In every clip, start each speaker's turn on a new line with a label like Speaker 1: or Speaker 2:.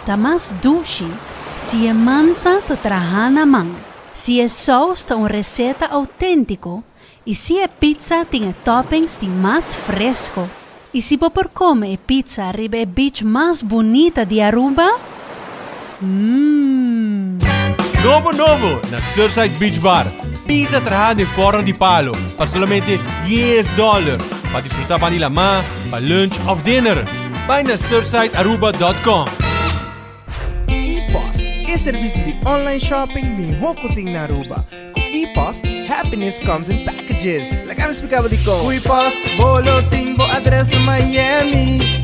Speaker 1: ta mas dushi si e mansa ta trahá na man, si e sous ta un reseta outéntiko i si e pizza tin e toppings di mas fresco. I si bo por come e pizza riba e beach mas bunita di Aruba? Mmm.
Speaker 2: Nobo nobo na Surfside Beach Bar. Pizza traha den forno di palo pa solamente dies dollar. Pa disfruta ban di lamá, pa lunch of dinner. Bai na surfsidearuba dot com.
Speaker 3: E-Post, e servicio di online shopping miho cu tin na Aruba. Cu E-Post, happiness comes in packages. Laga mi splica bo dicon. Cu E-Post, bo lo tin bo adres na Miami.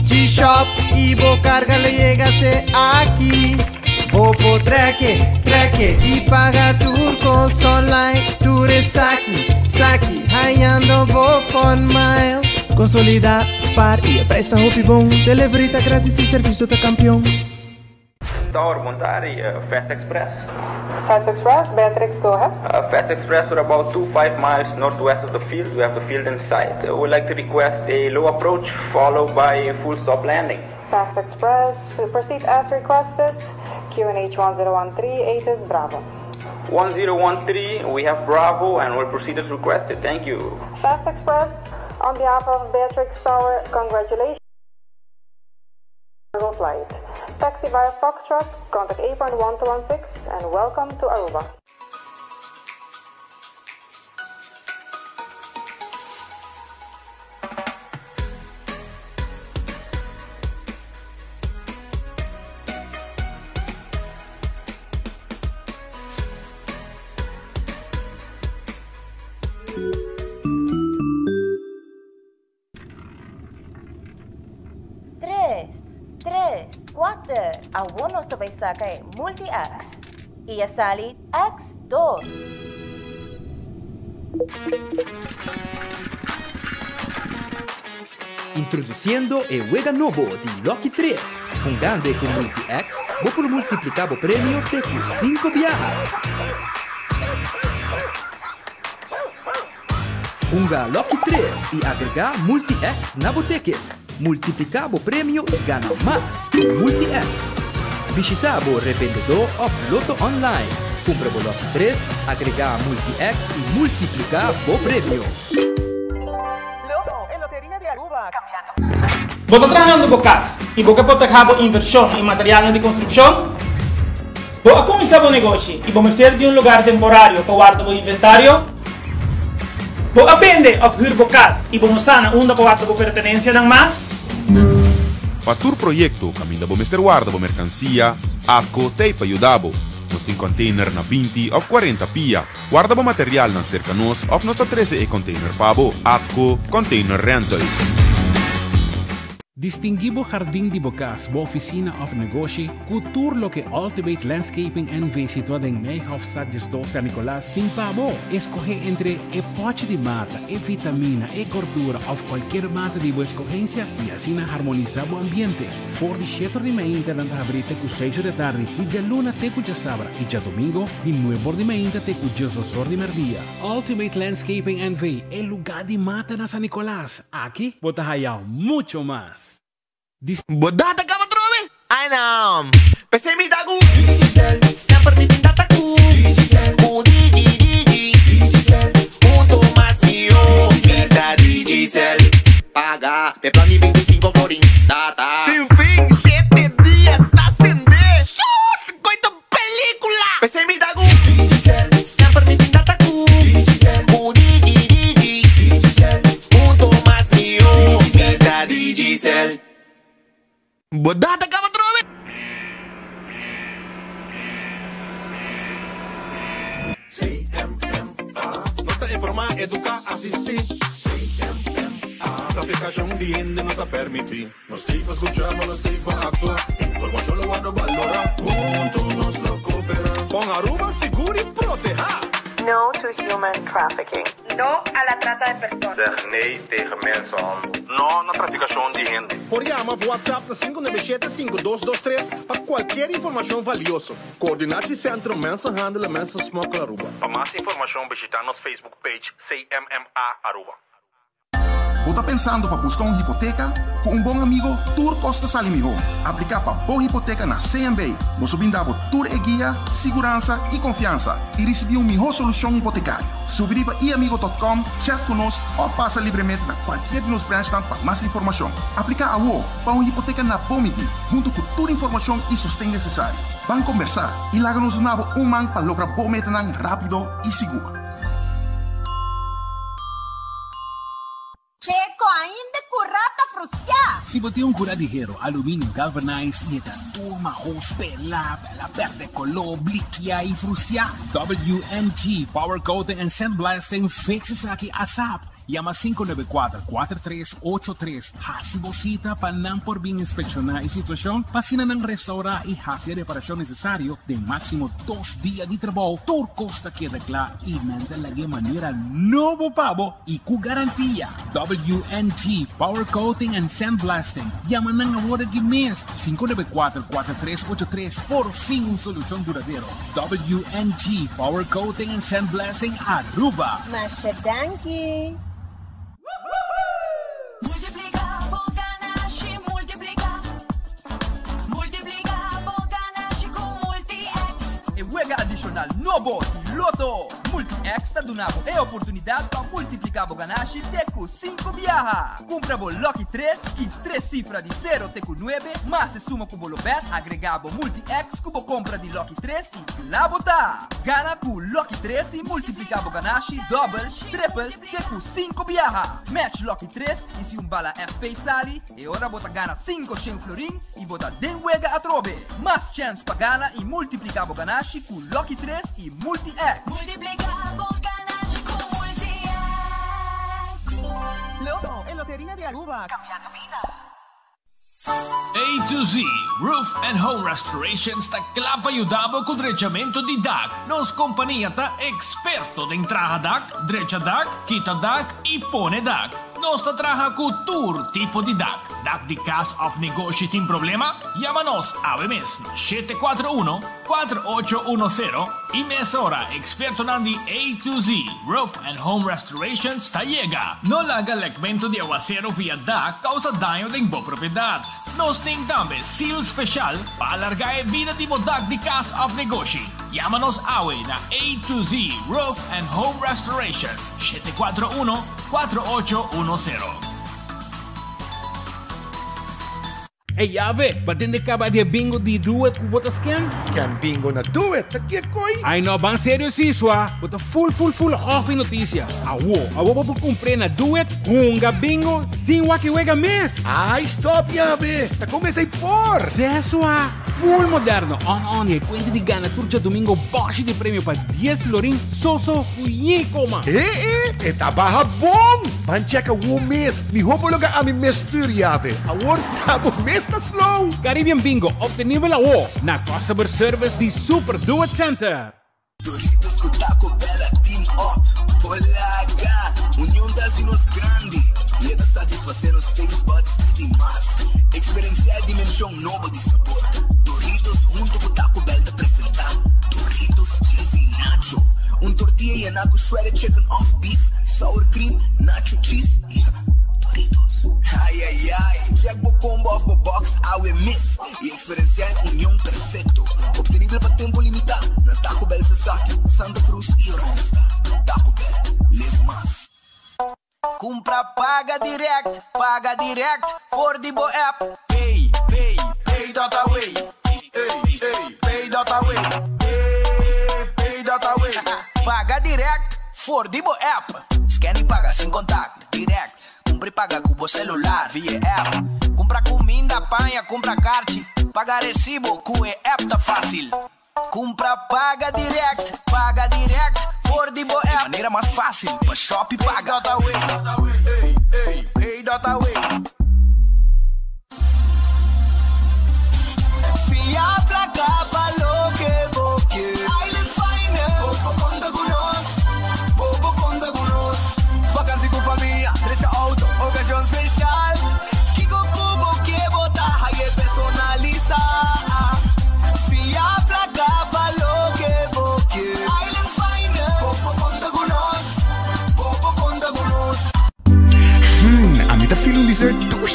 Speaker 3: G-Shop y bo carga lo yega te aki. Bo por treke, treke y paga tur cos online. Tur esaki, saki, hayando bo fun miles. Consolida, spaar y e prijs ta hopi bon. Delivery ta gratis y servicio ta campeon.
Speaker 4: Tower, bon tardi, Fast Express.
Speaker 5: Fast Express, Beatrix, go ahead.
Speaker 4: Fast Express, we're about two five miles northwest of the field, we have the field in sight. We would like to request a low approach followed by a full stop landing.
Speaker 5: Fast Express, proceed as requested, QNH 1013, ATIS Bravo.
Speaker 4: 1013, we have Bravo and we'll proceed as requested, thank you.
Speaker 5: Fast Express, on behalf of Beatrix Tower, congratulations. Cargo flight. Taxi via Foxtrot, contact apron 1216 and welcome to Aruba.
Speaker 6: Tres, tres, kuater, awor nos ta bai saka e Multi-X. I a sali X dos.
Speaker 7: Introduciendo e wega nobo di Lucky Tres. Hungando e cu Multi-X, bo por multiplica bo premio te cu cinco biaha. Hunga Lucky 3 y agrega Multi-X na bo ticket. Multiplica bo premio y gana mas cu Multi-X. Bishita bo revendedor of Lotto Online. Cumpra bo Lucky 3, agrega Multi-X y multiplica bo premio.
Speaker 8: Lotto, e loteria di Aruba, cambiando.
Speaker 9: Bo ta trahando bo cas y bo ke proteha bo inversion y materialnan di construccion? Bo a cuminsa bo negoshi y bo mester di un lugar temporario pa warda bo inventario? Bo a bende of huur bo cas y bo no sa na unda pa warda bo pertenencianan mas?
Speaker 10: Pa tur proyecto caminda bo mester warda bo mercancia, ATCO t'ey pa yuda bo. Nos tin container na 20 of 40 pia. Warda bo materialnan cerca nos of nos ta trece e container pa bo. ATCO Container Rentals.
Speaker 11: Distinguí bo hardin di bo kas, bo ofisina òf negoshi ku tur loke Ultimate Landscaping NV. situá den Nijhoffstraat 12 San Nicolas tin pa bo. Eskohé entre e pòchi di mata, e vitamina, e gordura òf kualkier mata di bo eskohensia i asina harmonisá bo ambiente. For di shetor di mainta nan ta habrí te ku seis or di atardi, di djaluna te ku djasabra i djadomingo di nuebor di mainta te ku diesosor di mèrdia. Ultimate Landscaping NV. E lugá di mata na San Nicolas. Aki bo ta haya mucho mas.
Speaker 12: Bo data kaba trobe? Ai no. P'esei mi ta ku Digicel. Semper mi tin data ku Digicel. Ku Digi Digi. Digicel. Hunto mas mihó. Mi ta Digicel. Paga p'e plan di 25 florin. Data. Sin fin, shete dia ta sende. Sus! Koito Película! P'esei mi ta ku Digicel. Semper mi tin data ku Digicel. Ku Digi Digi. Digicel. Punto mas mihó. Mi ta Digicel. Bo data kaba trobe?
Speaker 13: CMMA Nos ta informá, eduká, asistí. CMMA Trafikashon di hende no ta permití. Nos tin pa skucha, ma nos tin pa aktua. Informashon lo wòrdu balorá. Huntu nos lo kooperá. Pon Aruba sigur i protehá.
Speaker 14: No to human trafficking.
Speaker 5: No a la trata de personas.
Speaker 15: Zeg nee tegen mensenhandel. No na trafikashon di hende.
Speaker 13: Por yama of WhatsApp na 597 5223 pa kualkier informashon valioso. Coördinatiecentrum Mensenhandel en Mensensmokkel Aruba.
Speaker 15: Pa mas informashon bishita nos Facebook page CMMA Aruba.
Speaker 16: Bo ta pensando pa busca un hipoteca? Cu un bon amigo, tur cos ta sali miho. Aplica pa bo hipoteca na CMB. Nos ta brinda bo tur e guia, siguransa y confiansa y ricibi un miho solucion hipotecario. Subi riba iamigo.com, chat cu nos of pasa libremente na cualkier di nos branchnan pa mas informacion. Aplica awo pa un hipoteca na bo midi, hunto cu tur informacion y sosten necesario. Ban combersa y laga nos duna bo un man pa logra bo metanan rapido y sigur.
Speaker 6: Checo ainda cura ta frustia.
Speaker 11: Si bo tin un cura di hero, aluminio galvanized y e ta tur mahos, pela, pela perde colo, blikia y frustia, WNG Power Coating and Sandblasting fix esaki asap. Yama 594 4383 Haci bo cita pa nan por bin inspecciona e situacion pa asina nan restaura y haci e reparacion necesario den maximo dos dia di trabou. Tur cos ta keda cla y nan ta lag'e manera nobo pa bo y cu garantia. WNG Power Coating and Sandblasting. Yama nan awor aki mes, 594 4383. Por fin un solucion duradero. WNG Power Coating and Sandblasting Aruba.
Speaker 6: Masha danki.
Speaker 17: Multiplica bo ganashi, multiplica. Multiplica bo ganashi cu Multi-X.
Speaker 7: E wega adicional nobo di Lotto! Multi-X ta duna bo e oportunidad pa multiplica bo ganashi te cu 5 biaha. Cumpra bo Lucky 3, kies 3 cifra di 0 te cu 9, mas e suma cu bo lo bet, agrega bo Multi-X cu bo compra di Lucky 3 y cla bo ta! Gana cu Lucky 3 y multiplica bo ganashi double, triple, Te cu 5 biaha! Match Lucky 3 y si un bala FP sali, e ora bo ta gana 500 florin y bo ta den wega atrobe. Mas chens pa gana y multiplica bo ganashi cu Lucky 3 y Multi X.
Speaker 17: Multiplica bo ganashi cu Multi X.
Speaker 8: Lotto, e loteria di Aruba, cambiando bida.
Speaker 18: A to Z Roof and Home Restorations ta kla pa yuda bo ku drechamentu di dak. Nos kompania ta eksperto den traha dak, drecha dak, kita dak i pone dak. Nos ta traha ku tur tipo di dak. Dak di kas òf negoshi tin problema? Yama nos awe mes na 741 4810 i mesora ekspertonan di A to Z Roof and Home Restorations ta yega. No laga lekmentu di awasero via dak kousa daño den bo propiedat. Nos tin tambe seal speshal pa alargá e bida di bo dak di kas òf negoshi. Yama nos awe na A to Z Roof and Home Restorations, 741 4810.
Speaker 11: Ey Yave, ba tende caba di e bingo di Do It cu bo ta scan?
Speaker 3: Scan bingo na Do It, ta ke coi?
Speaker 11: Ay no, ban serio si, swa. Bo ta full full full off e noticia. Awo, awo bo por cumpr'e na Do It, hunga bingo sin wak e wega mes!
Speaker 3: Ay stop Yave, ta con esey por?
Speaker 11: Seh swa, full moderno, on on y e cuenta di gana tur djadomingo boshi di premio pa dies florin so so cu yi coma.
Speaker 3: He e, e ta baha bon! Ban check awo mes, miho bo loga ami mes stuur Yave. Awor Abo mes ta slow!
Speaker 11: Caribbean Bingo obtenibel awo na Customer Service di Super Do It Center.
Speaker 19: Doritos cu Taco Bell a team up Polaga! Union ta haci nos grandi y e ta satisface nos taste buds di di mas. Experiencia e dimension nobo di sabor. Doritos hunto cu Taco Bell ta presenta Doritos Cheesy Nacho, un tortilla yena cu shredded chicken of beef, sour cream, nacho cheese y Doritos. Ay ay ay! Check bo combo of bo box awe mes y experiencia e union perfecto. Obtenibel pa tempo limita na Taco Bell Sasaki, Santa Cruz y Oranjestad. Taco Bell, live mas.
Speaker 20: Cumpra paga direct, paga direct for di bo app. Pay, pay, pay dot away. Ey, ey, pay dot away. Ey, pay dot away. Paga direct for di bo app. Scan y paga sin contact. Direct, cumpra y paga cu bo celular via app. Cumpra cuminda, paña, cumpra carchi, paga recibo cu e app ta facil. Cumpra paga direct, paga direct for di bo app. E manera mas facil pa shop y paga. Pay dot away, pay dot away. Fia placa pa loke bo ke. Island Finance. Bo por conta cu nos. Bo por conta cu nos. Vakantie cu famia, drecha auto, ocasion special. Kico cu bo ke bo ta haye personalisa. Fia placa pa loke bo ke. Island Finance. Bo por conta cu nos. Bo por conta cu nos.
Speaker 21: Hmm,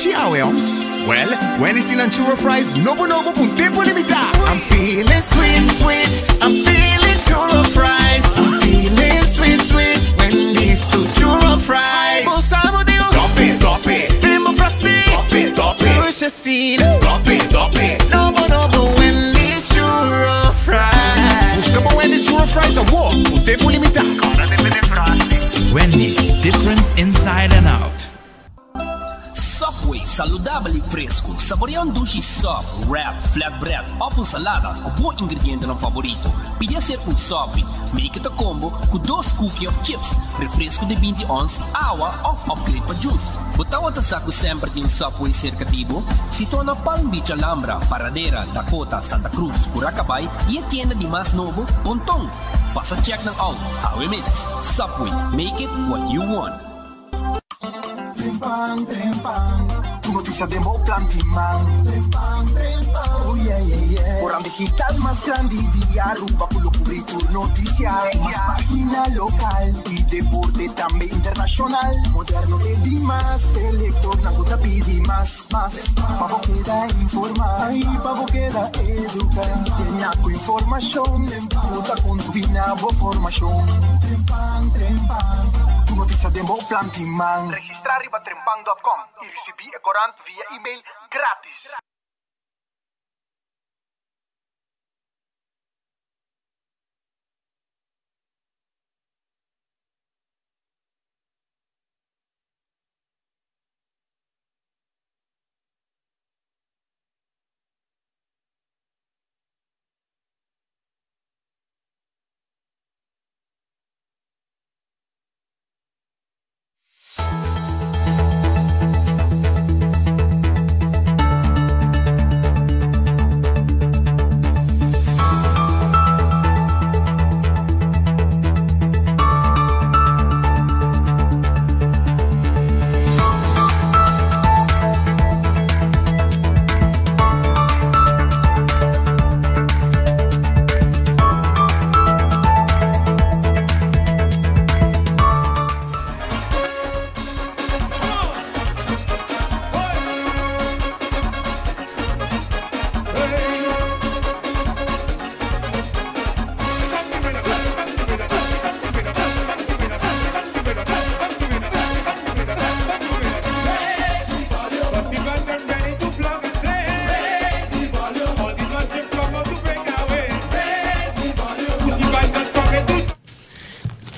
Speaker 21: dushi awe, oh? Well, Wendy's tin nan churro fries nobo nobo pa un tempo limita. I'm feeling sweet, sweet. I'm feeling churro fries. I'm feeling sweet, sweet. Wendy's su churro fries. Bo sa bo di un. Drop it, drop it. Den bo frosty. Drop it, drop it. Dushi asina. Drop it, drop it. Nobo nobo Wendy's churro fries. Busca bo Wendy's churro fries awor, pa un tempo limita.
Speaker 7: Wendy's, different inside and out.
Speaker 18: Subway, saludabel y fresco. Saborea un dushi sub, wrap, flatbread of un salada cu bo ingredientenan favorito. Pidi hacer un subby. Make it a combo cu dos cookie of chips, refresco di binti ons, awa of upgrade pa juice. Bo tawata sa cu semper tin un Subway cerca di bo? Situa na Palm Beach Alhambra, Paradera, Dakota, Santa Cruz, Curacabay y e tienda di mas nobo, Ponton. Pasa check nan out awe mes. Subway, make it what you want.
Speaker 22: Trempan, trempan, Tur noticia den bo plan di man. Trempan, trempan, oh yeah, yeah, yeah. Koran digital mas grandi di Aruba cu lo cubri tur noticia. Mas pagina local y deporte tambe internacional. Moderno te di mas, e lectornan cu ta pidi mas, mas. Pa bo keda informa y pa bo keda educa. Llena cu informacion cu ta contribui na bo formacion. Trempan, trempan, Tur noticia den bo plan di man.
Speaker 23: Registra riba trempan dot com y ricibi e corant via email gratis.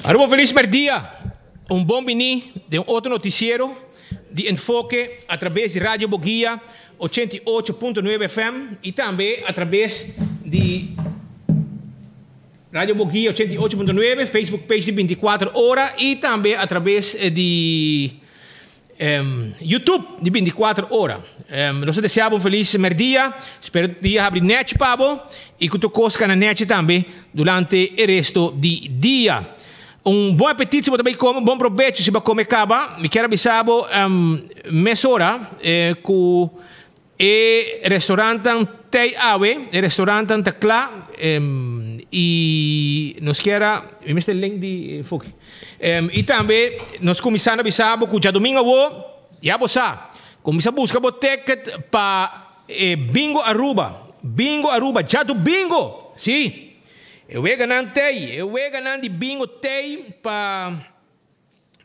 Speaker 18: Aruba un feliz merdia, un bon bini den un otro noticiero di Enfoke a traves di Radio Boguia 88.9 FM y tambe a traves di Radio Boguia 88.9, Facebook page di 24 ora y tambe a traves di YouTube di 24 ora. Nos ta desea bo un feliz merdia, spero dia habri nèchi pa bo y cu tur cos cana nèchi tambe durante e resto di dia. Un bon apetit si bo ta bay come, bon probecho si bo a come caba. Mi kier a bisa bo mesora cu e restaurantnan tey awe, e restaurantnan ta cla y nos kier a, mi mester link di Foki. Y tambe nos cuminsa na bisa bo cu djadomingo awo, ya bo sa, cuminsa busca bo ticket pa e Bingo Aruba, Bingo Aruba, djadomingo! Si! E weganan tey, e weganan di bingo tey pa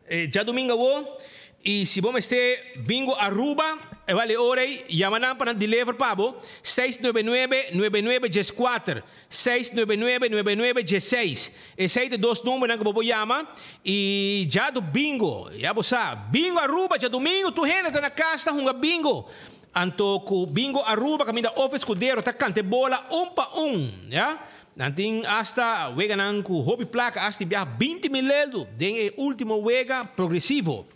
Speaker 18: djadumingo awo y si bo mester bingo Aruba e bal e ora ey yama nan pa nan deliver pa bo seis nuebe nuebe nuebe nuebe dieskuater seis nuebe nuebe nuebe nuebe diesseis esey ta dos numbernan ku bo por yama y djadumingo ya bo sa bingo Aruba djadumingo tur hende ta na kas ta hunga bingo Anto ku Bingo Aruba kaminda of Escudero ta kanta e bola un pa un, ya. Nan tin asta weganan ku hopi plaka asta di biaha 20 mil eldo den e ultimo wega progresivo.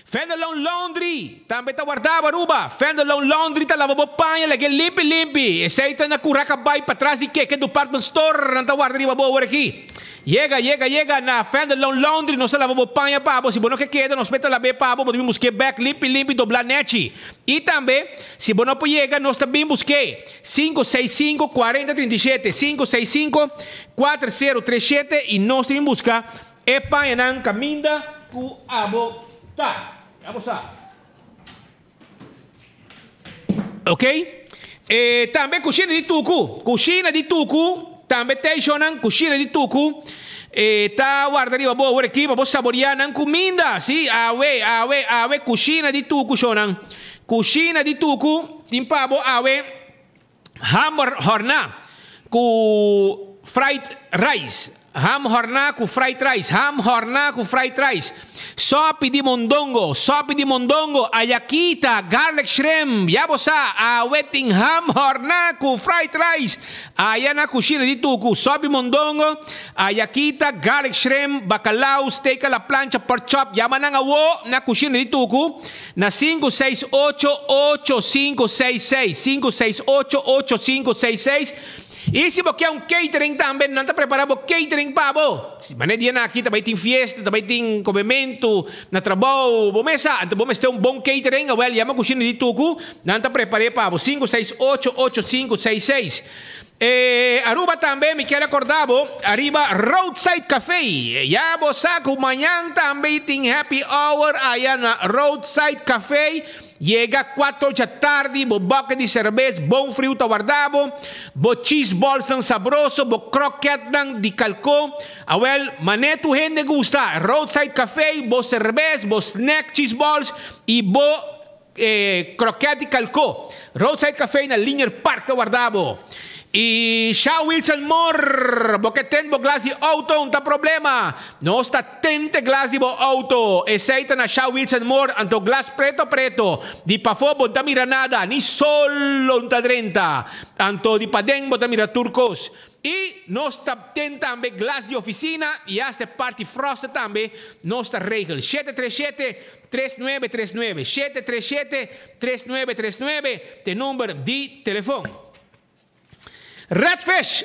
Speaker 18: Fenderloon Laundry tambe ta warda bo Aruba. Fenderloon Laundry ta laba bo paña lag'e limpi limpi. Esei ta na Curaca bai patras di Keke Department Store nan ta warda riba bo awor aki. Yega, yega, yega na Fenderloon Laundry nos ta laba bo paña pa bo. Si bo no ke keda nos mester lab'e pa bo. Bo ta bin busk'e bek limpi limpi doblá nechi. I tambe, si bo no por yega, nos ta bin busk'é. Sinku seis sinku, kuarenta trinta i shete, sinku seis sinku, kuater seru tres shete, i nos ta bin buska e pañanan kaminda ku abo ta. Ya bo sa.
Speaker 1: Ok? E tambe kushina di tuku. Kushina di tuku, tambe ta eshonan, kushina di tuku. E ta warda riba bo awor aki pa bo saboreá nan kuminda. Sí, awe, awe, awe kushina di tuku shonan. Kushina di tuku tin pa bo awe ham hòrná ku fried rice. Ham hòrná ku fried rice, ham hòrná ku fried rice, sòpi di mondongo, sòpi di mondongo, ayakita, garlic shrimp, ya bo sa, awe tin ham hòrná ku fried rice, aya na kushina di tuku, sòpi mondongo, ayakita, garlic shrimp, bakalau, steak a la plancha, pork chop, yama nan awo na kushina di tuku na sinku seis ocho, ocho sinku seis seis, sinku seis ocho, ocho sinku seis seis. I si bo ke un catering tambe, nan ta prepara bo catering pa bo. Manera dianan aki ta bai tin fiesta, ta bai tin komementu na trabou, bo mes sa. Anto bo mester un bon catering, awel yama kushina di Tuku, nan ta prepar'é pa bo. Sinku seis ocho ocho sinku seis seis. E Aruba tambe mi kier akorda bo ariba Roadside Cafe. Ya bo sa ku mañan tambe tin happy hour aya na Roadside Cafe. Yega cuatro dja tardi, bo bucket di cerbes bon friu ta warda bo, bo cheese ballsnan sabroso, bo croquetnan di calco. Awel, mane tur hende gusta, Roadside Cafe, bo cerbes, bo snack cheese balls y bo croquet di calco. Roadside Cafe na Linear Park ta warda bo. Y Sha Wilson Moore, bo ke ten bo glas di auto, un ta problema. Nos ta tente glas di bo auto. Esey ta na Sha Wilson Moore, anto glas preto preto. Di pafó bo n'ta mira nada, ni sol lo n'ta drenta. Anto di paden bo ta mira tur cos. Y nos ta ten tambe glas di oficina y hasta e parti frosted tambe nos ta regel. Shete tres shete, tres nuebe tres nuebe. Shete tres shete, tres nuebe tres nuebe, t'e number di telefon. Redfish!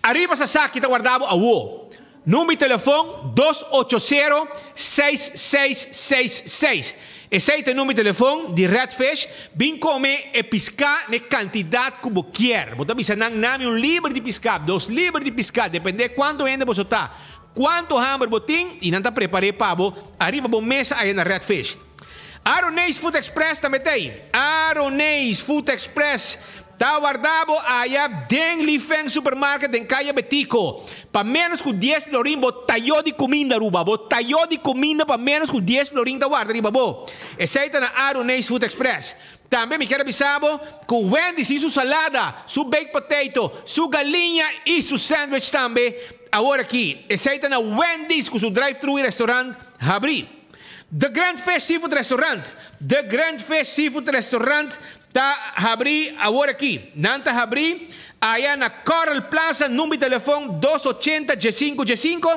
Speaker 1: Ariba Sasaki ta warda bo awo. Number di telefon dos ocho sero seis seis seis seis. Esei ta e number di telefon di Redfish. Bin kome e piská na e kantidat ku bo kier. Bo ta bisa nan nami un liber di piská, dos liber di piská, depende kuantu hende boso ta, kuantu hamber bo tin i nan ta prepar'é pa bo ariba bo mesa aya na Redfish. Aroneis Food Express ta metei. Aroneis Food Express ta warda bo aya den Li Feng Supermarket den Kaya Betico. Pa menos ku dies florin bo tayo di kuminda Aruba. Bo tayo di kuminda pa menos ku dies florin ta warda riba bo. Esei ta na Aroneis Food Express. Tambe mi kier a bisa bo ku Wendy's tin su salada, su baked potato, su galiña i su sandwich tambe awor aki. Esei ta na Wendy's ku su drive-thru i restaurant habri. The Grand Fish Seafood Restaurant The Grand Fish Seafood Restaurant ta habrí awor aki. Nan ta habrí aya na Coral Plaza, number di telefon dos ochenta diesinku diesinku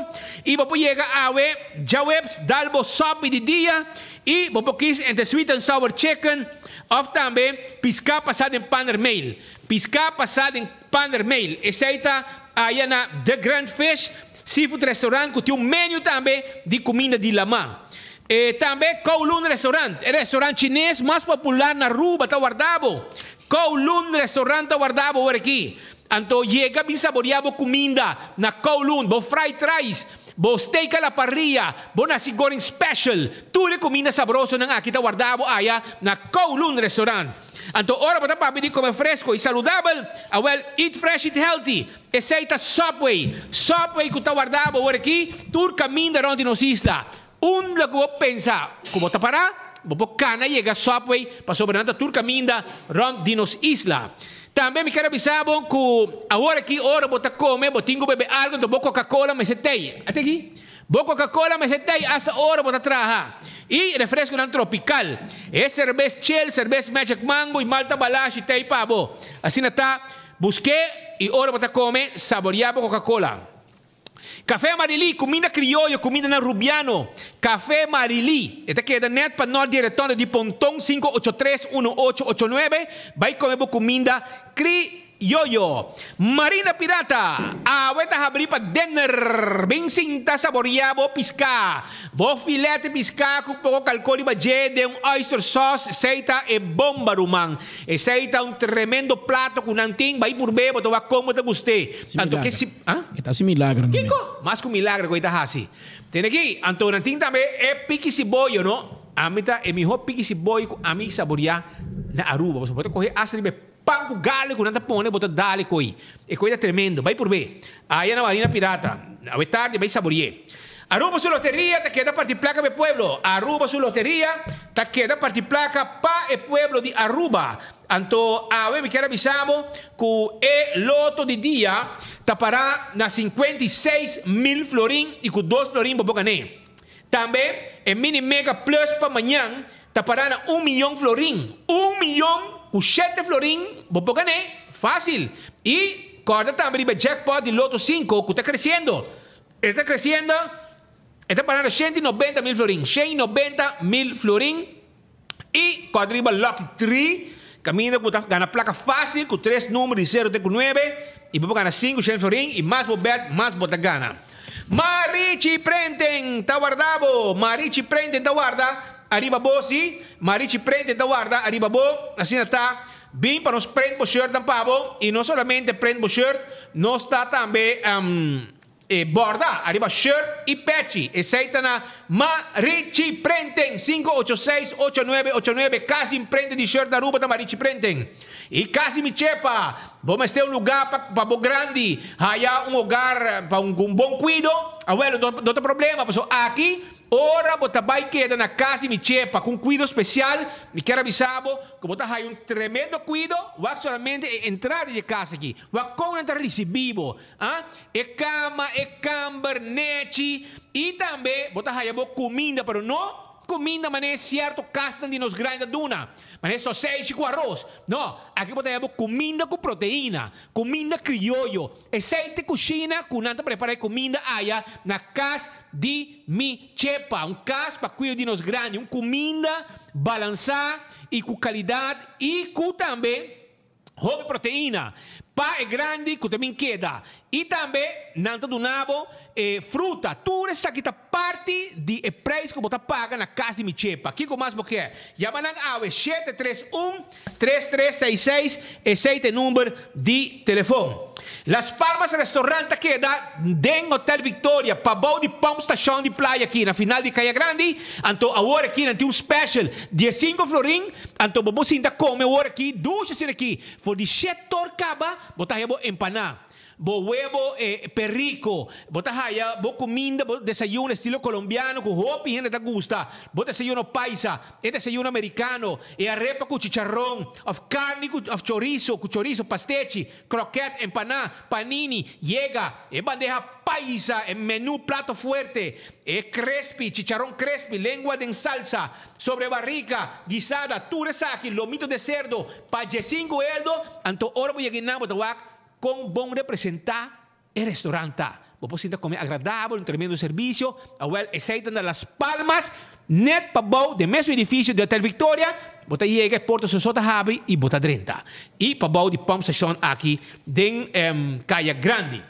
Speaker 1: i bo por yega awe djaweps dal bo sòpi di dia i bo por kis entre sweet and sour chicken òf tambe piská pasá den panermeel. Piská pasá den panermeel. Esei ta aya na The Grand Fish Seafood Restaurant ku tin un menu tambe di kuminda di lamá. E tambe Kowloon Restaurant, e restaurant chines mas popular na Aruba ta warda bo. Kowloon Restaurant ta warda bo ora aki. Anto yega bin saborea bo kuminda na Kowloon, bo fried rice, bo steak a la parrilla, bo nasi goreng special. Tur e kuminda sabrosonan aki ta warda bo aya na Kowloon Restaurant. Anto ora bo ta papia di kome fresco y saludabel, awel eat fresh eat healthy. Esei ta Subway. Subway ku ta warda bo awor aki tur kaminda rònt di nos isla. Unda ku bo pensa ku bo ta pará, bo por kana yega Subway pasobra nan ta tur kaminda rònt di nos isla. Tambe mi kier a bisa bo ku awor aki ora bo ta kome bo tin ku bebe algu anto bo Coca-Cola mester tei. Ate aki? Bo Coca-Cola mester tei asta ora bo ta traha. I refresconan tropical. E serbes Chill, serbes Magic Mango i Malta Balashi tei pa bo. Asina ta. Busk'é i ora bo ta kome, saboriá bo Coca-Cola. Café Marilí, kuminda krioyo, kumindanan rubiano. Café Marilí, e ta keda nèt pa nòrt di e retondo di Ponton sinku ocho tres uno ocho ocho nuebe, bai kome bo kuminda krioyo. Marina Pirata, awe ta habrí pa dinner, bin sinta saboriá bo piská. Bo filèt di piská ku poko kalkó riba dje den un oyster sauce, esei ta e bomba ruman. Esei ta un tremendo plato ku nan tin, bai purb'é, bo ta wak kon bo ta gust'é. Anto ke si, ah?
Speaker 2: E ta hasi milagro nan.
Speaker 1: Kiko? Mas ku milagro ku e ta hasi. Tene aki, anto nan tin tambe e piki siboyo, no? Ami ta e mihó piki siboyo ku ami saboriá na Aruba. Bo ta coge hasta riba e pan cu garlic cu nan ta pone, bo ta dale coi. E coi ta tremendo. Bay purbe. Aya na Marina Pirata. Awe tardi bay saborie. Aruba su loteria ta keda parti placa pa e pueblo. Aruba su loteria ta keda parti placa pa e pueblo di Aruba. Anto awe mi kier a bisa bo cu e loto di dia ta para na 56,000 florin y cu dos florin bo por gane. Tambe e mini mega plus pa mañan ta para na un miyon florin. Un miyon cu shete florin bo por gane facil. Y corda tambe riba e jackpot di loto cinco cu ta creciendo. E ta creciendo, e ta para na 190,000 florin. 190,000 florin. Y corda riba lucky 3, caminda cu ta gana placa facil cu tres numero di 0 te cu 9 y bo por gana 5 shen florin y mas bo bet mas bo ta gana. Marichi Prenten ta warda bo, Marichi Prenten ta warda ariba bo, si, Marichi Prenten ta warda ariba bo, asina ta, bin pa nos prent bo shirtnan pa bo y no solamente prent bo shirt, nos ta tambe E borda ariba shirt y pechi. Esey ta na Marichi Prenten, 586-8989. Cas di imprenta di shirt na Aruba ta Marichi Prenten. Y cas di mi chepa. Bo mester un lugar pa pa bo grandi haya un hogar pa un cu un bon cuido. Awel, no no ta problema pasobra aki ora bo ta bay keda na cas di mi chepa cu un cuido special, mi kier a bisa bo cu bo ta haya un tremendo cuido. Wak solamente e entrada di e cas aki. Wak con nan ta ricibi bo. A, E kama, e kamber, nechi i tambe bo ta haya bo kuminda, pero no kuminda manera sierto kasnan di nos grandi ta duna, manera soseishi ku aros. No, aki bo ta haya bo kuminda ku proteina, kuminda krioyo. Esei ta e kushina ku nan ta prepara e kuminda aya na kas di mi chepa, un kas pa kuido di nos grandi, un kuminda balansá i ku kalidat i ku tambe Hopi proteina pa e grandi ku ta bin keda i tambe nan ta duna bo e fruta. Tur esaki ta parti di e preis ku bo ta paga na kas di mi chepa. Kiko mas bo ke? Yama nan awe 731 3366, esei ta e number di telefon. Las Palmas Restaurant ta keda den Hotel Victoria, pabou di Pump Station di Playa aki na final di Kaya Grandi. Anto awor aki nan tin un special diesinco florin, anto bo por sinta come awor aki dushi asina aki. For di shet tor caba bo ta haya bo empaná, bo webo perico, bo ta haya bo cuminda, bo desayuno estilo colombiano cu hopi hende ta gusta, bo desayuno paisa. E desayuno americano, e arepa cu chicharron, of carni cu of chorizo cu chorizo, pastechi, croquet, empaná, panini, yega, e bandeja paisa, e menu plato fuerte, e crespi, chicharron crespi, lengua den salsa, sobre barrica, guisada, tur esaki, lomito de cerdo, pa diesinco eldo, anto ora bo yega einan bo ta wak con bon representa E restaurant ta. Bo por sinta come agradabel, un tremendo servicio. Awel, esey ta na Las Palmas, net pabou den mesun edificio di Hotel Victoria. Bo ta yega, e porta soso ta habri y bo ta drenta. Y pabou di pump station aki den Caya Grandi.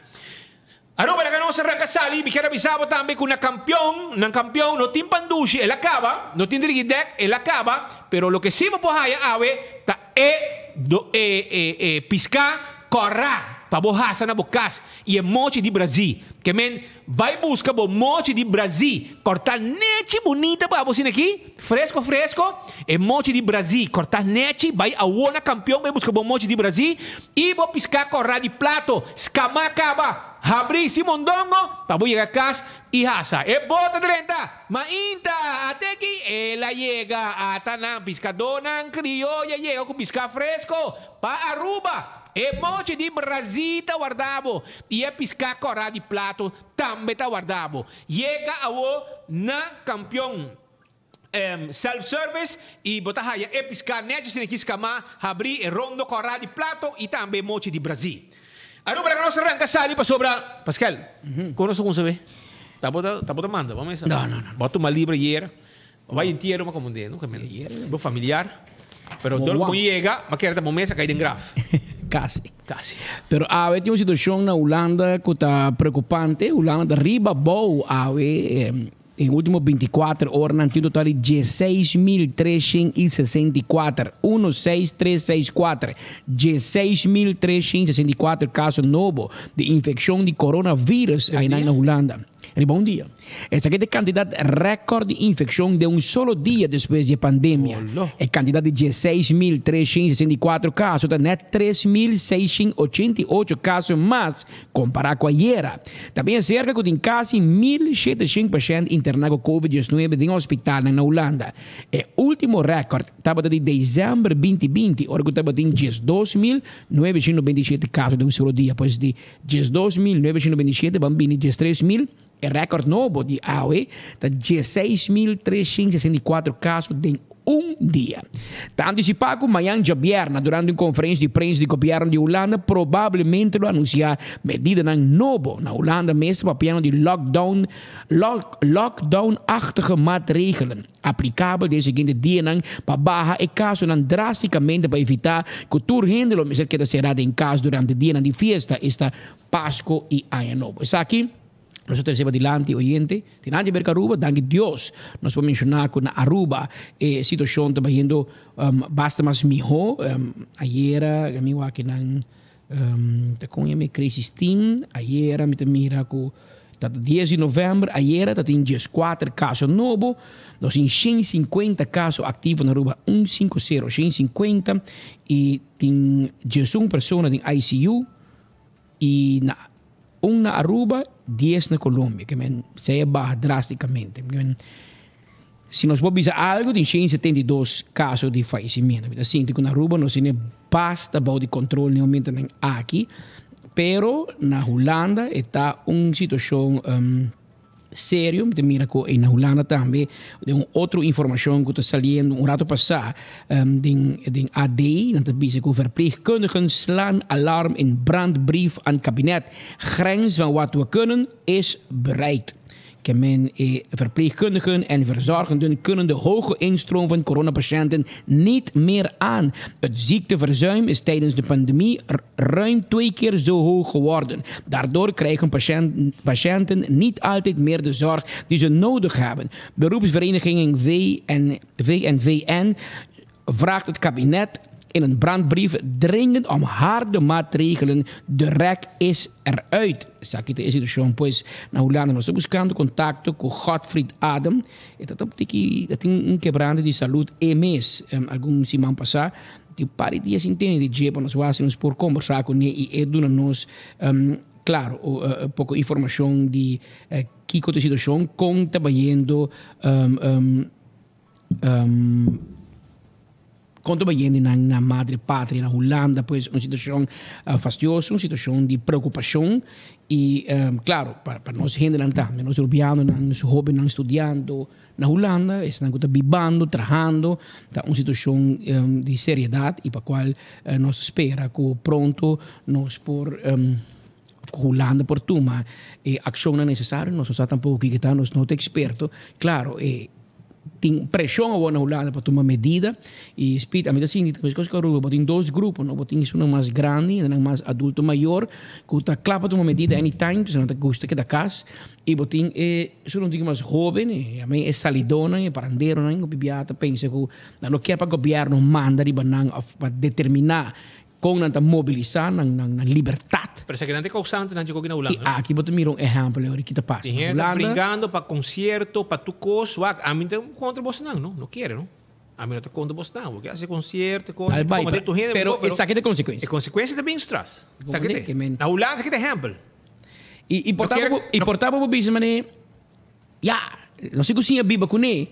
Speaker 1: Aruba laga nos arranca sali. Mi kier avisa bo tambe cu na Campeon, nan Campeon no tin pan dushi, el a caba. No tin drigi dek, el a caba. Pero loke si bo por haya awe ta e e e e pisca cora. Pa bo hasa na bo kas i e mochi di Brazí. Ke men bai buska bo mochi di Brazí kòrtá nechi bunita pa bo asina aki, fresko fresko, e mochi di Brazí kòrtá nechi, bai awor na Kampion bai buska bo mochi di Brazí i bo piská kòrá di plato, skamá kaba, habrí si mondongo pa bo yega kas i hasa. E bot a drenta! Mainta, ate aki el a yega, ata nan piskadónan krioyo a yega ku piská fresko pa Aruba. E mochi di Brazil ta warda bo i e piská kòrá di plato tambe ta warda bo. Yega awo na Kampion Self Service i bo ta haya e piská nèchi sin e kiskamá habrí, e rondo kòrá di plato i tambe e mochi di Brazil. Aruba laga nos ranka sali pasobra, Pascal, kon nos ta kumsa be? Ta bo ta bo ta manda, bo mesa?
Speaker 2: No, no, no.
Speaker 1: Bo a tuma libre ayera. Bo bai entiero ma komo de, no? Bo familiar. Pero dor ku bo yega, bo kere ta bo mes a kai den graf.
Speaker 2: Kasi.
Speaker 1: Kasi.
Speaker 2: Pero awe tin un situashon na Hulanda ku ta preokupante. Hulanda ta riba bou awe. Den ultimo 24 oranan tin un total di 16.364, 16364, 16.364 kaso nobo di infekshon di coronavirus einan na Hulanda. Riba un dia. Esaki ta e kantidat rèkòrt di infekshon den un solo dia despues di e pandemia. E kantidat di 16.364 kaso ta nèt 3.688 kaso mas kompará ku ayera. Ta bien serka ku tin kasi 1.700 pashènt interná ku covid 19 den hospitalnan na Hulanda. E último rèkòrt tabata di desèmber 2020 ora ku tabatin 12.927 kaso den un solo dia. Pues di 12.927 ban bini 13.000, e rèkòrt nobo di awe ta 16.364 kaso den un dia. Ta antisipá ku mañan djabièrna durante un konferensia di prensa di gobièrnu di Hulanda probablemente lo anunsiá medidanan nobo. Na Hulanda mes ta papiando di lockdown, lockdown-achtige maatregelen. Aplikabel den e siguiente dianan pa baha e kasonan drástikamente pa evitá ku tur hende lo mester keda será den kas durante dianan di fiesta, esta Pasko i Aña Nobo. Esaki nos a trese padilanti, oyente. Tin anchi berka Aruba, danki Dios nos por menshoná ku na Aruba e situashon ta bayendo basta mas mihó. Ayera mi wak nan Ta kon yama e crisis team? Ayera mi ta mira ku ta dies di novèmber, ayera ta tin 14 kaso nobo. Nos tin 150 kaso aktivo na Aruba, un sinku sero, 150, i tin 11 persona den ICU i na un na Aruba, dies na Colombia. Ke men esei a baha drástikamente. Si nos por bisa algo tin 172 caso di fallecimiento. Mi ta sinti cu na Aruba nos tene basta bou di control den momentonan aki, pero na Hulanda e ta un situacion serio. Mi ta mira cu na Hulanda tambe den un otro informacion cu ta saliendo un rato pasa den den AD nan ta bisa cu verpleegkundigen slaan alarm in brandbrief aan kabinet, grens van wat we kunnen is bereikt. Ke men e verpleegkundigen en verzorgenden kunnen de hoge instroom van coronapatiënten niet meer aan. Het ziekteverzuim is tijdens de pandemie ruim twee keer zo hoog geworden. Daardoor krijgen patiënten niet altijd meer de zorg die ze nodig hebben. Beroepsvereniging VNVN vraagt het kabinet in een brandbrief dringend om harde maatregelen. De rek is eruit. Esaki ta e situacion pues na Hulanda. Nos ta buscando contacto cu Godfried Adam. E ta tiki, ta tin un quebrante di salud e mes algun siman pasa. Tin un par di dia sin tene di dje pa nos wak si nos por combersa cu ne y e duna nos claro poco informacion di kico ta e situacion, con ta bayendo. Kon ta bayendo nan na madre patria na Hulanda pues un situacion fastioso, un situacion di preocupacion y claro pa nos hendenan tambe, nos rubianonan, nos hobennan studiando na Hulanda, esnan cu ta bibando, trahando, ta un situacion di seriedad y pa cual nos ta spera cu pronto nos por of cu Hulanda por tuma e accionnan necesario, nos no sa tampoco kico ta, nos no ta experto, claro e tin presion awor na Hulanda pa tuma medida y Speed a mi ta sinti ta mescos cu Aruba, bo tin dos grupo no, bo tin esunnan mas grandi, esunnan mas adulto mayor cu ta cla pa tuma medida anytime, pasobra nan ta gusta keda cas y bo tin e esunnan un tiki mas hoben, e salidonan, e paranderonan cu bibia ta pensa cu nan no kier pa gobierno manda riba nan of pa determina Kon nan ta mobilisá nan nan libertat.
Speaker 1: Pero esaki nan ta e kousantenan dje koki na Hulanda,
Speaker 2: no? I aki bo ta mira un ehèmpel ora ki ta pasa
Speaker 1: na Hulanda. Tin hende ta bringando pa konsierto, pa tur kos. Wak, ami ta kontra bosnan, no? No kere, no? Ami no ta kontra bosnan. Bo ke hasi konsierto, kos,
Speaker 2: Dal bai,
Speaker 1: koma den tur hende,
Speaker 2: pero esaki ta e konsekuensia.
Speaker 1: E konsekuensia ta bin su tras. Esaki ta. Na Hulanda esaki ta ehèmpel.
Speaker 2: I por ta bo, i por ta bo bisa manera, ya, no si ku siña biba kuné,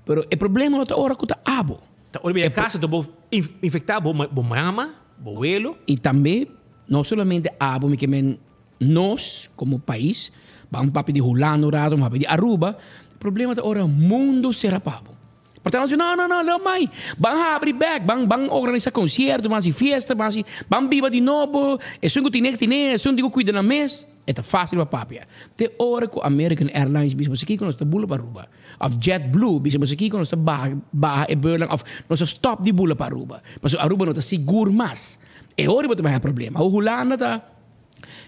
Speaker 2: pero e problema no ta ora ku ta abo.
Speaker 1: Ta ora bia casa ta bo infecta bo bo mama, bo welo.
Speaker 2: Y tambe no solamente abo mi ke men nos como pais, ban papia di Hulanda un rato, ban papia di Aruba, problema ta ora mundo cera pa bo. Por tanto nos no no no lo mai, ban habri bek, ban ban organisa concierto, ban haci fiesta, ban haci ban biba di nobo, esun cu tine tine, esun tin cu cuida nan mes, e ta facil pa papia. Te ora cu American Airlines bisa bo si kico nos ta bula pa Aruba. Of JetBlue bisa boso kiko nos ta baha baha e beurnan of nos a stop di bula pa Aruba. Pasobra Aruba no ta sigur mas. E ora bo ta baha problema. Awo Hulanda ta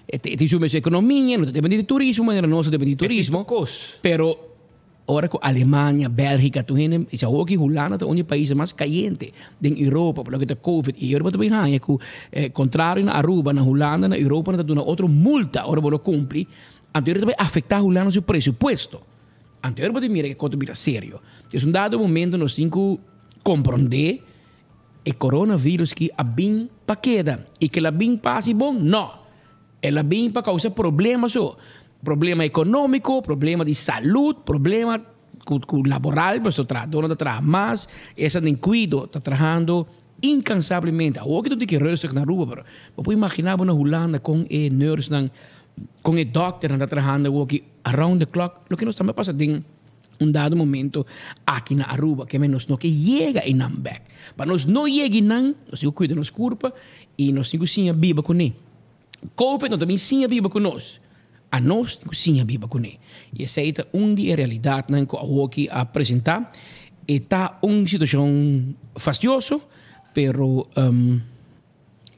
Speaker 2: e tin su mes economia, no ta depende di turismo manera nos ta depende di turismo. Pero ora cu Alemania, Belgica tur hende bisa awo ki Hulanda ta un di e paisnan mas cayente den Europa pa loke ta covid. Y ora bo ta bin haya cu contrario na Aruba, na Hulanda, na Europa nan ta duna otro multa ora bo no cumpli. Anto e ta bai afecta Hulanda su presupuesto. Anto e bo ta mira ke kos ta bira serio. Es un dado momento nos tin ku comprende e coronavirus ki a bin pa keda. Y ke el a bin pa hasi bon? No. El a bin pa causa problema so. Problema economico, problema di salud, problema cu cu laboral, pasobra trahadornan ta traha mas, esnan den cuido ta trahando incansablemente. Awor ki ta un tiki rustig na Aruba, pero bo por imagina bo na Hulanda con e nursenan, con e dokternan ta trahando awor ki around the clock, loke nos tambe a pasa den un dado momento aki na Aruba, ke men nos no ke yega einan bek. Pa nos no yega einan, nos tin ku kuida nos kurpa i nos tin ku siña biba kuné. Covid no ta bin siña biba ku nos, anos tin ku siña biba kuné. I esei ta un di e realidatnan ku awoki a presentá. E ta un situashon fastioso, pero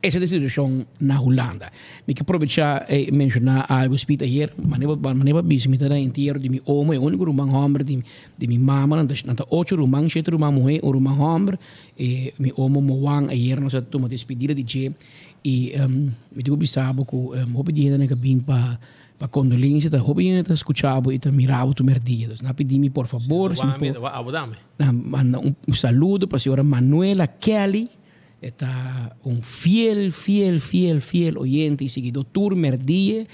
Speaker 2: Esa ta e situacion na Hulanda. Mi ke probecha e menciona algo spit ayer, manera bo a bisa mi ta na entiero di mi omo, e unico ruman homber di mi mama, nan ta ocho ruman, shete ruman muhe, un ruman homber, e mi omo Moan ayer nos a tuma despedida di dje y mi tin ku bisa bo ku hopi di hendenan ke bin pa condolencia ta hopi hende ta scucha bo y ta mira bo tur merdia, dus nan a pidi mi por fabor si mi por manda un saludo pa señora Manuela Kelly. E ta un fiel, fiel, fiel, fiel oyente y siguidor tur merdie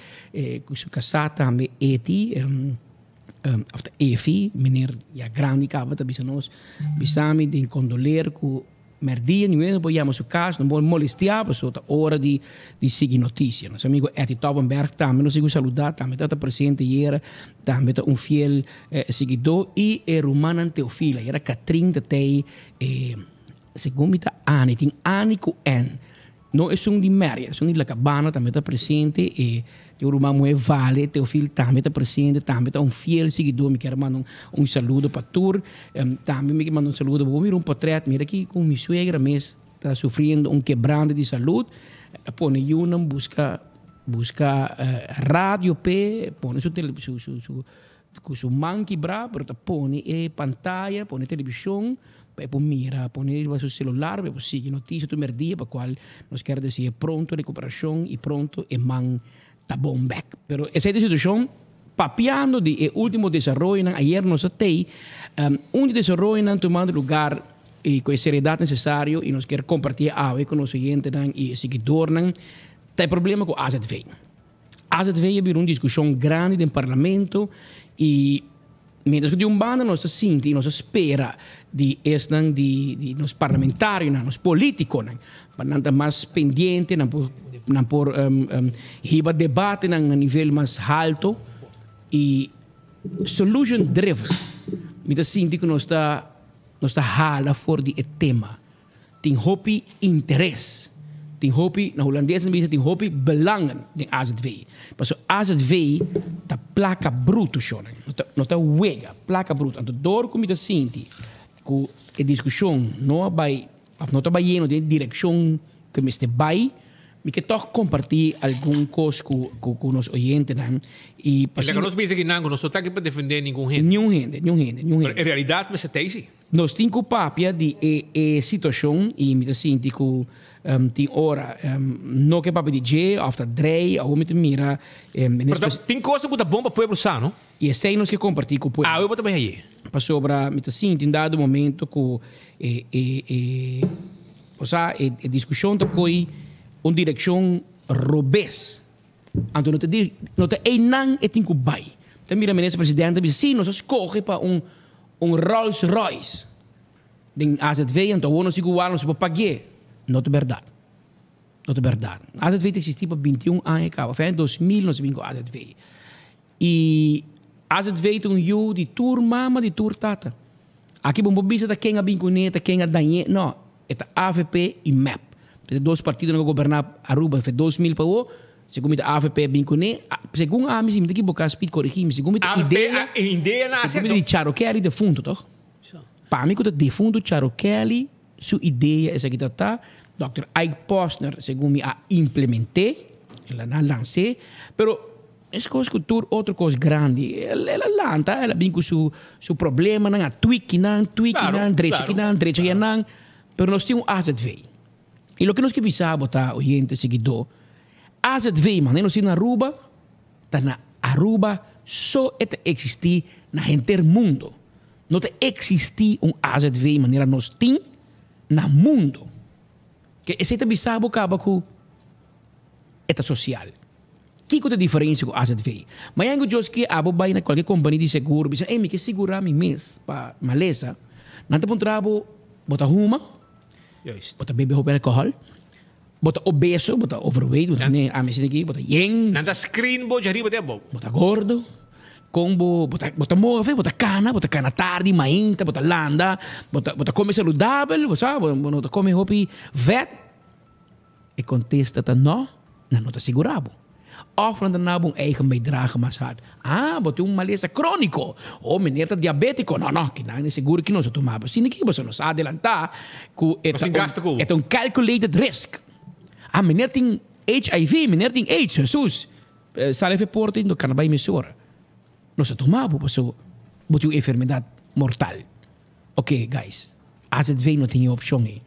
Speaker 2: cu su casá tambe Eti, of ta Efi, meneer ya grandi caba ta bisa nos, bisa mi den condoleer cu merdie niun hende por yama su cas, no por molestia pasobra ta ora di sigui noticia. Nos amigo Eti Toppenberg tambe nos sigue saluda, tambe tabata presente ayera, tambe ta un fiel siguidor y e rumannan Teofila, ayera Catrin ta tey e. Segun mi ta Ani, tin Ani ku N. No esun di Mary, esun di La Cabana tambe ta presente e tin un ruman muhé Vale Teofil tambe ta presente, tambe ta un fiel siguidó. Mi kier manda un saludo pa tur. Tambe mi kier manda un saludo, bo por mira un potrèt, mira aki ku mi suegra mes ta sufriendo un kebrante di salud. A pone yunan buska buska radio p'e, pone su su su Ku su man kibrá, pero ta pone e pantaya, pone televishon pa e por mira, pone riba su selular pa e por sigui notisia tur merdia, pa kual nos kier desea pronto rekuperashon i pronto e man ta bon bèk. Pero esei ta e situashon. Papiando di e último desaroyonan, ayer nos a tei un di desaroyonan tumando lugar i ku e seriedat nesesario i nos kier kompartié awe ku nos oyentenan i e siguidornan, ta e problema ku AZV. Azv a bira un diskushon grandi den parlamento i mientras ku di un banda nos ta sinti i nos ta spera di esnan di di nos parlamentarionan, nos politikonan pa nan ta mas pendiente, nan por nan por hiba debatenan na nivel mas halto i solution driven. Mi ta sinti ku nos ta nos ta hala for di e tema. Tin hopi interes. Tin hopi, na Hulandes nan bisa tin hopi belangen den azv. Pasobra azv ta plaka bruto shornan. No ta, no ta wega, plaka bruto. Anto dor ku mi ta sinti ku e diskushon no a bai òf no ta bayendo den e direkshon ku mester bai, mi ke tòg kompartí algun kos ku ku nos oyentenan i pa
Speaker 1: Laga nos bisa kinan ku nos no ta aki pa defendé ningun hende.
Speaker 2: Niun hende, niun hende, niun hende.
Speaker 1: Pero en realidat mester ta ei si.
Speaker 2: Nos tin ku papia di e e situashon i mi ta sinti ku tin ora no ke papia di dje òf ta drei awor mi ta mira
Speaker 1: Pero tin kosnan ku ta bon pa pueblo sa no.
Speaker 2: I esei nos ke kompartí ku pueblo.
Speaker 1: Awe bo ta bai haye.
Speaker 2: Pasobra mi ta sinti un dado momento ku e e e osea e e diskushon ta koi un direkshon robes. Anto no ta di no ta einan e tin ku bai. Ta mira minister presidente ta bisa si nos a skohe pa un un Rolls Royce den azv anto awor nos tin ku wak nos por pag'é. No ta bèrdat. No ta bèrdat. Azv ta eksistí pa bintiun aña kaba. Fin 2000 nos a bin ku azv. I azv ta un yu di tur mama di tur tata. Aki bo no por bisa ta ken a bin kuné, ta ken a dañ'é. No, e ta avp i mep. E dos partidonan ku a goberná Aruba for 2000 pa awor, segun mi ta avp a bin kuné, segun ami si mi ta ekiboká Speed korigí mi, segun mi ta idea, segun mi ta di Charo Kelly defuntu toch? Pa mi ku ta defuntu Charo Kelly su idea esaki ta ta, Dòkter Ike Posner segun mi a implement'é, el a lans'é, pero Meskos ku tur otro kos grandi, el a lanta, el a bin ku su su problemanan, a twiki nan, twiki nan, drecha kinan, drecha kinan, pero nos tin un azv. I loke nos ke bisa bo ta, oyente, siguidó, azv manera nos tin na Aruba ta na Aruba so e ta existi na henter mundo. No ta existi un azv manera nos tin na mundo. Ke esey ta bisa bo caba cu e ta social. Kiko ta diferencia cu azv? Mañan cu Dios kier abo bay na cualkier compania di seguro bisa ey mi ke sigura mi mes pa malesa. Nan ta puntra bo, bo ta huma? Bo ta bebe hopi alcohol? Bo ta obeso, bo ta overweight, bo ta ne ami asina aki, bo ta yen.
Speaker 1: Nan ta screen bo djariba te abou.
Speaker 2: Bo ta gordo. Kon bo, bo ta, bo ta move, bo ta kana, bo ta kana tardi, mainta, bo ta landa, bo ta, bo ta kome saludabel, bo sa, bo no ta kome hopi vet. E kontesta ta no, nan no ta sigura bo. Of nan ta na bo un eigen bijdrage mas hard. Ah, bo tin un malesa kroniko. Oh, meneer ta diabetiko. No, no, kinan e seguro ki nos a tuma bo. Asina ki boso no sa adelanta ku e ta un, e ta un calculated risk. Ah, meneer tin HIV, meneer tin aids. Jesus, sali afe porta i no kana bai mesora. Nos a tuma bo paso bo tin un enfermedad mortal. Ok, guys, AZV no tin e opcion ei.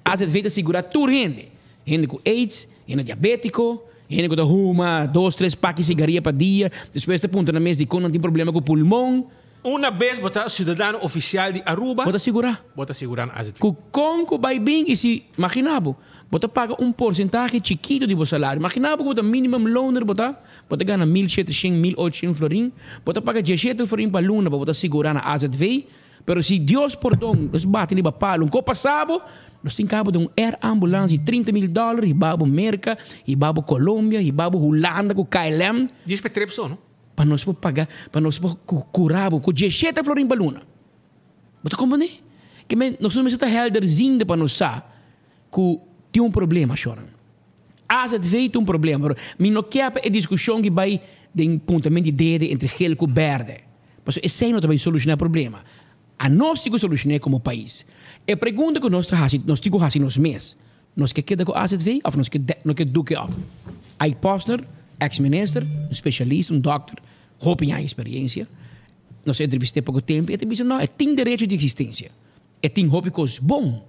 Speaker 2: AZV ta sigura tur hende. Hende cu aids, hende diabetico, hende cu ta huma dos, tres paki sigaria pa dia, despues ta puntra nan mes dicon nan tin problema cu pulmon.
Speaker 1: Una bes bo ta ciudadano oficial di Aruba,
Speaker 2: Bo ta sigura.
Speaker 1: bo ta sigura na AZV.
Speaker 2: Cu con cu bay bin y si, magina bo, bo ta paga un porcentahe chikito di bo salario. Magina bo cu bo ta minimum loner bo ta, bo ta gana 1700, 1800 florin, bo ta paga diesshete florin pa luna pa bo ta sigura na AZV, Pero si Dios pordon, nos bati riba palo. Un ko pasa bo, nos tin kaba den un air ambulance di 30 mil dollar, hiba bo Merca, hiba bo Colombia, hiba bo Hulanda ku KLM.
Speaker 1: Dies pe trip so, no?
Speaker 2: Pa nos por paga, pa nos por cura bo ku diesshete florin pa luna. Bo ta comprende? Ke men, nos mester ta helderziende pa nos sa ku tin un problema, shornan. Azv ta un problema, pero mi no kier pa e diskushon ki bai den puntamento di dede entre gel ku berde. Pasobra esei no ta bai solushoná e problema. Anos tin ku solushoné komo pais. E pregunta ku nos ta hasi, nos tin ku hasi nos mes, Nos ke keda ku azv òf nos ke no ke duke òf? Ike Posner, eks minister, un spesialista, un dòkter, hopi aña eksperiensia, nos a entrevist'é poko tempu i e ta bisa no, e tin derecho di eksistensia. E tin hopi kos bon.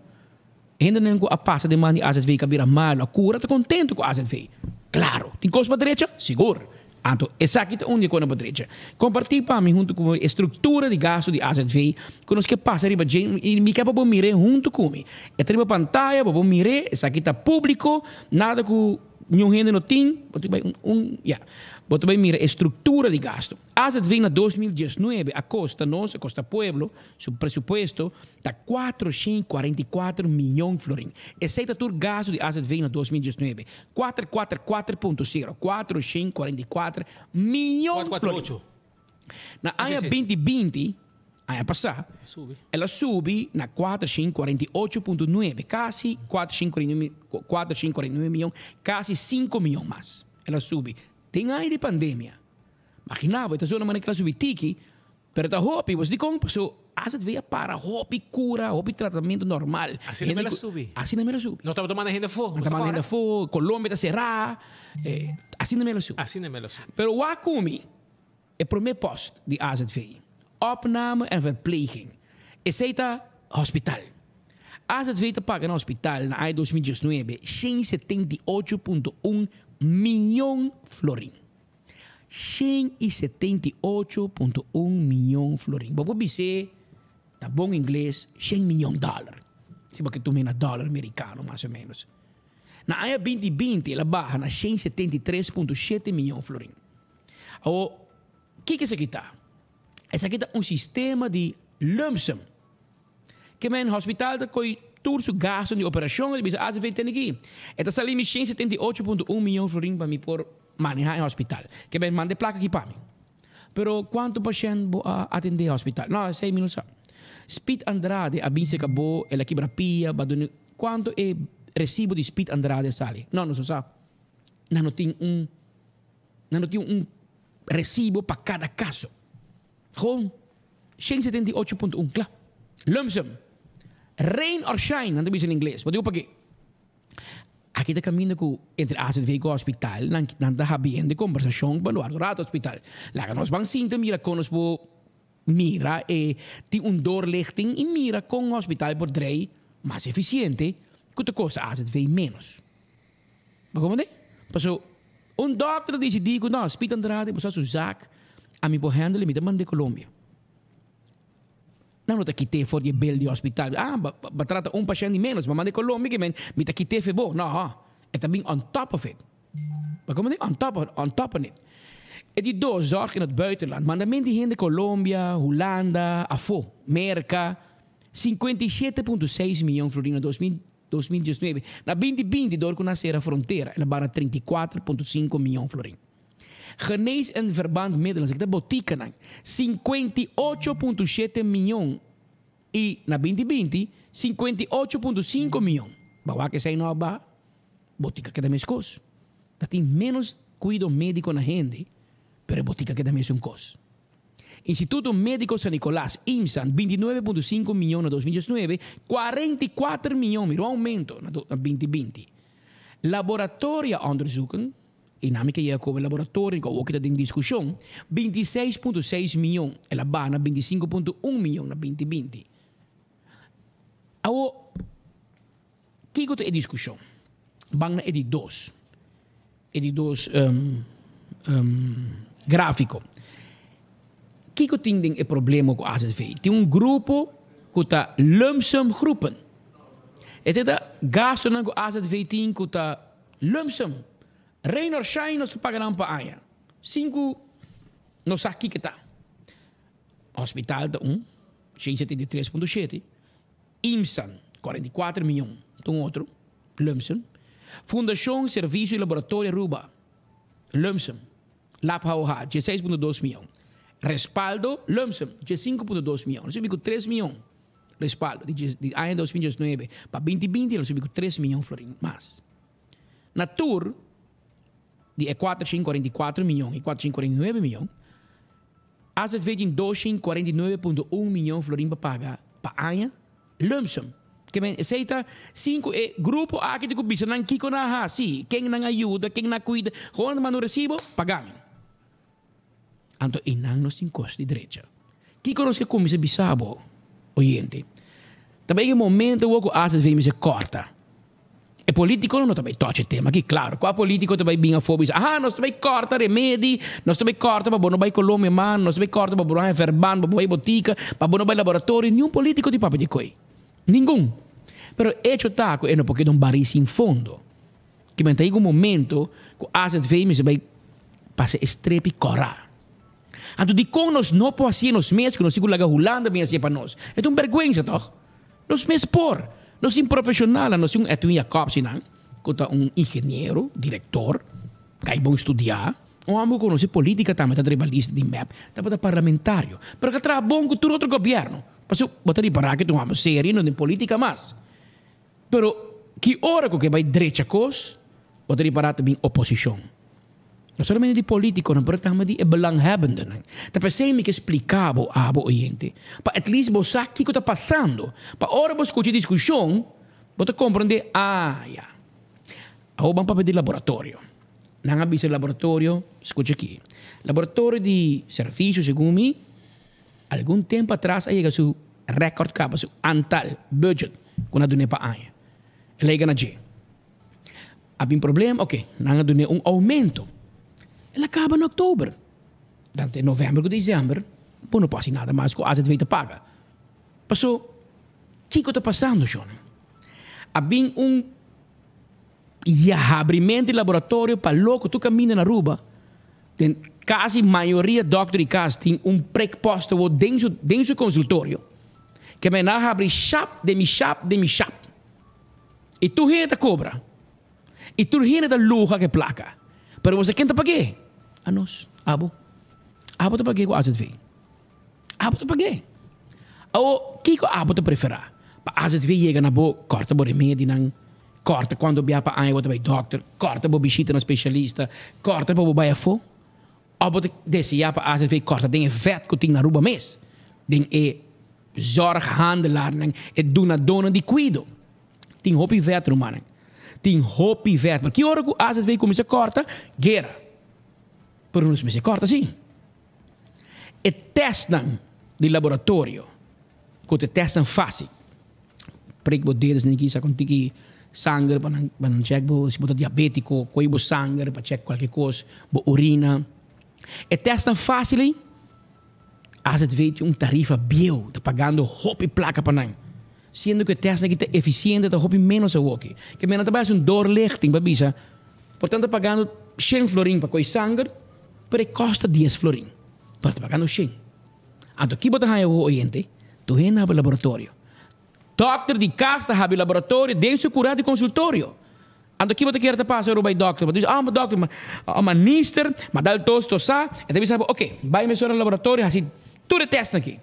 Speaker 2: Hendenan ku a pasa den man di azv ku a bira malu, a kura, ta kontentu ku azv. Klaro, tin kos pa drecha? Sigur. Anto esaki ta un di e kosnan pa drecha. Kompartí pa mi huntu ku bo e struktura di gastu di azv ku nos ke pasa riba dje i mi ke pa bo mir'é huntu ku mi. E ta riba pantaya, pa bo mir'é, esaki ta públiko, nada ku niun hende no tin, bo ta bai un un ya. Bo ta bai mira e struktura di gastu. Azv na 2019 a kosta nos, a kosta pueblo, su presupuesto ta 444 miyon florin. Esei ta tur gastu di azv na 2019. Kuater kuater kuater punto sero, 444 miyon florin. Na aña 2020, aña pasá, el a subi na 448.9, kasi 449 miyon, kasi sinku miyon mas. El a subi. Den aña di pandemia. Magina bo, e ta zona manera ku el a subi tiki, pero ta hopi. Bo sa dikon? Pasobra azv a para hopi kura, hopi tratamentu normal.
Speaker 1: Asina mel a subi.
Speaker 2: Asina mel a subi.
Speaker 1: No tabata manda hende afó.
Speaker 2: No ta manda hende afó, Colombia ta será. Asina mel a subi.
Speaker 1: Asina mel a subi.
Speaker 2: Pero wak ku mi, e promé pòst di azv, opname en verpleging, esei ta hospital. Azv ta paga na hospital na aña 2019 178.1 miyon florin. 178.1 miyon florin. Bo por bis'é na bon ingles shen miyon dòler. Si bo ke tum'é na dòler merikano mas o ménos. Na aña 2020 el a baha na 173.7 miyon florin. Awor, kiko esaki ta? Esaki ta un sistema di lump sum. Ke men hospital ta koy tur su gasto di operashon, e ta bisa azv tene aki. E ta sali mi 178.1 miyon florin pa mi por maneha e hospital. Ke men manda e plaka aki pa mi. Pero kuantu pashent bo a atende hospital? No, esei mi no sa. Speed Andrade a bin seka bo, el a kibra pia, ba duna kuantu e resibo di Speed Andrade a sali? No, nos no sa. Nan no tin un nan no tin un resibo pa kada kaso. Gewoon 178.1, kla. Lump sum. Rain or shine, nan ta bisa na ingles. Bo digo pake? Aki ta kaminda ku entre azv ku hospital nan nan ta habiendo e kombersashon pa Eduardo Rato Hospital. Laga nos ban sinta mira kon nos por mira e tin un doorlichting i mira kon hospital por drei mas efisiente ku ta kosta azv ménos. Bo komprende? Paso. Un dòkter ta disidí ku no, Speed Andrade bo sa su zak, ami por handle, mi ta mand'é Colombia. Nan no ta kit'é for di e bel di hospital. Ah, bo bo trata un pashènt di ménos, bo mand'é Colombia ke men mi ta kit'é fe bo. No, e ta bin on top of it. Bo komo di on top of, on top on it. E di dos, zorg in het buitenland. Mandament di hende Colombia, Hulanda, afó, Merka, 57.6 miyon florin na 2019. Na 2020, dor ku nan sera frontera, el a bara 34.5 miyon florin. Genees en verbandmiddelen, esaki ta botikanan, 58.7 miyon i na 2020, 58.5 miyon. Bo wak esei no a baha? Botika keda meskos. Ta tin ménos kuido médiko na hende, pero e botika keda mesun kos. Instituto Médiko San Nicolas, IMSAN, 29.5 miyon na 2019, 44 miyon, mira un oumento, na 2020. Laboratoria onderzoeken, i nan mi ke yega kobe laboratorio ku awor ki ta den diskushon, 26.6 miyon, el a baha na 25.1 miyon na 2020. Awor, Kiko ta e diskushon? Ban na e di dos, e di dos grafiko. Kiko tin den e problema ku azv? Tin un grupo ku ta lump sum groepen. Esei ta gastunan ku azv tin ku ta lump sum. Rain or shine nos ta paga nan pa aña. Sin ku nos sa kiko ta. Hospital ta un, 173.7. IMSAN, 44 miyon, ta un otro, lump sum. Fundacion Servicio y Laboratorio Aruba, lump sum. Lab HOH, 16.2 miyon. Respaldo, lump sum, 15.2 miyon. Lo subi cu 3 miyon, Respaldo, di di aña 2019 pa 2020 lo subi cu 3 miyon florin mas. Na tur di e 444 miyon y 449 miyon, Azv tin 249.1 miyon florin pa paga pa aña, lump sum. Ke men esei ta sin ku e grupo aki tin ku bisa nan kiko nan a hasi, ken nan a yuda, ken nan a kuida, gewoon nan ta manda un resibo, paga mi. Anto einan nos tin kos di drecha. Kiko nos ke kuminsa bisa bo, oyente? Ta bay e momento awor ku azv mester kòrta. E politiconan no ta bay touch e tema aki, claro. Cua politico ta bay bin afo bisa, aha, nos ta bay corta remedi, nos ta bay corta pa bo no bay Colombia man, nos ta bay corta pa bo no haña verband, pa bo bay botica, pa bo no bay laboratorio. Niun politico tin papia di koe. Ningun. Pero hecho ta cu e no por keda un baril sin fondo. Kimen ta yega un momento cu azv mester bay pasa e strepi cora. Anto dicon nos no por hacié nos mes cu nos tin cu laga Hulanda bin hacié pa nos? E ta un berguensa toch? Nos mes por. Nos tin profesionalnan, nos tin un Edwin Jacobsinan, cu ta un ingeniero, director, cay bon studia, un homber cu conoce politica tambe, ta driba lista di mep, tabata parlamentario, pero ca traha bon cu tur otro gobierno. Pasobra bo ta ripara cu ta un homber serio, no den politica mas. Pero ki ora cu ke bay drecha cos, bo ta ripara ta bin oposicion. No solamente di politiconan, pero tambe di e belanghebbendennan. Ta p'esei mi ke splica bo, abo oyente, pa at least bo sa kico ta pasando. Pa ora bo scucha e discusion, bo ta comprende, ah, ya. Awor ban papia di laboratorio. Nan a bisa laboratorio, scucha aki, laboratorio di servicio segun mi, Algun tempu atras a yega su record caba su antal, budget, cu nan a dun'e pa aña. El a yega na dje. A bin problema, ok, nan a dun'e un aumento. El a caba na october. Dan te november cu december, bo no por haci nada mas cu azv ta paga. Paso, kico ta pasando, shonnan? A bin un yahabrimento di laboratorio pa loco tur caminda na Aruba. Den casi mayoria dokter di cas tin un prikpost awo den su den su consultorio. Ke men a habri shap den mi shap den mi shap. Y tur hende ta cobra. Y tur hende ta luha ke placa. Pero bo sa ken ta pag'é? Anos, abo. Abo ta pag'é ku azv. Abo ta pag'é. Awo, kiko abo ta preferá? Pa azv yega na bo, kòrta bo remedinan, kòrta kuantu bia pa aña bo ta bai dòkter, kòrta bo bishita na spesialista, kòrta pa bo bai afó? Òf bo ta deseá pa azv kòrta den e vèt ku tin na Aruba mes, den e zòrghandelaarnan, e dunadónan di kuido? Tin hopi vèt, rumannan. Tin hopi vèt. Ma ki ora ku azv kuminsá kòrta? Guera. Pero nos mester kòrta sí. E testnan di laboratorio ku ta e testnan fásil, prik bo dedos den kisa kon tiki Sanger pa nan pa nan check bo si bo ta diabetico, koe bo sanger pa check cualkier cos, bo urina. E testnan facil ei, AZV tin un tarifa bieu, ta pagando hopi placa pa nan. Siendo cu e testnan aki ta eficiente ta hopi menos awoki. Ke men nan ta bay haci un doorlichting pa bisa, por tanto ta pagando shen florin pa koe sanger, pero e costa dies florin, pero ta pagando shen. Anto ki bo ta haña awo oyente? Tur hende habri laboratorio. Dokter di kas ta habri laboratorio den su kura di konsultorio. Anto ki bo ta kere ta pasa ora bo bai dokter? Bo ta bisa, ah, ma dokter, ma nister, ma dal tos tosá. E ta bisa bo, oke, bai mesora laboratorio hasi tur e tèstnan aki.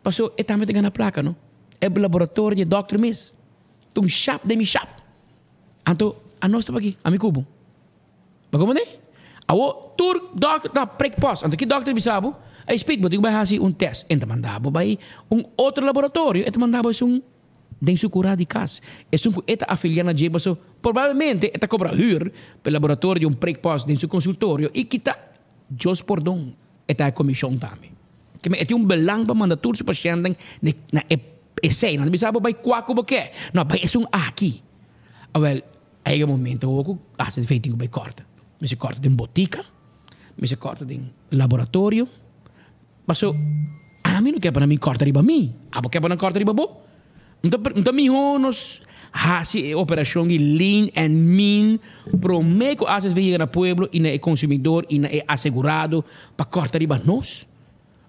Speaker 2: Paso e tambe ta gana plaka, no? E laboratorio di e dokter mes. Ta un shap den mi shap. Anto anos ta paki, ami ku bo. Bo comprende? Awo tur dokter ta prik pos. Anto ki dokter bisa bo? Ey Speed, bo tin ku bai hasi un test. En ta manda bo bai un otro laboratorio, e ta manda bo esun den su kura di kas. Esun ku e ta afilia na dje paso probablemente e ta kobra hür pa e laboratorio di un prik pos den su konsultorio i kita Dios pordon e ta e komishon tambe. Ke men e tin un belang pa manda tur su pashentenan na e esei. Nan ta bisa bo bai kua ku bo ke. No, bai esun aki. Awel. A yega momento awor ku AZV tin ku bai kòrta. Mester kòrta den botika, mester kòrta den laboratorio. Paso ami no ke pa nan bin kòrta riba mi, abo ke pa nan kòrta riba bo? N ta n ta mihó nos hasi e operashon di lean and mean promé ku AZV yega na pueblo i na e konsumidor i na e asegurado pa kòrta riba nos.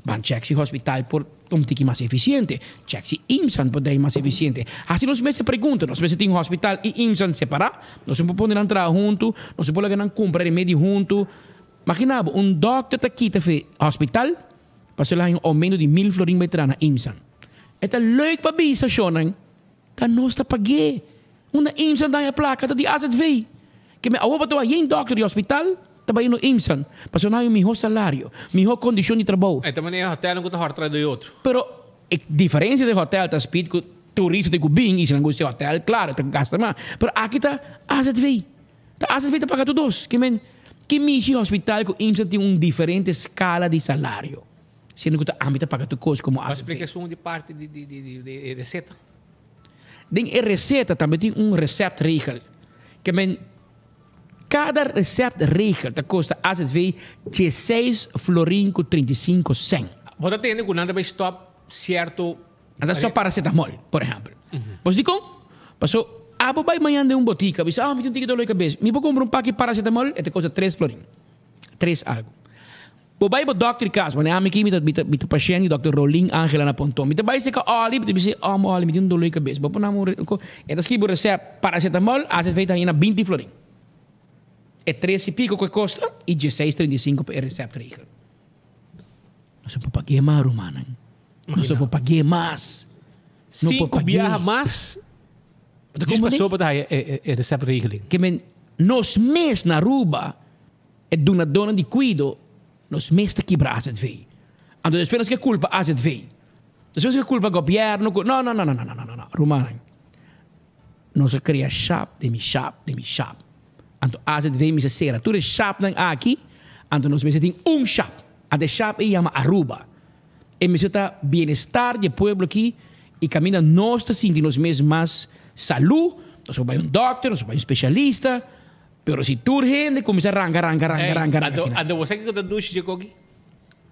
Speaker 2: Ban check si hospital por ta un tiki mas eficiente, check si IMSAN por draai mas eficiente. Haci nos mes e pregunta, nos mester tin hospital y IMSAN separa? Nos no por pone nan traha hunto? Nos no por laga nan cumpra remedi hunto? Magina bo, un dokter ta kita fe hospital pasobra el a haña un aumento di mil florin bay traha na IMSAN. E ta leuk pa bisa shownan, ta nos ta pag'é. Unda IMSAN ta haña placa ta di azv. Ke me awor bo ta wak yen dokter di hospital ta bai no IMSAN pasobra nan haña un miho salario, miho kondishon di trabou.
Speaker 1: E ta manera hotelnan ku ta hòrta di otro.
Speaker 2: Pero e diferensia den hotel ta speed ku turista tin ku bin i si nan gusta e hotel klaro e ta gasta mas. Pero aki ta azv. Ta azv ta paga tur dos. Ke men ki mishi hospital ku IMSAN tin un diferente skala di salario siendo ku ta ami ta paga tur kos komo azv.
Speaker 1: Bo a splika esun di parti di e reseta?
Speaker 2: Den e reseta tambe tin un receptregel. Ke men kada receptregel ta kosta azv dieseis florin ku 35 sèn.
Speaker 1: Bo ta tende ku nan ta bai stòp sierto.
Speaker 2: Nan ta stòp paracetamol, por ehèmpel. Bo sa dikon? Paso abo bai mañan den un botika, bisa, ah mi tin un tiki dolor di kabes, mi por kumpra un paki paracetamol? E ta kosta tres florin, tres algu. Bo bai bo dokter kas, wanneer ami ki mi ta mi ta mi ta pashent di dokter Rolin Angela na Ponton. Mi ta bai seka Olly, mi ta bis'é, Omo Olly, mi tin un dolor di kabes, bo por nami un re ko. E ta skibi un resèpt, paracetamol, AZV ta haña na binti florin. E tres i piko ku e kosta i dieseis treinta i sinku pa e resèpt regel. Nos no por pag'é mas, rumannan. Nos no por pag'é mas. No por
Speaker 1: Sinku
Speaker 2: pag'é.
Speaker 1: biaha mas
Speaker 2: Bo ta
Speaker 1: djis
Speaker 2: komprendé?
Speaker 1: pasobra ta haña e e resèpt regeling.
Speaker 2: Ke men nos mes na Aruba E dunadónan di kuido, nos mes ta kibra azv. Anto despues nos ke kulpa azv. Despues nos ke kulpa gobièrnu ku no no no no no no no no rumannan. Nos a krea shap den mi shap den mi shap. Anto azv mester sera tur e shapnan aki, anto nos mester tin un shap. Anto e shap ei yama Aruba. E mester ta bienestar di e pueblo aki i kaminda nos ta sinti nos mes mas salú, nos por bai un dòkter, nos por bai un spesialista. Pero si tur hende cuminsa ranca, ranca, ranca, ranca, ranca.
Speaker 1: Anto, anto bo sa kiko ta dushi dje koki?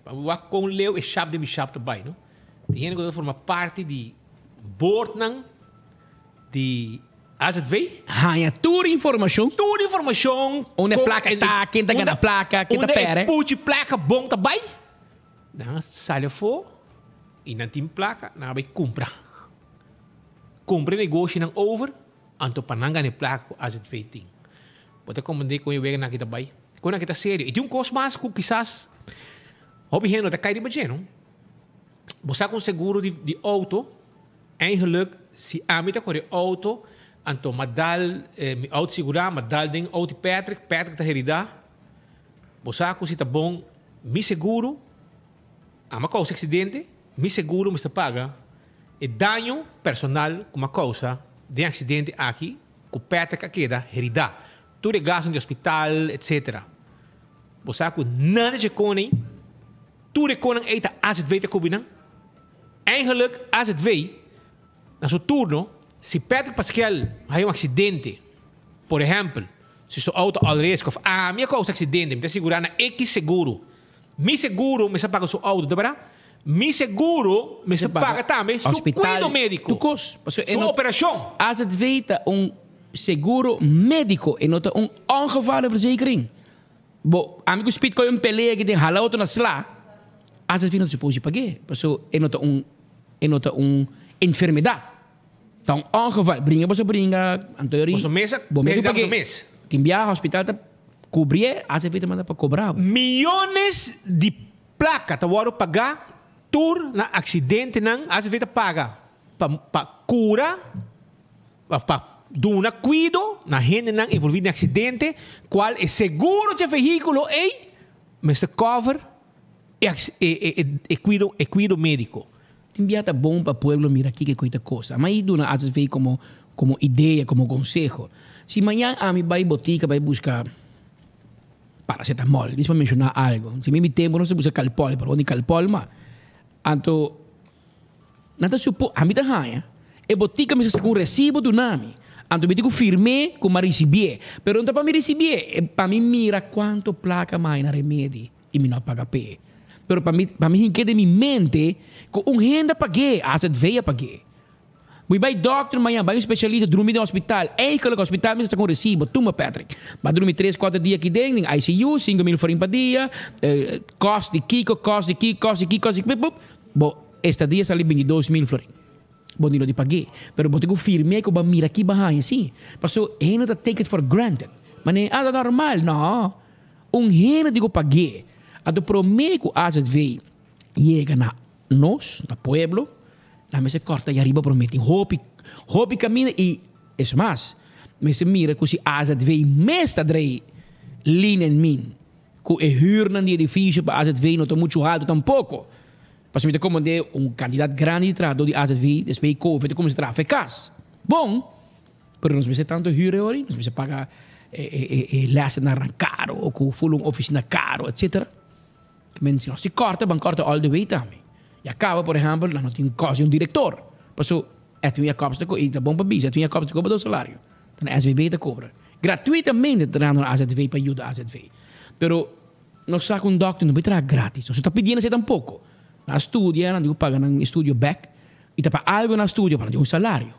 Speaker 1: Pa bo wak kon leu e shap den mi shap ta bai, no? Tin hende ku ta forma parti di boardnan di azv.
Speaker 2: Haña tur informashon.
Speaker 1: Tur informashon.
Speaker 2: Unda e plaka ta, ken ta gana plaka, ken ta pèrdè.
Speaker 1: Unda e puchi plaka bon ta bai. Nan a sali afó i nan tin plaka, nan a bai kumpra. Kumpra e negoshinan over. Anto pa nan gana e plaka ku azv tin. Bo ta komprendé kon e weganan aki ta bai? Kon aki ta serio. I tin un kos mas ku kisas hopi hende no ta kai riba dje, no? Bo sa ku un seguro di di outo, eigenlik si ami ta kore outo, anto m'a dal mi outo sigurá, m'a dal den outo di Patrick, Patrick ta heridá. Bo sa ku si ta bon mi seguro, ami a kousa aksidente, mi seguro mester paga E daño personal ku m'a kousa den e aksidente aki ku Patrick a keda heridá, tur e gastunan di hospital etcetera. Bo sa ku nada dje kon ei, tur e konnan ei ta azv ta kubri nan. Eigenlik azv na su turno Si Patrick Paskel haya un accidente, por ehempel, si su auto all risk of ami a causa accidente, mi ta sigura na X seguro. Mi seguro mester paga su auto, ta berdad? Mi seguro mester paga tambe su cuido medico,
Speaker 2: Tur cos. Pasobra e
Speaker 1: su
Speaker 2: no
Speaker 1: operacion.
Speaker 2: AZV ta un seguro medico, e no ta un ongevallenverzekering. Bo, ami cu Speed coy un pelea aki den hala otro na sla, AZV no ta supos di pag'é, pasobra e no ta un, e no ta un enfermedad. Ta un ongeval. Bringa boso bringa, anto yori,
Speaker 1: Boso mes a
Speaker 2: bo mes
Speaker 1: herida
Speaker 2: pag'é.
Speaker 1: boso mes.
Speaker 2: Tin biaha hospital ta Cubrié, ACV ta manda pa cobra bo.
Speaker 1: Miyones di placa ta wordo paga tur na accidentenan. ACV ta paga pa pa cura of pa duna cuido na hendenan envolvi den accidente cual e seguro dje vehiculo ey mester cover e e e cuido e cuido medico.
Speaker 2: Tin bia ta bon pa pueblo mira kiko koe ta kosa. Ma i duna AZV komo komo idea, komo konseho. Si mañan ami bai botika bai buska paracetamol, dis pa menshoná algo. Si mi mi tempu nos ta buska kalpòl, pero di kalpòl ma. Anto nan ta supo, ami ta haña e botika mester saka un resibo duna mi. Anto mi tin ku firm'é ku m'a risibié. Pero no ta pa mi risibié, e pa mi mira kuantu plaka m'a haña na remedi. I mi no a paga p'e. Pero pa mi, pa mi hink'é den mi mente ku un hende a pag'é, AZV a pag'é. Bo bai dòkter mañan, bai un spesialista, drumi den hospital. Eigenlijk hospital mester ta ku un resibo. Tuma Patrick, bo a drumi tres, kuater dia aki den, den ICU, sinku mil florin pa dia, kòst di kiko, kòst di kiko, kòst di kiko, kòst di kiko, pup, bo estadia sali bintidos mil florin. Bo ni lo di pag'é, pero bo tin ku firm'é ku bo a mira ki bo a haña, sí. Pasobra hende ta take it for granted. Manera, ah, ta normal. No. Un hende di ku pag'é. Anto promé ku azv yega na nos, na pueblo, nan mester kòrta ei ariba promé. Tin hopi, hopi kaminda i es mas, mester mira ku si azv mes ta drei lin en min, ku e hürnan di edifisio pa azv no ta muchu haltu tampoko. Pasobra mi ta komprendé un kantidat grandi di trahadó di azv despues di covid a kuminsá traha for e kas. Bon! Pero nos mester tanto huur e ori, nos mester paga e lessenarnan caro o cu full un oficina caro etcetera. Men si nos tin corta ban corta all the way tambe. Ya caba por ehempel nan no tin cos di un director. Paso Edwin Jacobs ta y ta bon pa bisa Edwin Jacobs ta cobra dos salario. Ta na SVB ta cobra. Gratuitamente ta trahando na AZV pa yuda AZV. Pero nos sa cu un doctor no por traha gratis. Nos no ta pidiendo esey tampoco. Nan a studia nan tin cu paga nan estudio bek y ta pa algo nan a studia pa nan tin un salario.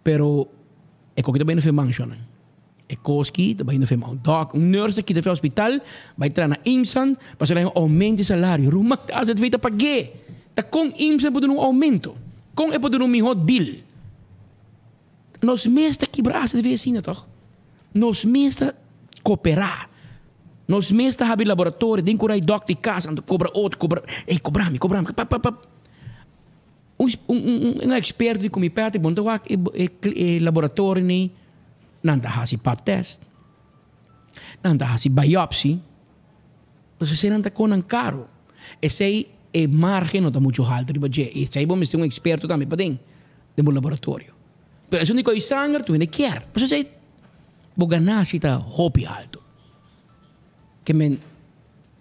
Speaker 2: Pero e koki ta bai na fe manshonnan. E koski ta bai na fe man. Dòk, un nurse ta kita fe hospital, bai traha na IMSAN, pasobra e un oumento di salario. Ruman ta AZV ta pag'é. Ta kon IMSAN por duna un oumento? Kon e por duna un mihó deal? Nos mes ta kibra AZV asina tòg? Nos mes ta koperá. Nos mes ta habri laboratorio den kurai dòk di kas, anto kobra otro, kobra, ey kobra mi, kobra mi, pap, pap, pap. Un experto di cu mi Patrick bo no ta wak e laboratorio ni nan ta haci pap test, nan ta haci biopsy, pues esey nan ta con nan caro. Esey e margen no ta mucho halto riba dje y esey bo mester un experto tambe paden den bo laboratorio. Pero esun di coy sanger tur hende kier, pues esey bo ganashi ta hopi halto. Ke men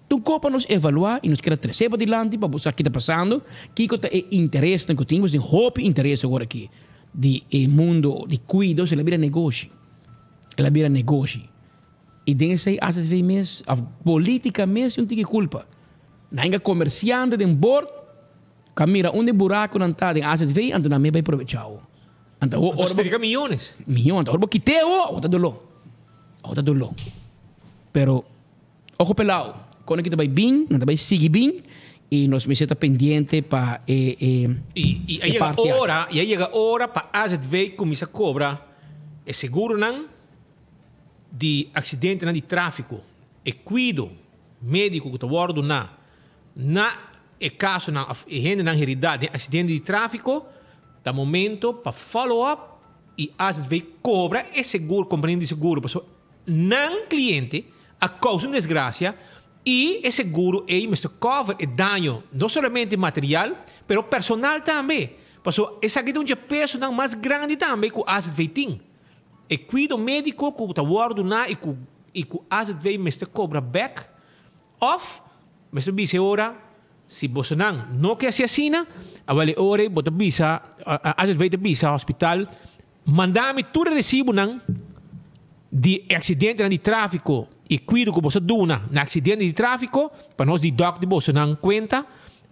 Speaker 2: Tur ko pa nos evaluá i nos keda tresé padilanti pa bo sa ki ta pasando, kiko ta e interesnan ku tin. Nos tin hopi interes awor aki di e mundo di kuido, el a bira negoshi, el a bira negoshi. I den esei AZV mes òf polítika mes tin un tiki kulpa. Nan hinka komersiante den bord ku a mira unda e burakunan ta den AZV anto nan mes bai probechá awo. Anto awor ora bo.
Speaker 1: Miyones.
Speaker 2: Miyon, anto ora bo kit'é awo, awo ta doló, awo ta doló. Pero. Ojo pelao, con aki ta bay bin, nan ta bay sigui bin y nos mester ta pendiente pa e e
Speaker 1: Y a
Speaker 2: e
Speaker 1: yega
Speaker 2: parti aki.
Speaker 1: ora, y a yega ora pa AZV cuminsa cobra e seguronan di accidentenan di trafico, e cuido medico cu ta wordo duna na e casonan of e hendenan herida den accidente di trafico, ta momento pa follow up y AZV cobra e seguro, compania di seguro, pasobra Nan cliente a causa un desgracia y e seguro ey mester cover e daño no solamente material pero personal tambe. Pasobra esaki ta un dje pesonan mas grandi tambe cu azv tin. E cuido medico cu ta wordo duna y cu y cu azv mester cobra bek of mester bisa e ora si bosonan no ke haci asina awel e ora ey bo ta bisa azv ta bisa hospital. Manda mi tur e resibonan di e aksidentenan di tráfiko i kuido ku boso duna na aksidente di tráfiko pa nos deduct di bosonan kuenta,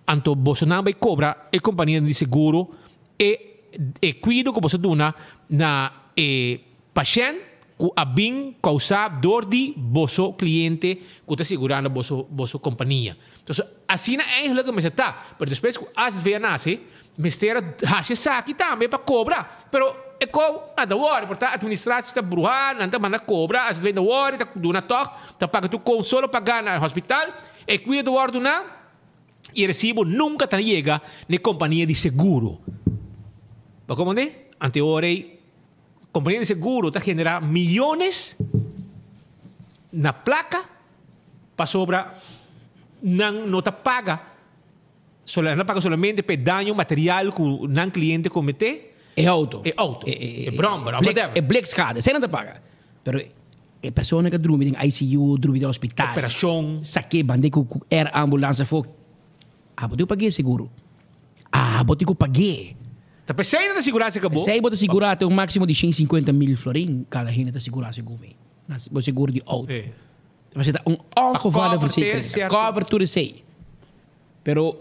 Speaker 1: anto bosonan bai kobra e kompanianan di seguro e e kuido ku boso duna na e pashènt ku a bin kousá dor di boso kliente ku ta sigurá na boso boso kompania. Entonces asina eigenlijk e mester ta, pero despues ku AZV a nase mester a hasi esaki tambe pa kobra, pero e kou nan ta wòri por ta administratie ta bruhá, nan ta manda kobra, AZV ta wòri ta duna tòg, ta paga tur kon solo pagá na hospital, e kuido ta wòrdu duna i e resibo nunka ta yega na e kompania di seguro. Bo komprende? Ante ora ei Kompania di seguro ta generá miyones na plaka pasobra nan no ta paga, nan ta paga solamente pa e daño material ku nan kliente kometé.
Speaker 2: E auto.
Speaker 1: E auto, e brommer of whatever.
Speaker 2: E blikschade, esei nan ta paga. Pero e persona ku a drumi den ICU, drumi den hospital.
Speaker 1: Operashon.
Speaker 2: Sak'é band'é ku air ambulance afó. Abo tin ku pag'é seguro. Abo tin ku pag'é.
Speaker 1: Ta p'esei nan ta sigurá si kabo.
Speaker 2: P'esei bo ta sigurá te un máksimo di 150 mil florin kada hende ta sigurá segun mi. Na bo seguro di outo. Ta p'esei ta un ongevallenverzekering. Ta cover tur esei. Pero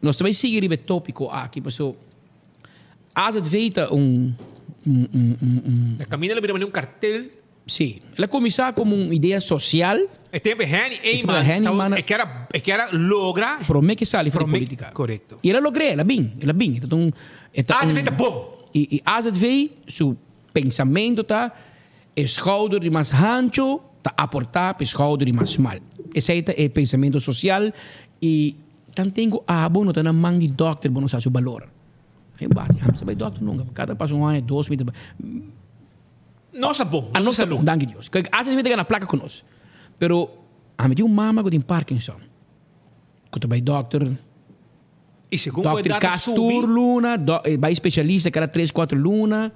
Speaker 2: nos ta bai sigui riba e tópiko aki paso AZV ta un un un un.
Speaker 1: Na kaminda lo bira manera un kartel.
Speaker 2: Sí. El a kuminsá komo un idea sosial.
Speaker 1: E tempu e Henny Eman e kier a e kier a logra.
Speaker 2: Promé ke sali for di politika.
Speaker 1: Korekto.
Speaker 2: I el a logr'é, el a bin, el a bin. E ta un e ta un.
Speaker 1: AZV ta bon.
Speaker 2: I AZV su pensamentu ta e skouder di mas hanchu ta aportá pa e skouder di mas smal. Esei ta e pensamentu sosial i tanten ku abo no ta na man di dòkter bo no sa su balor. Ai bati, ami sa bai dòkter nunka. Kada pas un aña, dos mi ta bai.
Speaker 1: Nos ta bon,
Speaker 2: nos
Speaker 1: ta salú.
Speaker 2: Danki Dios. Kijk, AZV ta gana plaka ku nos. Pero ami tin un mama ku tin Parkinson. Ku ta bai dòkter.
Speaker 1: I segun ku e
Speaker 2: Dòkter
Speaker 1: dat ta
Speaker 2: kas
Speaker 1: subi.
Speaker 2: tur luna, e bai spesialista kada tres, kuater luna.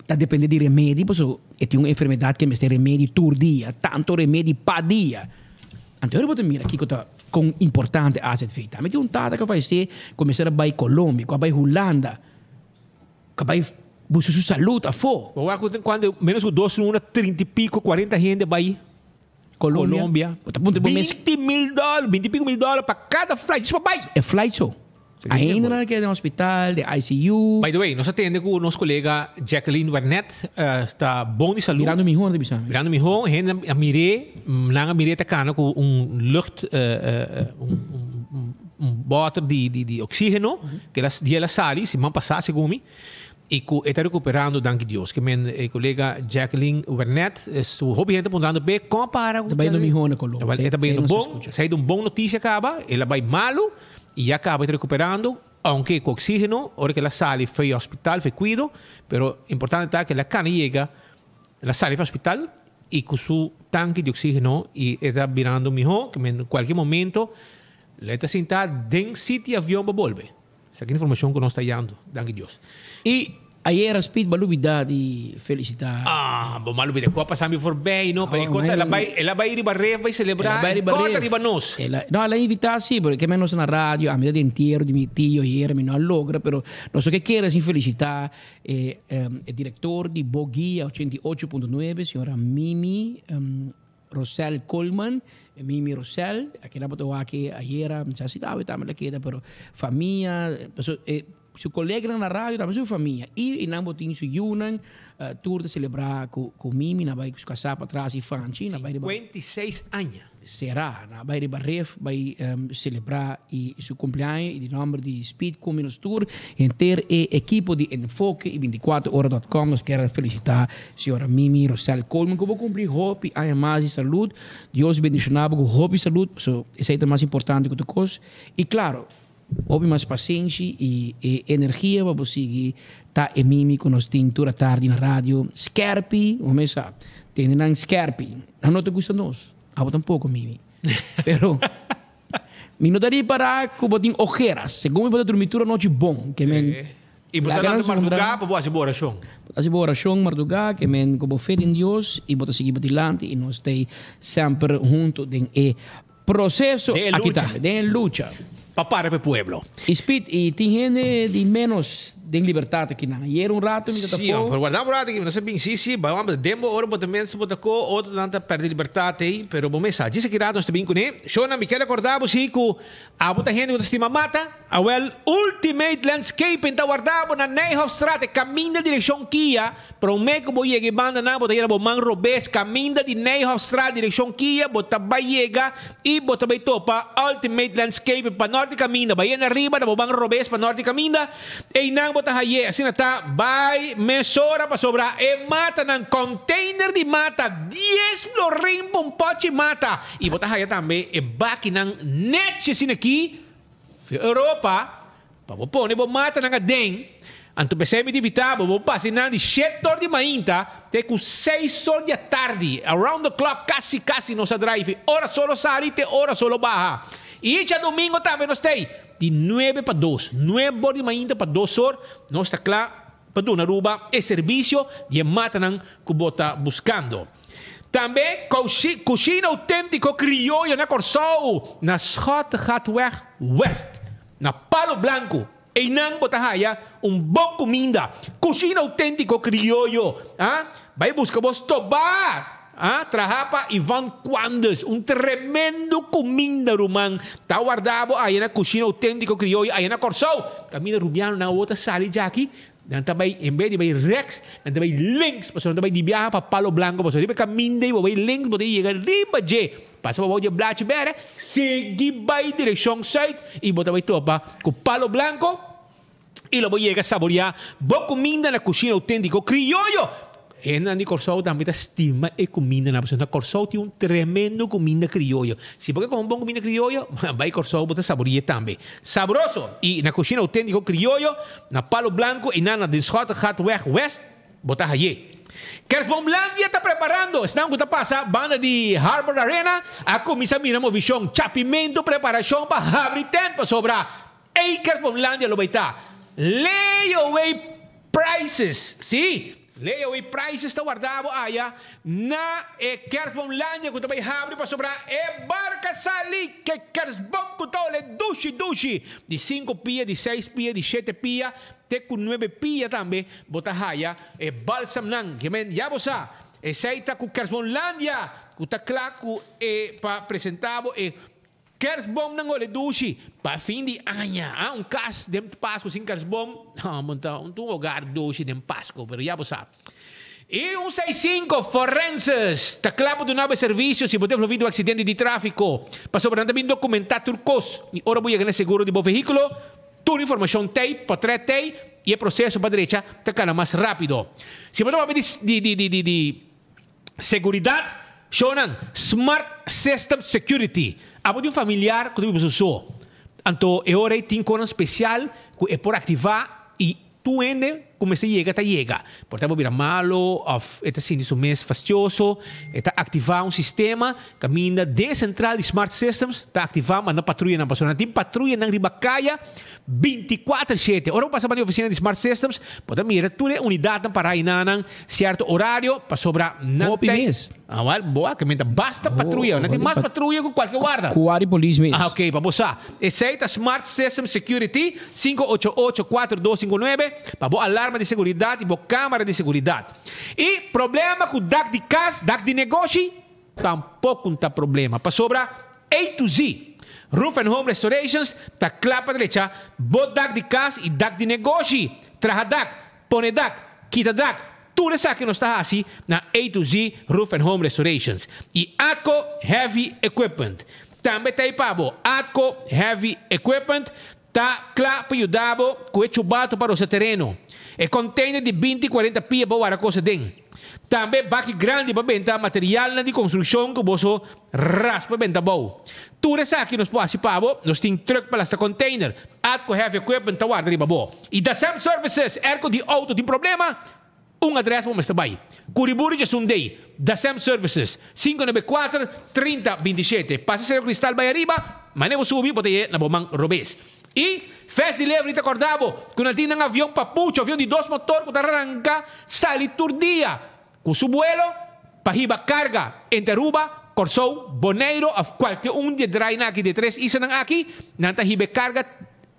Speaker 2: Ta depende di remedi, pasobra e tin un enfermedat ke mester remedi tur dia, tantu remedi pa dia. Anto ora bo ta mira kiko ta kon importante AZV ta. Ami tin un tata ku a falesé ku mester a bai Colombia, ku a bai Hulanda. Ka bai buska su salud afó.
Speaker 1: Bo wak ku cuando menos ku dos luna trinta i pico cuarenta hende bai Colombia.
Speaker 2: Bo ta puntra bo mes.
Speaker 1: Binti mil dòler, binti i pico mil dòler pa kada flight djis pa bai.
Speaker 2: E flight so. Ainda nan a keda den hospital, den ICU.
Speaker 1: By the way, nos a tende ku nos kolega Jacqueline Wernet ta bon di salud.
Speaker 2: Mirando mihó nan ta bisa mi.
Speaker 1: Mirando mihó, hende a mir'é, nan a mir'é ta kana ku un lucht, un. Un bòter di oxígeno ku el di el a sali siman pasá segun mi i ku e ta rekuperando danki Dios. Ke men e kolega Jacqueline Wernet su hopi hende ta puntrando p'e kon a para ku
Speaker 2: Ta bayendo mihó na Colombia.
Speaker 1: E ta bayendo bon, esei ta un bon notisia kaba, el a bai malu i ya kaba e ta rekuperando ounke ku oxígeno ora ku el a sali for hospital for kuido pero importante ta ku el a kana yega el a sali for hospital i ku su tanki di oxígeno i e ta birando mihó ke men kualke momento Lei ta sintá den siti avion pa bolbe. Esaki ta informashon ku nos ta yando. Danki Dios.
Speaker 2: I ayera Speed bo a lubidá di felisitá.
Speaker 1: Ah, bo mal lubidá. Ku a pasá mi forbei, no? Pero e kos ta, el a bai, el a bai riba ref bai selebrá i kòrta riba nos.
Speaker 2: El a, no, el a invitá sí, pero ke men nos ta na radio, ami ta di entiero di mi tio ayera, mi no a logra, pero nos lo ke kere sin felisitá e e direktor di Bo Guia 88.9, señora Mimi Rosel Coleman, Mimi Rosel, akela bo ta wak e ayera, mi sa si ta awe tambe la keda, pero famia, paso e su koleganan na radio tambe su famia i nan bo tin su yunan, tur ta selebrá ku ku Mimi, nan bai ku su kasá patras i Fanchi, nan bai riba.
Speaker 1: 56 aña.
Speaker 2: Será, nan bai riba ref bai selebrá i su kumpleaño i di nòmber di Speed Kumi nos tur, henter e ekipo di Enfoke i 24 ora dòt kòm nos kier a felisitá Señora Mimi Rosel Coleman ku bo kumpli hopi aña mas di salud. Dios bendishoná bo ku hopi salud pasobra esei ta mas importante ku tur kos. I klaro, hopi mas pasenshi i e energia pa bo sigui ta e Mimi ku nos tin tur atardi na radio. Skèrpi, bo mes sa, tende nan skèrpi. Nan no ta gusta nos, abo tampoko Mimi. Pero mi no ta ripará ku bo tin ojeras. Segun mi bo ta drumi tur anochi bon, ke men.
Speaker 1: I bo ta lanta mardugá pa bo hasi bo orashon.
Speaker 2: Bo ta hasi bo orashon mardugá, ke men ku bo fe den Dios i bo ta sigui bo dilanti i nos ta semper huntu den e proseso
Speaker 1: Den e
Speaker 2: aki
Speaker 1: lucha.
Speaker 2: tambe, den e lucha.
Speaker 1: Pa para pa e pueblo.
Speaker 2: I Speed, i tin hende di ménos. den libertad akinan. Ayer un rato mi ta
Speaker 1: Sí,
Speaker 2: afó.
Speaker 1: pero guarda un rato aki, no sé bin, sí, sí, bai dembo ora bo ta mens bo ta ko, otro nan ta perde libertad ei, pero bo mes sa. Djis aki rato nos ta bin kuné. Shona, mi kier recorda bo sí ku abo ta hende ku ta stima mata. Awel, Ultimate Landscaping ta warda bo na Nijhofstraat, e kaminda direkshon Kia. Promé ku bo yega e bandanan bo ta yera bo man robes, kaminda di Nijhofstraat direkshon Kia, bo ta bai yega i bo ta bai topa Ultimate Landscaping pa nort di kaminda. Bai yenda riba na bo man robes pa nort di kaminda, einan bo ta haye. Asina ta bai mesora pasobra e matanan, container di mata, dies florin pa un pochi mata. I bo ta haya tambe e bakinan nèchi asina aki. Di Europa, pa bo pone bo matanan aden, anto p'esei mi ta invitá bo, bo pasa einan di shete or di mainta te ku seis or di atardi, around the clock, kasi kasi nos a drive, ora solo sali te ora solo baha. I djadumingo tambe nos ta ei, di nuebe pa dos, nuebe or di mainta pa dos or, nos ta kla pa duna Aruba e servisio di e matanan ku bo ta buskando. Tambe Cushina Auténtiko Krioyo na Kòrsou, na Schottegatweg West, na Palo Blanku. Einan bo ta haya un bon kuminda. Cushina Auténtiko Krioyo, a bai buska bo stobá! A traha pa Ivan Quandes, un tremendo kuminda ruman. Ta warda bo aya na Cushina Auténtiko Krioyo aya na Kòrsou. Kaminda rubianonan awor ta sali djaki, Nan ta bai, en bes di bai reks, nan ta bai links, pasobra nan ta bai di biaha pa Palo Blanco, pasobra riba e kaminda ei bo bai links, bo ta yega riba dje, pasa pa bou dje blachi bèrdè, sigui bai direkshon sùit i bo ta bai topa ku Palo Blanco i lo bo yega saboriá bo kuminda na kushina outéntiko krioyo. Hendenan di Kòrsou tambe ta stima e kumindanan pasobra na Kòrsou tin un tremendo kuminda krioyo. Si bo ke kome un bon kuminda krioyo, bai Kòrsou bo ta sabori'é tambe. Sabroso! I na Kushina Outéntiko Krioyo, na Palo Blanco i na na Den Schottegatweg West, bo ta hay'é. Kerstboomlandia ta preparando! Esnan ku ta pasa banda di Harbor Arena a kuminsá mira movishon, chapimento, preparashon pa habri tent pasobra Ey Kerstboomlandia lo bai ta Layaway Prices! Sí! Layaway Prices ta warda bo aya na e Kerstboomlandia ku ta bai habri pasobra e barka sali ke kerstboom ku ta ole dushi dushi di sinku pia, di seis pia, di shete pia te ku nuebe pia tambe bo ta haya e balsamnan. Gemen ya bo sa esei ta ku Kerstboomlandia ku ta kla ku e pa presenta bo e Kerstboomnan ole dushi pa fin di aña. Ah, un kas den Pasku sin kerstboom, no, bo ta un hogar dushi den Pasku, pero ya bo sa. I un 65 Forenses ta kla pa duna bo e servisio si bo ta envolvi den un aksidente di tráfiko, pasobra nan ta bin dokumentá tur kos i ora bo yega na e seguro di bo vehíkulo, tur informashon t'ei, potrèt t'ei i e proseso pa drecha ta kana mas rápido. Si bo ta papia di di di di Seguridad, shownan, Smart System Security. Abo di un familiar cu ta biba su so. Anto e ora ey tin conan special cu e por activa y tur hende cu mester yega ta yega. Por ta bo bira malo of e ta sinti su mes fastioso, e ta activa un sistema caminda den e central di Smart Systems ta activa manda patruyanan pasobra nan tin patruyanan riba caya Binticuater shete. Ora bo pasa pa di oficina di Smart Systems, bo ta mira tur e unidadnan para ayina nan cierto horario pasobra nan
Speaker 2: Hopi
Speaker 1: ta
Speaker 2: mes.
Speaker 1: Ah, wel, bo a kementa basta patruya. Nan tin mas patruya ku cualke warda.
Speaker 2: Ku warda di polis mes.
Speaker 1: Ah, ok, pa bo sa. Esey ta Smart Systems Security, 588-4259, pa bo alarma di seguridad y bo camara di seguridad. Y problema ku dak di cas, dak di negoshi? Tampoco un ta problema, pasobra A to Z Roof and Home Restorations ta kla pa drecha bo dak di kas i dak di negoshi. Traha dak, pone dak, kita dak, tur esaki nos ta hasi na A to Z Roof and Home Restorations. I Atco Heavy Equipment tambe ta ei pa bo. Atco Heavy Equipment Ta kla pa yuda bo ku e chubato pa rosa tereno. E container di binti kuarenta pia pa wara kos aden. Tambe baki grandi pa benta materialnan di konstrukshon ku boso raspa benta abou. Tur esaki nos por hasi pa bo, nos tin truck pa lasta container. Atco Heavy Equipment ta warda riba bo. I Dasem Services, airco di auto tin problema? Un adres bo mester bai. Curiburi djasun dei, Dasem Services, 594 30 27. Pasa Cerro Cristal bai ariba, mane bo subi bo ta ye na bo man robes. I Fast Delivery ta korda bo ku nan tin nan avion papucho, avion di dos motor ku ta ranka sali tur dia ku su buelo pa hiba karga entre Aruba, Kòrsou, Boneiru òf kualke un di e drainan aki di e tres islanan aki, nan ta hiba e karga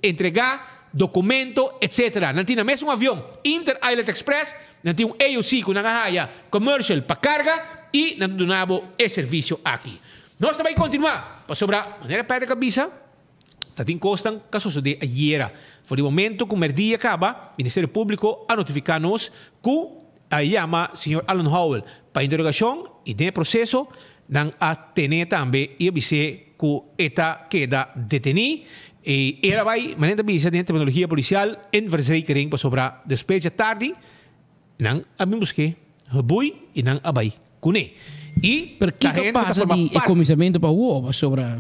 Speaker 1: entrega. documento, etc. Nan tin na mes un avion Inter Island Express, nan tin un AOC cu nan a haya commercial pa carga y nan ta duna bo e servicio aki. Nos ta bay continua, pasobra manera Patrick a bisa, ta tin cosnan cu a sosode ayera. For di momento cu merdia caba, Ministerio Publico a notifica nos cu a yama señor Alan Howell pa interogacion y den e proceso nan a tene tambe y a bis'é cu e ta keda deteni y el a bay, manera ta bisa den terminologia policial, in verzekering pasobra despues djatardi nan a bin busk'é gebui y nan a bay cun'é. Y
Speaker 2: Pero
Speaker 1: ta
Speaker 2: kiko
Speaker 1: hende cu ta
Speaker 2: pasa
Speaker 1: forma
Speaker 2: di e
Speaker 1: parti.
Speaker 2: comisamento pa awor pasobra.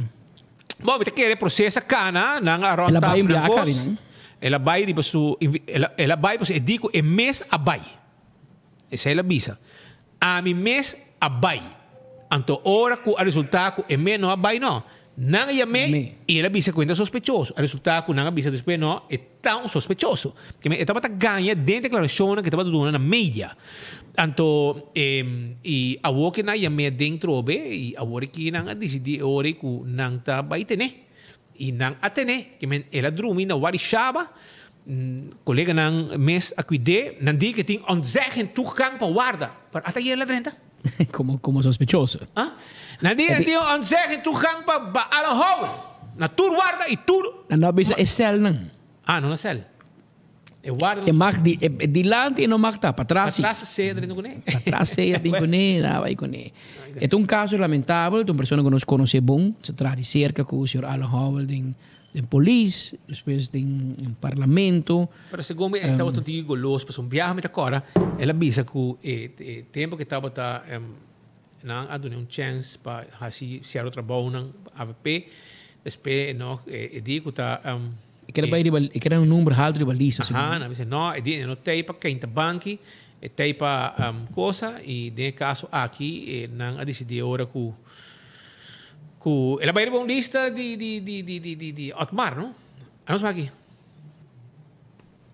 Speaker 1: Bon, mi ta kere proces a cana, nan a
Speaker 2: El a
Speaker 1: rond
Speaker 2: bay
Speaker 1: tafel
Speaker 2: un
Speaker 1: en
Speaker 2: biaha
Speaker 1: bos.
Speaker 2: cabi nan.
Speaker 1: El a bay riba su invi, el a, el a bay pasobra e di cu e mes a bay. Esey el a bisa. Ami mes a bay. Anto ora cu a resulta cu e mes no a bay no, nan a yam'é y el a bisa cu e ta sospechoso. A resulta cu nan a bisa despues no, e ta un sospechoso. Keme e tabata gaña den declaracionnan cu e tabata duna na media. Anto y awor cu nan a yam'é aden trobe y awor aki nan a dicidi e ora cu nan ta bay tene. Y nan a tene, ke men el a drumi na Warishaba, coleganan mes a cuid'é, nan di ke tin ontzegging toegang pa warda, pero ata ayer el a drenta.
Speaker 2: Como, como sospechoso.
Speaker 1: Ah? Nan di ke tin ontzegging toegang pa pa Alan Howell, na tur warda y tur.
Speaker 2: Nan no a bisa e celnan.
Speaker 1: Ah, no na cel. E warda.
Speaker 2: E mag di, e dilanti e no mag ta, patras si.
Speaker 1: Patras sea ta bin kuné.
Speaker 2: Patras sea bin kuné, nan a bai kuné. E ta un kaso lamentabel, ta un persona ku nos konosé bon, se traha di serka ku señor Alan Howell den den polis, despues den parlamento.
Speaker 1: Pero segun mi e tabata un tiki golos, pasobra un biaha mi ta kòrda, el a bisa ku e e tempu ku e tabata nan a dun'é un chèns pa hasi sierto trabounan avp, despues no e di ku ta.
Speaker 2: E keda bai riba, e keda un number haltu riba lista.
Speaker 1: Aha, nan bisa no, e di e no tei pa keinta banki, e tei pa cosa y den e caso aki nan a dicidi e ora cu cu el a bai riba un lista di di di di di di di Otmar, no? A nos wak aki.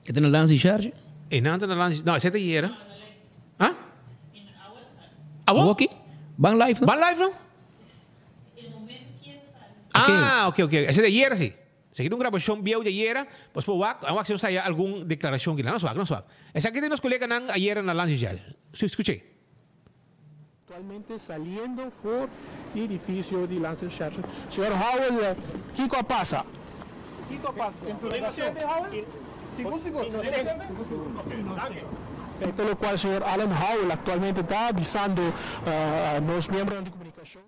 Speaker 2: E ta na Landsrecherche?
Speaker 1: E nan ta na Lands, no, esei ta yera. Ah? Awo?
Speaker 2: Awo aki? Ban live no?
Speaker 1: Ban live no? Ah, ok, ok. Esei ta yera si. Esaki ta un grabashon bieu di ayera, bos por wak, a wak si nos haya algun deklarashon kila. Nos wak, nos wak. Esaki ta nos koleganan ayera na Lanzigel. Skuch'é.
Speaker 4: Actualmente saliendo for di edificio di Landsrecherche. Señor Howell, kico a pasa? Kico a pasa? Inocente, Howell? Sigur, sigur. Inocente? Esey ta locual señor Alan Howell actualmente ta bisando nos miembronan di comunicacion.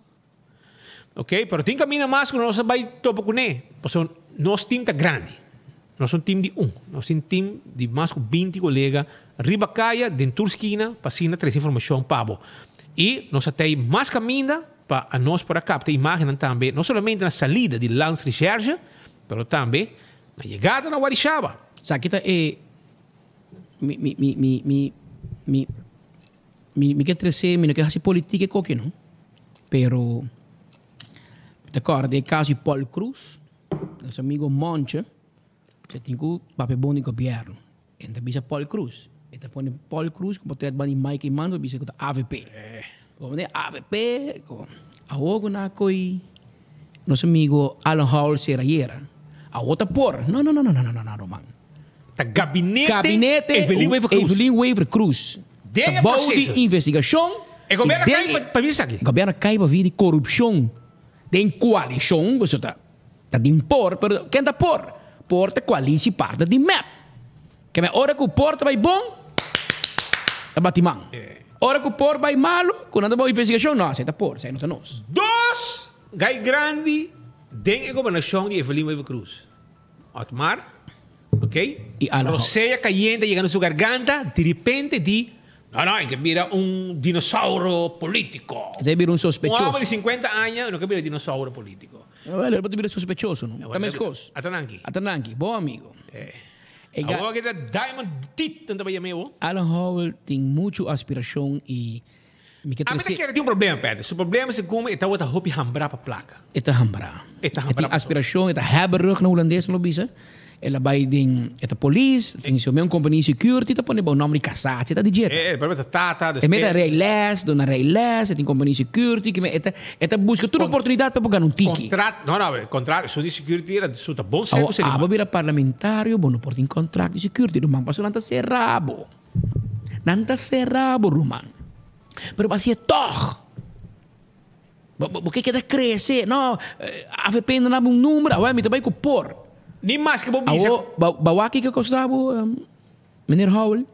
Speaker 1: Ok, pero tin caminda mas cu nos a bay topa cune, pasobra nos team ta grandi. Nos un team di un, nos tin team di mas cu binti colega riba caya, den tur skina, pa asina trece informacion pa bo. Y nos a tey mas caminda pa anos por a capta imagennan tambe, no solamente na salida di Landsrecherche, pero tambe na yegada na Warishaba.
Speaker 2: Esaki ta e mi mi mi mi mi mi. Mi mi ke trese, mi no ke hasi politica e koki no, pero mi ta kòrda e kaso di Paul Croes, nos amigo Monche, e tin ku papia bon di gobièrnu. E ta bisa Paul Croes, e ta pone Paul Croes ku potret banda di Mike Eman ta bisa ku ta avp. Bo manda avp, awor ku nan a koy nos amigo Alan Howell sera ayera, awor ta por, no no no no no no ruman.
Speaker 1: Ta gabinete,
Speaker 2: Gabinete
Speaker 1: Evelyn Wever Croes.
Speaker 2: Evelyn Wever Croes.
Speaker 1: Den e
Speaker 2: Ta bou di
Speaker 1: proceso.
Speaker 2: investigacion.
Speaker 1: E gobierno
Speaker 2: y
Speaker 1: cay
Speaker 2: den
Speaker 1: pa bisa esaki.
Speaker 2: Gobierno cay pa via di corupcion den coalicion, cu eso ta ta den por, pero ken ta por? Por ta coalitie partner di mep. Ke men ora cu por ta bay bon, ta bati man. Ora cu por bay malo, cu nan ta bou investigacion, no, esey ta por, esey no ta nos.
Speaker 1: Dos gay grandi den e gobernacion di Evelyn Wever Croes. Otmar, ok?
Speaker 2: Y Alan Howell.
Speaker 1: Rosea cayente yega na su garganta, diripente di, No, no, e ke bira un dinosauro politico.
Speaker 2: E ta bira un
Speaker 1: Un
Speaker 2: sospechoso.
Speaker 1: homber di 50 aña no ke bira dinosauro politico.
Speaker 2: Well, el por ta bira sospechoso, no? Ta mescos.
Speaker 1: Atananki.
Speaker 2: Atananki, bon amigo. E ga-
Speaker 1: Awor ke ta Diamond Teeth nan ta bay yam'e awor.
Speaker 2: Alan Howell tin mucho aspiracion y Mi ke
Speaker 1: A mi ta
Speaker 2: trese.
Speaker 1: kere tin un problema, Peter. Su problema segun mi e tabata hopi hambrá pa plaka.
Speaker 2: E ta hambrá.
Speaker 1: E ta
Speaker 2: E
Speaker 1: hambrá
Speaker 2: tin
Speaker 1: pa
Speaker 2: aspirashon, e ta hebberig na hulandes nan lo bisa. El a bai den e ta polis, tin su meun company security ta pone bo nomber di casá, ta di djeta.
Speaker 1: E, pero ta tata,
Speaker 2: E meta rei les, duna rei les, e tin company security, ki me e ta e ta busca tur oportunidad pa bo gana un tiki.
Speaker 1: Contrat, no no, contrat, su di security era su ta bon ser
Speaker 2: Awo
Speaker 1: ku seri
Speaker 2: abo bira parlamentario, bo no por tin contract di security, ruman, pasobra nan ta sera bo. Nan ta sera bo, ruman. Pero bo hacié tog. Bo ke keda krese, no, avp no daba un number, awel mi ta bai ku por.
Speaker 1: Ni maske bo bisa.
Speaker 2: Awo, bo wak kiko kosta bo, meneer Howell?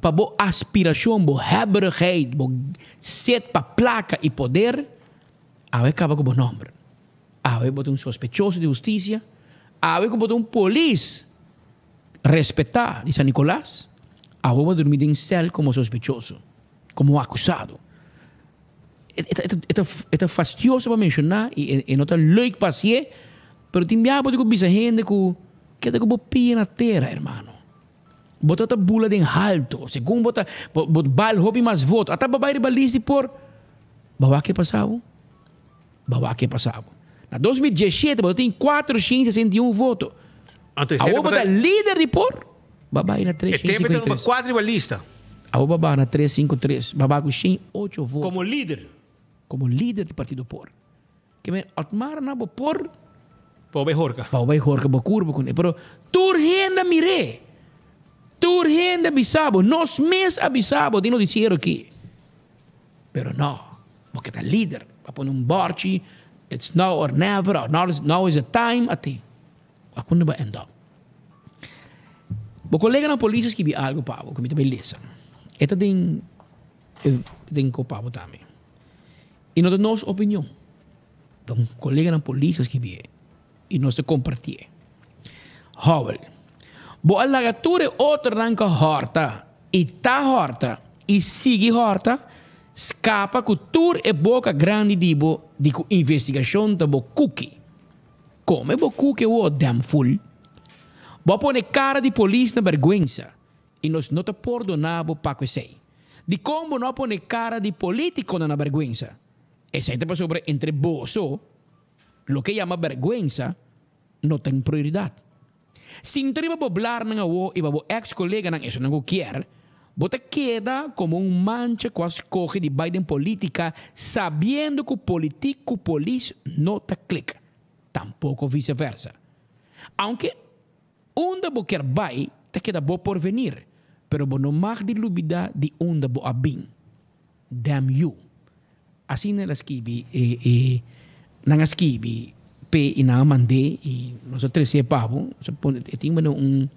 Speaker 2: Pa bo aspirashon, bo hebberigheid, bo set pa plaka i poder, awe kaba ku bo nomber. Awe bo ta un sospechoso di hustisia, awe ku bo ta un polis respetá di San Nicolas, awe bo a durmi den sèl komo sospechoso, komo akusado. E ta fastioso pa menshoná i e no ta leuk pa hasié, pero tin bia bo tin ku bisa hende ku keda ku bo pia na tera, hermano. Bo ta ta bula den halto, segun bo ta bo bal hopi mas voto, ata bo bai riba list di por, bo wak ke pasa bo? Bo wak ke pasa bo? Na 2017 bo ta tin 461 voto. Awor bo ta lider di por, Ba bai na tres
Speaker 1: E tempo e ta number cuatro riba lista.
Speaker 2: Awor ba baha na tres sinku tres. Ba baha ku shen ocho voto.
Speaker 1: Como lider.
Speaker 2: Como lider di partido por. Ke men Otmar na bo por.
Speaker 1: Pa bo bai horka.
Speaker 2: Pa bo bai horka bo kurpa kuné. Pero tur hende a mir'é. Tur hende a bisa bo. Nos mes a bisa bo den noticiero aki. Pero no. Bo ke ta lider. Bo a pone un bòrchi. It's now or never. Or now is the time. Ate. A unda bo a end up? Bo koleganan polis a skibi algu pa bo ku mi ta bai lesa. E ta den e den ko pa bo tambe. I no ta nos opinion. Ta un koleganan polis a skibi e i nos ta kompartié. Howell, bo a laga tur e otronan ku a hòrta i ta hòrta i sigui hòrta skapa ku tur e boka grandi di bo di ku investigashon ta bo kuki. Come bo cu ke wo damn fool. Bo a pone cara di polis na berguensa y nos no ta pordona bo pa cu esey. Dicon bo no a pone cara di politiconan na berguensa? Esey ta pasobra entre boso loke yama berguensa no ta un prioridad. Sinta riba bo blarnan awo y pa bo ex coleganan esonan cu kier, bo ta keda como un mancha cu a scoge di bay den politica sabiendo cu politic cu polis no ta click, tampoco vice versa. Aunke unda bo kier bay ta keda bo porvenir, pero bo no mag di lubida di unda bo a bin. Damn you. Asina el a skibi e e nan a skibi p'e i nan a mand'é i nos a tres'é pa bo. Nos a pone e tin bueno un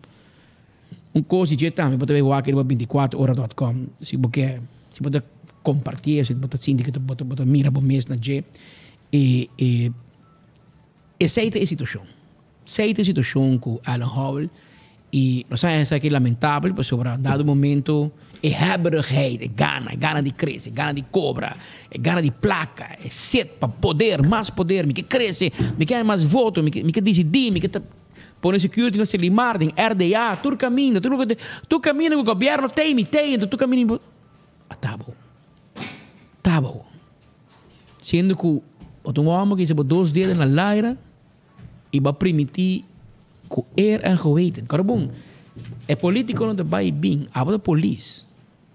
Speaker 2: un kos di dje tambe bo ta bai wak riba binticuatro ora dot com si bo ke si bo ta kompartié si bo ta sinti ke bo ta bo ta mira bo mes na dje e e esei ta e situashon. Esei ta e situashon ku Alan Howell i nos a esaki lamentabel pasobra dado momento e hebberigheid, e gana, e gana di krese, e gana di kobra, e gana di plaka, e set pa poder, mas poder, mi ke krese, mi ke haña mas voto, mi ke mi ke disidí, mi ke ta pone security na Selimar, den RDA, tur kaminda, tur loke tur kaminda ku gobièrnu tei mi tei, enton tur kaminda mi por a tabo, tabo. Siendo ku bo ta un hòmber ku hisa bo dos dedo na laira. I bo a primiti ku eer en geweten. Kòrda bon, e politikonan ta bai i bin, abo ta polis.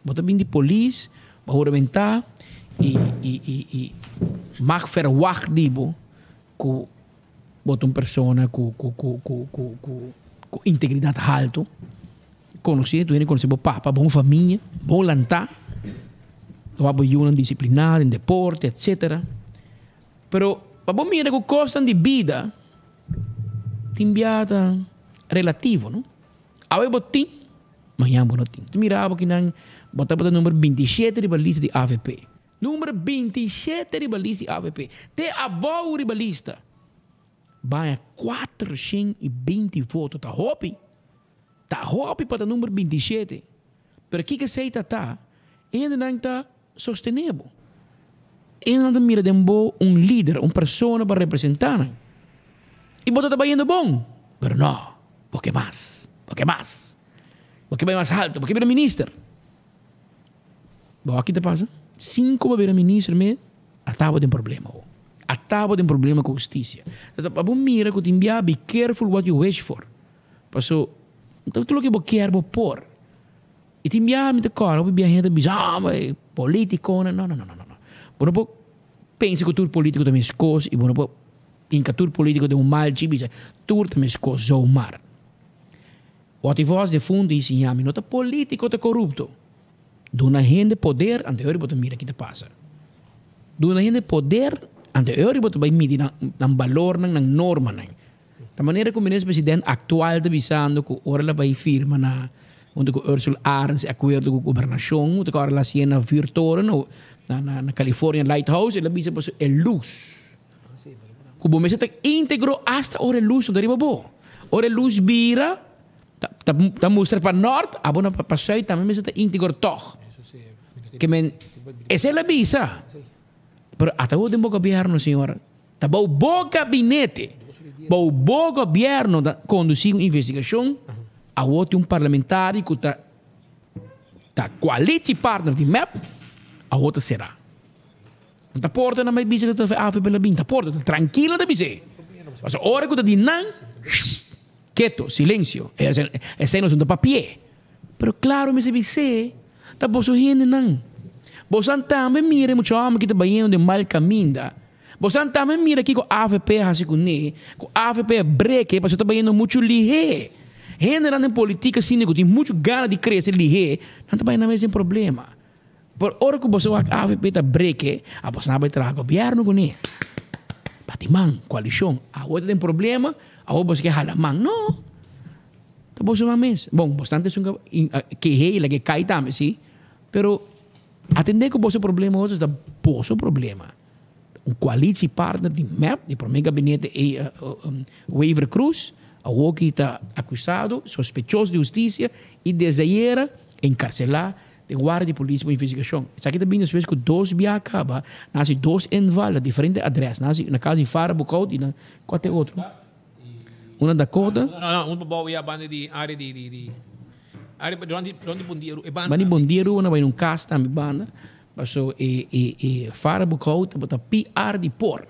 Speaker 2: Bo ta bin di polis, bo a huramentá i i i i mag verwagt di bo ku bo ta un persona ku ku ku ku ku ku ku integridat haltu. Konosé, tur hende konosé bo papa, bon famia, bon lantá, wak bo yunan disipliná den deporte, etsetera. Pero pa bo mira ku kosnan di bida tin bia ta relativo, no? Awe bo tin, mañan bo no tin. Ta mira abo kinan bo tabata number 27 riba lista di avp. Number 27 riba lista di avp. Te abou riba lista. Baña 420 voto. Ta hopi. Ta hopi pa ta number 27. Pero kiko esei ta ta? E hendenan ta sostené bo. E hendenan ta mira den bo un lider, un persona pa representá nan. I bo ta ta bayendo bon, pero no, bo ke mas, bo ke mas. Bo ke bai mas haltu, bo ke bira minister. Bo wak ki ta pasa? Sin ku bo bira minister me, a ta bo den problema bo. A ta bo den problema ku hustisia. Pa bo mira ku tin bia, be careful what you wish for. Paso, tur loke bo kier bo por. I tin biaha mi ta kòrda hopi biaha hende ta bisa, ah, ma e politikonan. No, no, no, no, no. Bo no por pensa ku tur politiko ta meskos i bo no por hinka tur politiko den un malchi i bisa tur ta meskos zomaar. Watty Vos defuntu i siña mi no ta politiko ta korupto. Duna hende poder anto e ora bo ta mira ki ta pasa. Duna hende poder anto e ora bo ta bai midi nan balornan, nan normanan. Ta manera ku minister president aktual ta bisando ku ora el a bai firma na huntu ku Ursula Arends e akuerdo ku gobernashon ku ta ora el a hasié na Vuurtoren na na California Lighthouse el a bisa pasobra e lus ku bo mester ta integro asta ora e lus no ta riba bo. Ora e lus bira ta ta mustra pa nort abo na pa sùit tambe mester ta integro tòg. Ke men esei el a bisa. Pero ata bo den bo gobierno señor. Ta bou bo gabinete, bou bo gobierno ta conduci un investigacion, awor tin un parlamentario cu ta ta coalitiepartner di mep, awor ta cera. No ta porta nan bay bisa cu ta avp la bin, ta porta, ta trankilo ta bis'e. Pasobra ora cu ta di nan, keto, silencio, esey nos no ta papia. Pero claro mester bis'é, ta boso hendenan. Bosan tambe mira e mucha homber ki ta bayendo den mal caminda. Bosan tambe mira kiko avp a hasi kuné, ku avp a breke pasobra ta bayendo muchu lihé. Hendenan den politica asina ku tin muchu gana di krese lihé, nan ta bai nan mes den problema. Pero ora ku boso wak avp ta breke, a boso nan a bai traha gobierno kuné. Bati man, koalishon. Awor ta den problema, awor boso ke hala man. No! Ta boso man mes. Bon, bastante esun kehé i lag'é kai tambe, sí. Pero atendé ku boso problema otro ta boso problema. Un koalitiepartner di mep, di promé gabinete Wever Croes, awoki ta akusado, sospechoso di hustisia i desde ayera enkarselá den warda di polis pa investigashon. Esaki ta bini despues ku dos biaha kaba nan hasi dos inval na diferente adrès. Nan hasi na kas di Farah Boekhout i na kua ta e otro? Una Dakota.
Speaker 1: No, no, un pa bou ya banda di área di di di área rond di rond di Bondia e banda.
Speaker 2: Banda di Bondia Aruba nan bai na un kas tambe banda. Paso e e e Farah Boekhout tabata PR di por.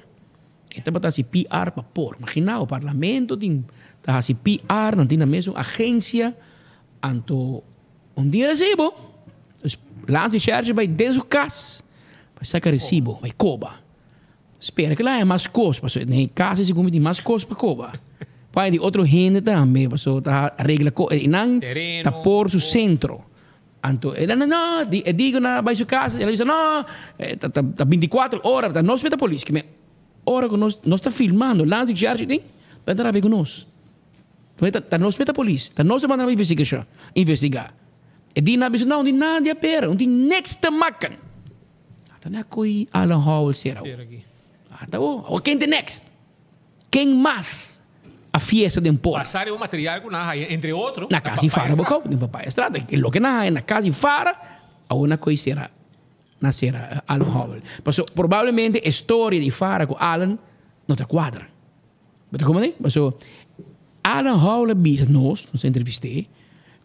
Speaker 2: E tabata hasi PR pa por. Magina bo parlamento tin ta hasi PR nan tin nan mes un agencia anto un dia resibo. Dus Lance Sherge bai den su kas pa saka resibo bai koba. Spera ku el haña mas kos pasobra den e kas ei segun mi tin mas kos pa koba. Por haña di otro hende tambe pasobra ta regla kos i nan ta por su sentro. Anto el a no e digo nan a bai su kas el a bisa no ta binti kuater ora ta nos meta polis kimen ora ku nos nos ta filmando Lans i Shershi tin nan ta rabia ku nos ta nos meta polis ta nos a manda nan investigashon investiga e di nan a bisa no no tin nada di haber no tin niks te maken. Ata na koe Alan Howell sera awo. Ata awo. Awo ken te next? Ken mas a fiesta den por?
Speaker 1: Basá riba material ku nan a haya, entre otro,
Speaker 2: Na kas di Fara Bokou, den Papaya Estrada. E loke nan a haya na kas di Fara, awo na koe sera, na sera Alan Howell. Paso probablemente e storia di Fara ku Alan no ta kuadra. Bo ta komprende? Paso Alan Howell a bisa nos, nos a entrevist'é,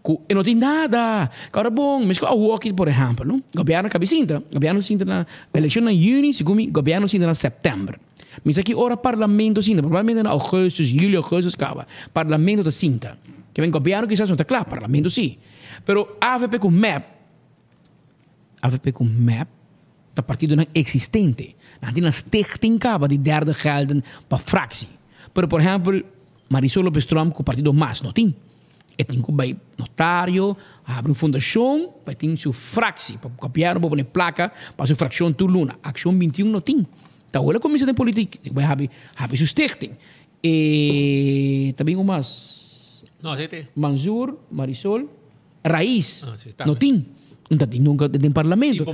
Speaker 2: ku e no tin nada. Ku ora bon, mes ku awoki por ehèmpel, no? Gobièrnu kabi sinta, gobièrnu sinta na elekshon na yüni, segun mi, gobièrnu sinta na sèptèmber. Mi sa ki ora parlamento sinta, probablemente na ougùstùs, yüli, ougùstùs kaba, parlamento ta sinta. Ke men gobièrnu kisas no ta kla, parlamento si. Pero avp ku mep, Avp ku mep ta partidonan eksistente. Nan tin nan stichting kaba di derde gelden pa fraksie. Pero por ehèmpel Marisol Lopez Tromp ku partido mas no tin. E tin ku bai notario, habri un fundashon pa e tin su fraksie. Pa gobièrnu por pone plaka pa su frakshon tur luna. Akshon 21 no tin. Ta awor el a kuminsá den politik. Tin ku bai habri habri su stichting. E ta bin un mas.
Speaker 1: No, esei te.
Speaker 2: Manzoor, Marisol. Rais no tin. No ta tin nunca den parlamento.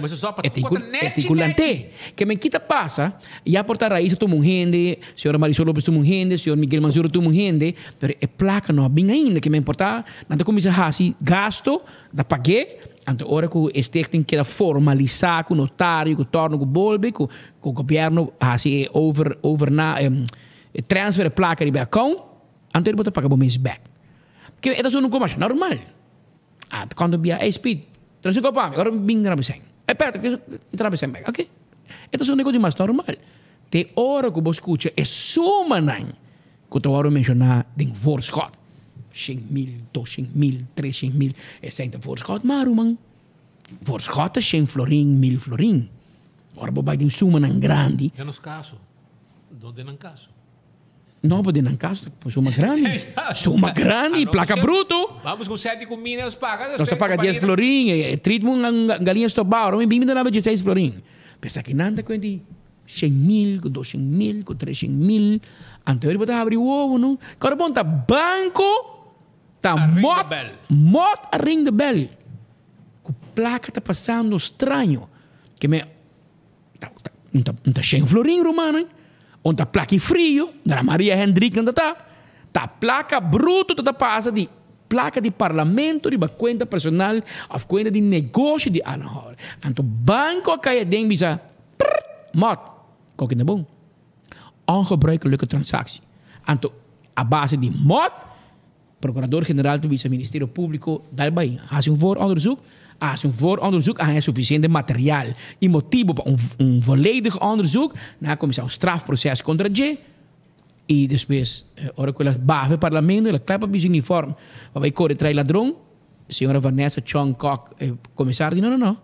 Speaker 2: E tin cu e tin cu lant'é. Ke men kita pasa, ya por ta Rais a tuma un hende, señora Marisol Lopez tuma un hende, señor Miguel Manzur a tuma un hende, pero e placa no a bin ainda. Ke men por ta nan ta cuminsa haci gasto, ta pag'é, anto ora cu e stichting keda formalisa cu notario, cu torno, cu bolbe, cu cu gobierno haci e over overna e transfer e placa riba e account, anto bo ta paga bo mes bek. Ke e ta sona un komasha normal. Ah, cuando bia, ey Speed, trese un kop pa mi, ora mi bin na Rabiseng. Ey Patrick, trese un Rabiseng bek. Oké. E ta sona un kos di mas normal. Te ora ku bo skucha e sumanan ku ta wòrdu menshoná den voorschot. 100 mil, 200 mil, 300 mil. Esey ta voorschot maar, man. Voorschot ta 100 florin, 1000 florin. Ora bo bay den sumanan grandi.
Speaker 1: Den nos caso. Den nan caso.
Speaker 2: No, pa den nan caso, suma grandi. Suma grandi, placa bruto.
Speaker 1: Vamos cu sete comida, nos paga.
Speaker 2: Nos paga 10 florin, treat un galiña stoba, ora mi bimi ta 16 florin. Pensa cu nan ta cuenta 100 mil, 200 mil, 300 mil. Anto bo ta habri wowo, no? Awor bon ta banco, ta MOT, MOT a ring the bell. Cu placa ta pasando straño. Kiermen ta, ta, ta, ta 100 florin, ruman, un ta placa frio, na Maria Hendrik nan ta, ta placa bruto ta pasa di placa di parlamento riba cuenta personal of cuenta di negoshi di Alan Hall. Anto banco a cay den bisa, prr, MOT, koki na bon. Ongebruikelijke transactie. Anto a base di MOT, Procurador-Generaal ta bisa Ministerio Publico, daarbij, haci un vooronderzoek, haci un vooronderzoek, hay suficiente materiaal y motivo pa un volledig onderzoek, dan cuminsa un strafproces contra dje, y despues, ora cu el a baha parlamento, el a cla pa bisti uniform, pa bay core tras ladron, señora Vanessa Chong Kok, commissaris, no, no, no.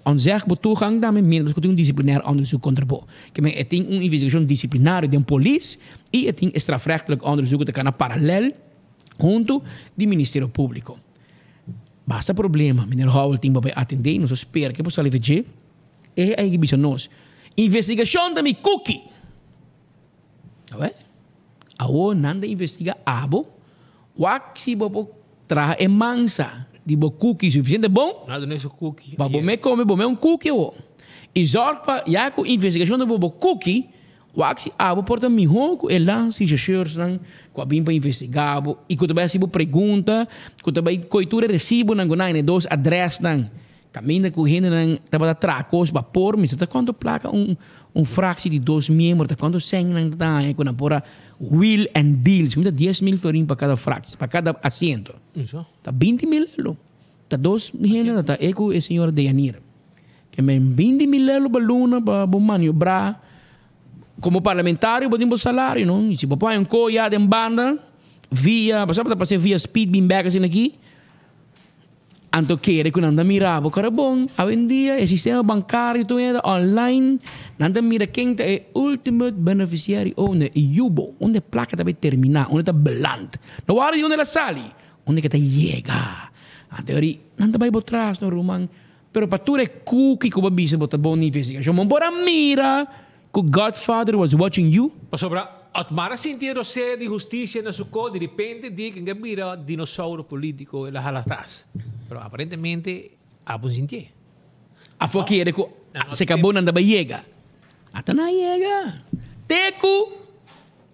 Speaker 2: Ontzeg bo toegang tambe mientras cu tin un disciplinair onderzoek contra bo. Kiermen e tin un investigacion disciplinario di polis y e tin strafrechtelijk onderzoek cu ta paralel hunto di Ministerio Publico. Basta problema, meneer Howell tin pa atende, nos ta spera cu por sali VG. E ey bisa nos. Investigacion ta mi cookie. Awel? Awo nan ta investiga abo, wak si bo por traha e mansa di bo cookie suficiente bon.
Speaker 1: Nada no cookie.
Speaker 2: Pa bo mes come bo mes un cookie wo. Y zorg pa ya cu investigacion di bo cookie, wak si abo por ta miho cu e landsrechercheurs nan cu a bin pa investiga bo y cu tambe bo pregunta, cu tambe coitura recibo nan cu nan e dos adres nan. Caminda cu hende nan tabata tracos vapor, mi sa cuanto placa un fractie di dos miembro, ta cuanto cen nan ta cu nan por a wheel and deal. Si 10 mil florin pa cada fractie, pa cada asiento.
Speaker 1: Isso.
Speaker 2: Ta 20 mil euro. Ta dos hende ta e cu e señor Deyanir. Kiermen 20 mil euro pa luna pa bo maniobra como parlamentario bo tin bo salario, no? Y si bo pone un coya den banda via, bo sabe ta pasa via speed bin back asina aki. Anto kere cu nan ta mira bo cara bon. Hoy en dia e sistema bancario tur ta online. Nan ta mira ken ta e ultimate beneficiary owner y yubo. Unda placa ta bay termina, unda ta beland. No wari unda el a sali, unda cu ta yega. Anto ori nan ta bay bo tras no, ruman. Pero pa tur e cookie cu bo bisa bo ta bon investigacion. Bo por a mira cu Godfather was watching you.
Speaker 1: Pasobra, Otmar a sinti rosea di husticia na su co, di repente di cu mira dinosauro politico el a hala atras. Pero aparentemente, abo sinti.
Speaker 2: Afo kere cu se caba nan bay yega. Ata nan yega. Te cu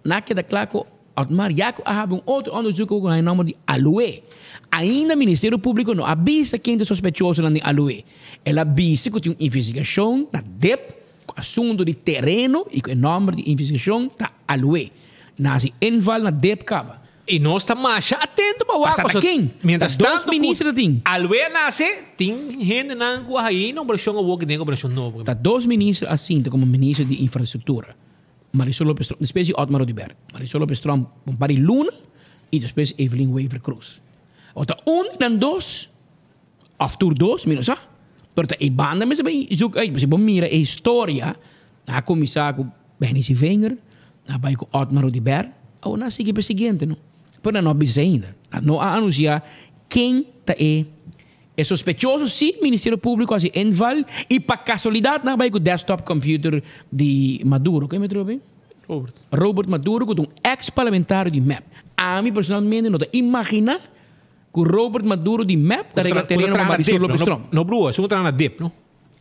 Speaker 2: nan keda cla cu Otmar ya cu a un otro onderzoek cu e nomber di Aloe. Ainda Ministerio Publico no a bisa ken ta sospechoso nan di Aloe. El a bisa cu tin un investigacion na DIP asunto di tereno y cu e nomber di investigacion ta Aloe. Nan a haci inval na DIP caba.
Speaker 1: Y nos ta mas atento pa
Speaker 2: Pasa ta ken?
Speaker 1: Mientras
Speaker 2: Ta dos
Speaker 1: tanto,
Speaker 2: ministro tin.
Speaker 1: Aloe nace, tin hende nan cu ey na operacion of den operacion nobo.
Speaker 2: Ta dos ministro asina como ministro di infrastructura. Marisol Lopez Tromp, despues di Otmar Oduber. Marisol Lopez Tromp, un par di luna, y despues Evelyn Wever-Croes. Ota un dan dos, of tur dos, mi no sa. Pero ta e banda mes bay zoek uit. Si bo mira e historia, a cuminsa cu Benny Wenger, a bay cu Otmar Oduber, awor nan a sigui pa e siguiente, no? Pero nan no a bisa ainda. No a anuncia ken ta e sospechoso si Ministerio Publico a haci inval y pa casualidad nan bay cu desktop computer di Maduro. Ken mi trobe?
Speaker 4: Robert.
Speaker 2: Robert Maduro, cu ta un ex-parlamentario di MEP. Ami personalmente no ta imagina cu Robert Maduro di MEP ta regla tereno pa Marisol Lopez Tromp.
Speaker 1: No, bro, esey ta na DIP, no?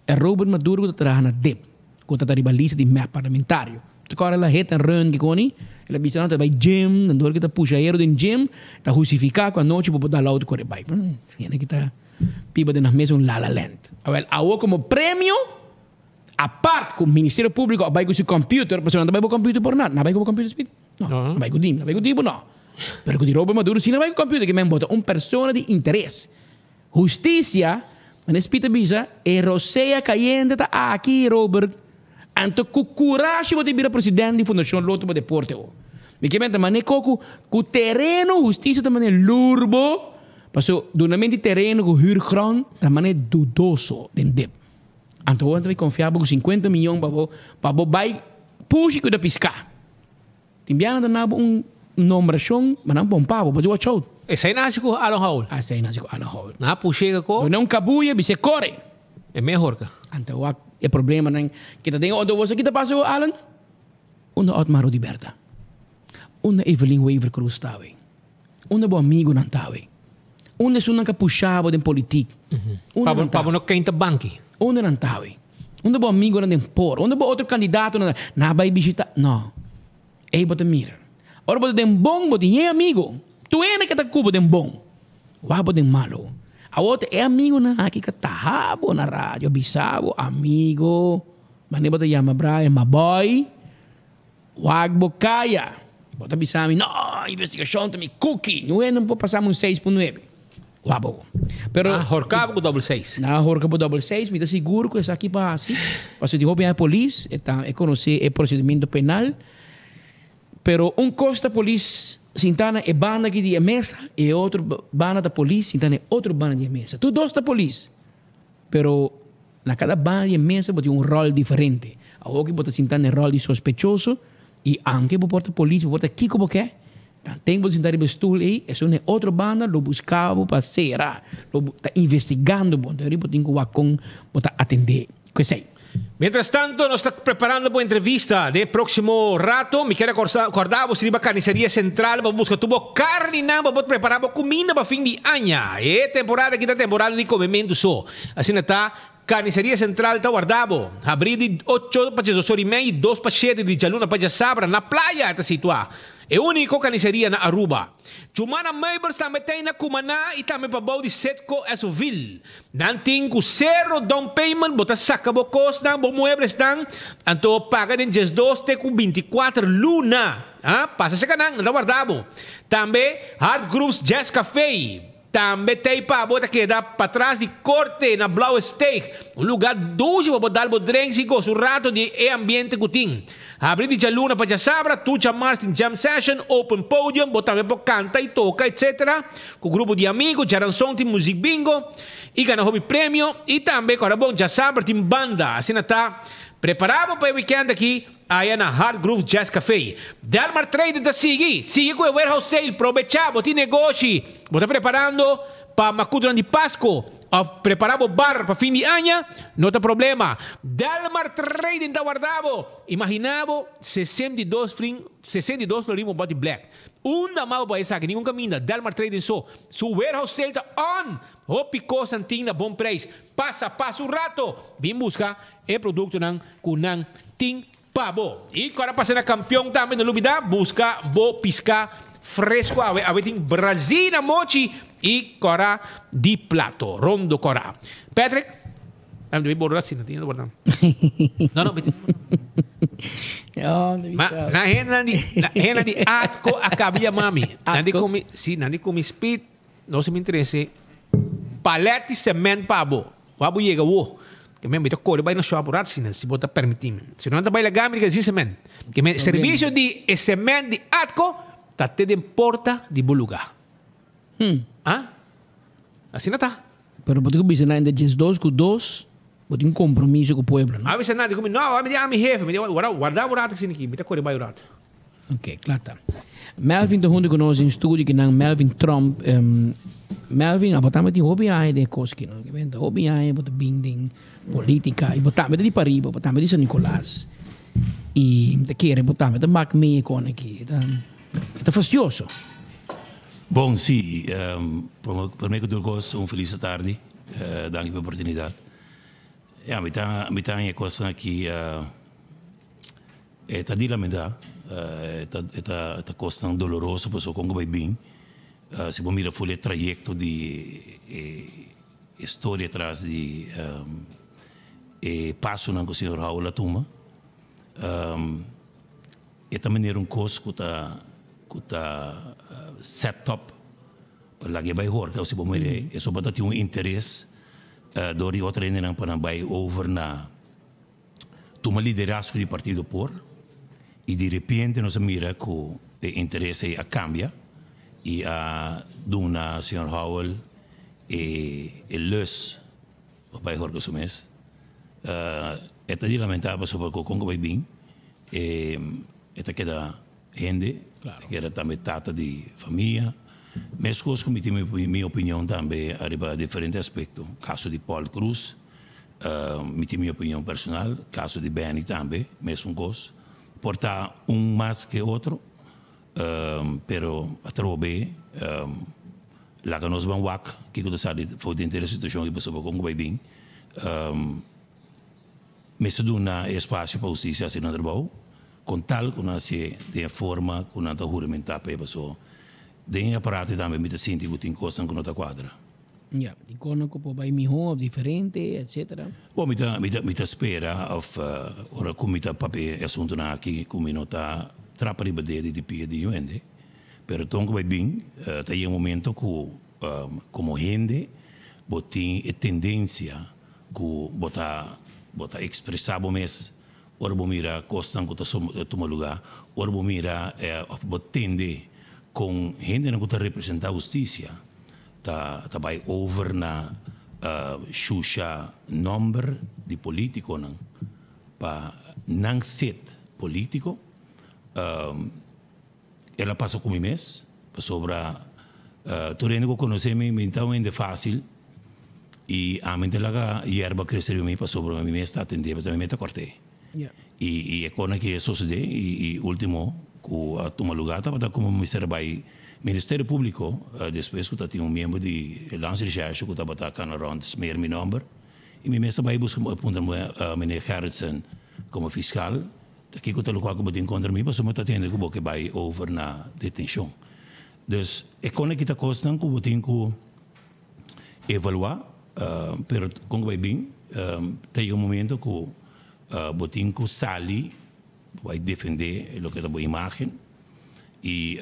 Speaker 2: E Robert Maduro cu ta traha na DIP, cu ta riba lista di MEP parlamentario. Te ora el a hit and run cu coni, el a bisa nan ta bay gym, dan door cu ta pusha hero den gym, ta justifica cu anochi bo por dal auto core bike. Hende cu ta biba den nan mes un la la land. Awel, awo como premio, apart cu Ministerio Publico a bay cu su computer, pasobra nan ta bay bo computer por nada. Nan bay cu bo computer speed? No, nan bay cu dim, nan bay cu tipo no. Pero cu di Robert Maduro si nan bay cu computer, kiermen bo ta un persona di interes. Husticia, meneer Pieter bisa, e rosea cayente ta aki, Robert. Anto cu curashi bo ta bira presidente di Fundacion Lotto pa Deporte o. Mi ke menta mane ko ku tereno hustisia ta mane lurbo paso dunamento di tereno ku huurgrond ta mane dudoso den dip. Anto bo ta konfia bo ku 50 miyon pa bo pa bo bai pushi kuda piska. Tin biaha ta nabo un nombrashon ma nan pompa bo, bo di watch out.
Speaker 1: Esei nasi ku Alan Howell.
Speaker 2: Esei nasi ku Alan Howell.
Speaker 1: Nan a push'é kako.
Speaker 2: Duna un kabuya bis'é kore.
Speaker 1: E mehor ka.
Speaker 2: Anto wak e problemanan kita den otro boso kita pasa ku Alan? Unda Otmar Oduber ta? Unda Evelyn Wever Croes ta awe? Unda bo amigunan ta awe? Unda esunnan ka pusha bo den politik? Unda nan ta?
Speaker 1: Pa bo no keinta banki.
Speaker 2: Unda nan ta awe? Unda bo amigunan den por? Unda bo otro kandidatonan ta? Nan a bai bishita? No. Ei bo ta mira. Ora bo ta den bon, bo tin e amigo. Tur hende ke ta ku bo den bon. Wak bo den malo. Awor ta e amigunan aki ka taha bo na radio, bisa bo, amigo, manera bo ta yama Brian, ma boy. Wak bo kaya. Bo ta bisa mi, no, investigashon ta mi kuki. Niun hende no por pasa mi un seis pun nuebe. Wak bo. Pero.
Speaker 1: Nan a horka bo ku dòbel seis.
Speaker 2: Nan a horka bo dòbel seis. Mi ta sigur ku esaki pa hasi. Pasobra di hopi aña polis e ta e konosé e prosedimentu penal. Pero un kos ta polis sintá na e banda aki di e mesa i e otro banda ta polis sintá na e otro banda di e mesa. Tur dos ta polis. Pero na kada banda di e mesa bo tin un ròl diferente. Awoki bo ta sinta na e ròl di sospechoso i anke bo por ta polis, bo por ta kiko bo ke, tanten bo ta sinta riba e stul ei, esun na e otro banda lo buska bo pa sera, lo ta investigando bo. Enton bo tin ku wak kon bo ta atendé ku esei.
Speaker 1: Mientras tanto nos ta preparando bo entrevista den e proximo rato. Mi kier a corda bo si riba Carniceria Central pa bo busca tur bo carninan pa bo prepara bo cuminda pa fin di aña. E temporada aki ta temporada di comemento so. Asina ta Carniceria Central ta warda bo. Habri di ocho pa diesdos ora y media y dos pa shete di djaluna pa djasabra na playa ta situa. E unico carniceria na Aruba. Chumana Meubels tambe ta na Cumaná y tambe pabou di Setco Esovil. Nan tin cu cero down payment, bo ta saca bo cosnan, bo mueblesnan, anto paga den 12 te cu 24 luna. Ha, pasa cerca nan, nan ta warda bo. Tambe Hard Grooves Jazz Café tambe t'ey pa bo, ta keda patras di Corte na Blauwe Steeg. Un lugar dushi pa bo dal bo drinks y goza un rato di e ambiente cu tin. Habri di djaluna pa djasabra, tur djamars tin jam session, open podium, bo tambe por canta y toca etc. Cu grupo di amigo, djaranson tin muziek bingo y gana hopi premio y tambe ora bon djasabra tin banda. Asina ta, prepara bo pa e weekend aki aya na Hard Groove Jazz Cafe. Delmar Trading ta sigui, sigui cu e warehouse sale, probecha, bo tin negoshi, bo ta preparando pa macutonan di Pasco, Of prepara bo bar pa fin di aña, no ta problema. Delmar Trading ta warda bo! Imagina bo 62 frin, 62 florin bo boti black. Unda mas bo por esaki? Ningun caminda. Delmar Trading so. Su warehouse sale ta on! Hopi cosnan tin na bon prijs. Pasa, pasa un rato! Bin busca e productonan cu nan tin pa bo. Y cu ora pasa na Campeon tambe no lubida busca bo pisca fresco awe. Awe tin brazina mochi y cora di plato, rondo cora. Patrick, am debe borda asina, tin borda. No, no, Ma na hendenan di, na hendenan di Atco a caba yama mi. Nan di cu mi, si, nan di cu mi speed, no se mi interese palet di cement pa bo. Wou bo yega wou. Ke men mi ta kore bai na shop un rato asina, si bo ta permiti mi. Si no ta bai laga mi di sin cement. Ke men servicio di e cement di Atco ta te den porta di bo luga. Ah? Asina ta.
Speaker 2: Pero bo tin ku bisa nan entre 12 ku dos bo tin un compromiso ku pueblo, no?
Speaker 1: A bisa nan, di ku mi, no, mi di ami hefe, mi di warda, warda un rato asina aki, mi ta kore bai un rato.
Speaker 2: Ok, kla ta. Melvin ta hunto ku nos den studio kinan, Melvin Tromp. Melvin, abo tambe tin hopi aña den e kos aki, no? Kimente hopi aña bo ta bin den politica y bo tambe ta di pariba, bo tambe di San Nicolas. Y mi ta kere bo tambe ta mak mee e kon aki. Ta, ta fastioso.
Speaker 9: Bon, si. Prome ku tur kos, un felis atardi. Danki pa e oportunidat. Ya, mi ta, mi ta haña e kosnan aki. E ta di lamentá, e ta e ta e ta kosnan doloroso pasobra kon ku bai bin si bo mira ful e trayekto di e e storia tras di e pasonan ku señor Howell a tuma e ta manera un kos ku ta ku ta set up pa laga e bai horka si bo mira e soba ta tin un interes dor di otro hendenan pa nan bai over na tuma liderazgo di partido por y di repente nos a mira cu. e interes ei a cambia y a duna señor Howell e e lus pa bai horca su mes. E ta di lamenta pasobra cu con cu bai bin e e ta keda hende, ta keda tambe tata di famia. Mescos cu mi tin mi opinion tambe ariba diferente aspecto, caso di Paul Croes mi tin mi opinion personal, caso di Benny tambe mesun cos. Por ta un mas ke otro, pero atrobe laga nos ban wak kiko ta sali for di henter e situashon aki pasobra kon ku bai bin mester duna e espasio pa hustisia hasi nan trabou kon tal ku nan hasié den e forma ku nan ta huramentá p'e pasobra den e aparato tambe mi ta sinti ku tin kosnan ku no ta kuadra.
Speaker 2: Ya, di kono ku por bai mihó of diferente, etcetera.
Speaker 9: Bon, mi ta, mi ta, mi ta spera of ora ku mi ta papia e asuntunan aki ku mi no ta trapa riba dede di pia di hende, pero ton ku bai bin ta yega un momento ku komo hende bo tin e tendensia ku bo ta, bo ta ekspresá bo mes ora bo mira kosnan ku ta tuma lugá, ora bo mira of bo tende kon hendenan ku ta representá hustisia Ta ta bai over na shusha nomber di politiconan pa nan set politico. El a pasa cu mi mes pasobra tur hende cu conoce mi, mi ta un hende facil y ami ta laga yerba crece riba mi pasobra mi mes ta atende pasobra mi mes ta corte. Y e cona ki a sosode y ultimo cu a tuma lugar tabata como mester a bay Ministerio Publico despues cu ta tin un miembro di Landsrecherche cu tabata cana rond smeer mi nomber y mi mes a bay busca puntra meneer Gerritsen como fiscal ta kico ta locual cu bo tin contra mi pasobra mi ta tende cu bo ke bay over na detencion. Dus e cona ki ta cosnan cu bo tin cu evalua pero con cu bay bin ta yega un momento cu bo tin cu sali bo bay defende loke ta bo imagen y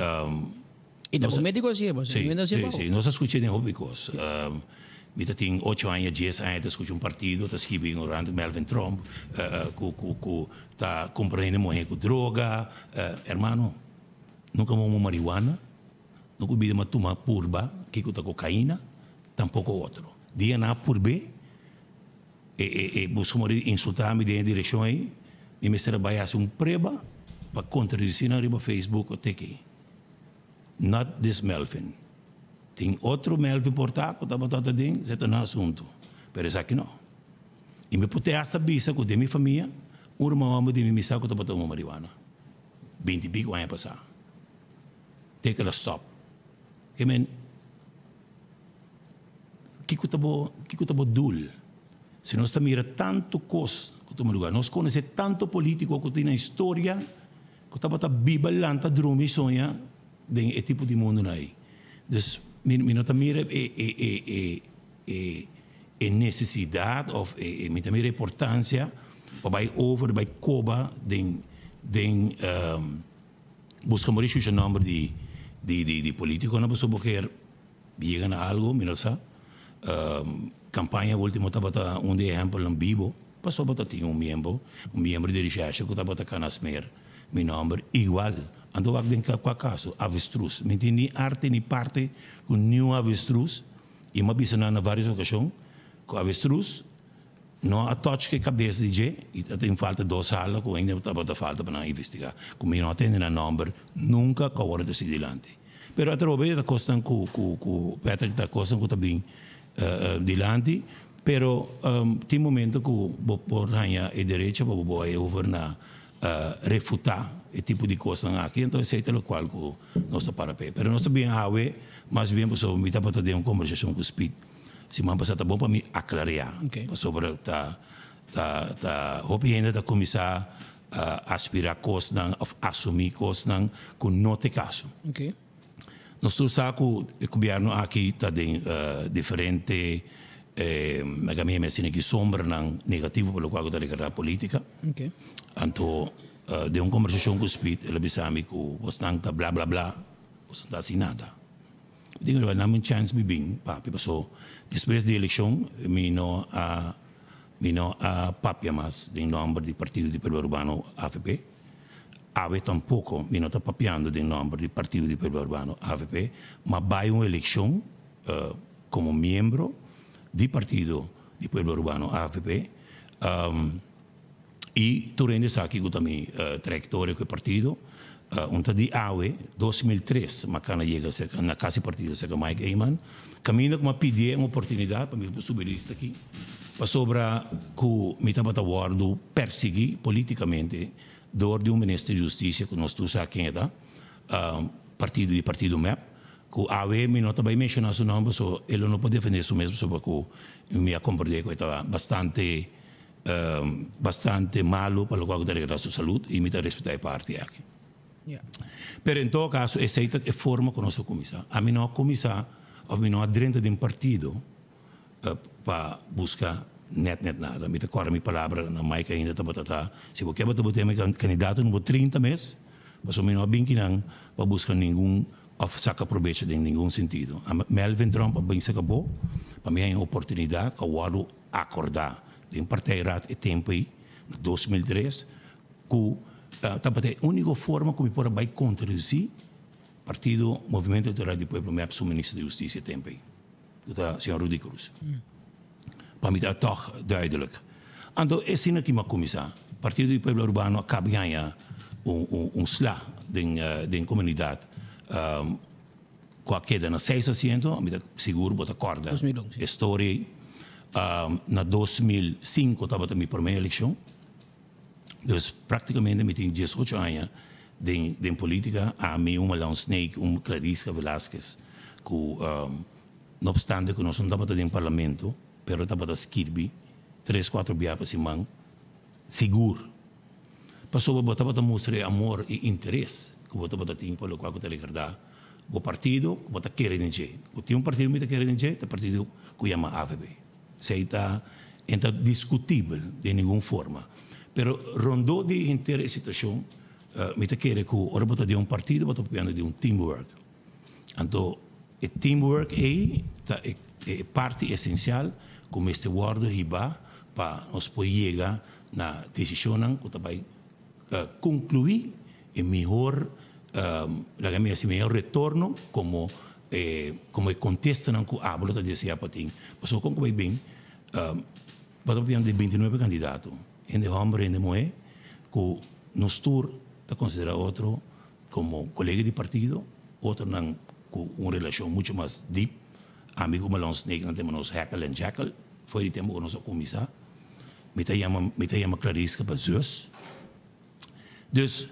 Speaker 2: Y ta bo medico hacié bo
Speaker 9: Si, si, si, nos a scucha den hopi cos mi ta tin ocho aña dies aña ta scucha un partido ta skibi ignorante Melvin Tromp cu cu cu ta cumpra hende muhe cu droga hermano nunca momo marihuana. No ku bida ma tuma purba kiko ta kokaina, tampoko otro. Dia nan a purb'é, e e e buska mori di insultá mi den e direkshon ei, mi mester a bai hasi un prueba pa kontradisí nan riba Facebook o teki. Not this Melvin. Tin otro Melvin por ta ku tabata ta den, esei ta nan asuntu, pero esaki no. I mi por te hasta bisa ku den mi famia, un ruman hòmber di mi mi sa ku tabata huma marihuana, binti i piko aña pasá. Te keda stop. Ke men, kiko ta bo, kiko ta bo doel? Si nos ta mira tantu kos ku tuma lugar, nos konosé tantu polítiko ku tin na historia ku tabata biba, lanta, drumi i soña den e tipo di mundunan ei. Dus mi mi no ta mira e e e e e e nesesidat òf e e mi ta mira e importansia pa bai over, bai koba den den. Busca mori shusha nomber di di di di politiconan pasobra bo kier yega na algo mi no sa. Campaña ultimo tabata un di e ehempelnan bibo pasobra ta tin un miembro un miembro di recherche cu tabata cana smeer mi nomber igual. Anto wak den cua caso avestruz mi tin ni arte ni parte cu niun avestruz y mi a bisa nan na varios ocasion cu avestruz No a touch ke kabes di dje i ta tin falta dos hala ku ainda tabata falta pa nan investigá. Ku mi no a tende nan nòmber nunka ku awor ta si dilanti. Pero atrobe ta kosnan ku ku ku Patrick ta kosnan ku ta bin dilanti pero tin momento ku bo por haña e derecho pa bo bai over na refutá e tipo di kosnan aki anto esei ta lokual ku nos ta para p'e. Pero nos ta bin awe mas bien pasobra mi tabata den un kombersashon ku Speed. Siman pasá ta bon pa mi aklareá pasobra ta ta ta hopi hende ta kuminsá aspirá kosnan òf asumí kosnan ku no ta e kaso. Nos tur sa ku e gobièrnu aki ta den diferente laga mi heme asina ki sombranan negativo pa lokual ku ta regará polítika. Anto den un kombersashon ku Speed el a bisa mi ku bosnan ta bla bla bla bosnan ta hasi nada. Mi tin riba nan mi chance mi bin papia paso despues di eleccion mi no a mi no a papia mas den nomber di partido di Pueblo Urbano avp. Awe tampoko mi no ta papiando den nòmber di Partido di Pueblo Arubano, avp, ma bai un elekshon komo miembro di Partido di Pueblo Arubano, avp, i tur hende sa kiko ta mi trayektoria ku e partido. Un ta di awe, 2003, m'a kana yega serka na kas di partido serka Mike Eman, kaminda ku m'a pidié un oportunidat pa mi por subi lista aki, pasobra ku mi tabata wòrdu persiguí politikamente dor di un minister di hustisia ku nos tur sa ken e ta, partido di partido mep, ku awe mi no ta bai menshoná su nòmber so e lo no por defendé su mes pasobra ku mi a komprendé ku e ta bastante bastante malu pa lokual ku ta regresa su salud i mi ta respetá e parti aki. Pero en todo kaso esei ta e forma ku nos a kuminsá. Ami no a kuminsá òf mi no a drenta den partido pa buska net net nada. Mi ta kòrda mi palabra na Mike ainda tabata ta, si bo ke bo ta bo tene kandidato number 30 mes, pasobra mi no a bin kinan pa buska ningun òf saka probecho den ningun sentido. Melvin Tromp a bin saka bo pa mi haña oportunidat ku a wòrdu akordá den partijraad e tempu ei, na 2003, ku tabata e úniko forma ku mi por a bai kontradisí Partido Movimiento Electoral di Pueblo, mep, su minister di Hustisia e tempu ei. Ku ta señor Rudy Croes. Pa mi ta tòg duidelijk. Anto e asina ki mi a kuminsá. Partido di Pueblo Arubano a kaba haña un sla den komunidat ku a keda na seis asiento. Mi ta sigur bo ta kòrda e story ei. Na 2005 tabata mi promé elekshon. Dus praktikamente mi tin diesocho aña den politika. Ami, un Malon Snake, un Clarisca Velasquez ku no opstante ku nos no tabata den parlamento pero tabata skirbi tres kuatro bia pa siman sigur pasobra bo tabata mustra e amor i interes ku bo tabata tin pa lokual ku ta regarda bo partido ku bo ta kere den dje. Ku tin un partido mi ta kere den dje ta e partido ku yama avp. Esei ta e ta diskutibel den ningun forma. Pero rondó di henter e situashon mi ta kere ku ora bo ta den un partido bo ta papiando di un teamwork. Anto e teamwork ei ta e parti esensial ku mester wòrdu hibá pa nos por yega na desishonnan ku ta bai konkluí e mihor, laga mi hasi mihor retorno komo e komo e kontestanan ku abo lo ta deseá pa tin. Pasobra kon ku bai bin bo ta papiando di bintinuebe kandidato, hende hòmber, hende muhé, ku nos tur ta konsiderá otro komo kolega di partido, otronan ku un relashon muchu mas dip. Ami ku Malon Snake nan tema nos Heckle en Jekyll for di tempu ku nos a kuminsá. Mi ta yama mi ta yama Clarisca pa zus. Dus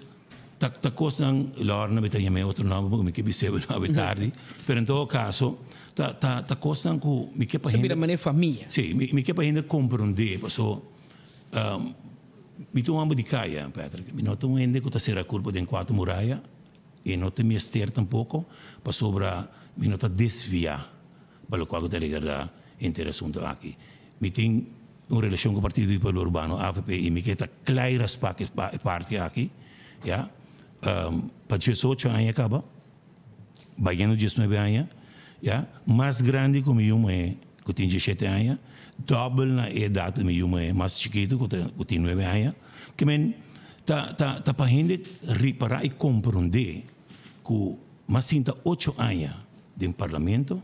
Speaker 9: ta ta kosnan Lorna mi ta yama e otro nòmber pasobra mi ke bis'é bo awe tardi. Pero en todo kaso ta ta ta kosnan ku mi ke pa
Speaker 2: Ta
Speaker 9: hende
Speaker 2: bira manera famia.
Speaker 9: Sí, mi mi ke pa hende komprondé paso mi ta un hòmber di kaya, Patrick. Mi no ta un hende ku ta sera kurpa den kuater muraya i no ta mester tampoko pasobra mi no ta desviá pa lokual ku ta regarda henter asuntu aki. Mi tin un relashon ku Partido di Pueblo Urbano, avp, i mi ke ta klai raspá ku e parti aki, ya, pa diesocho aña kaba, bayendo diesnuebe aña, ya, mas grandi ku mi yu muhé ku tin dieshete aña, dòbel na e edat di mi yu muhé mas chikitu ku ta ku tin nuebe aña. Ke men ta ta ta pa hende ripará i komprondé ku mas sinta ocho aña den parlamento,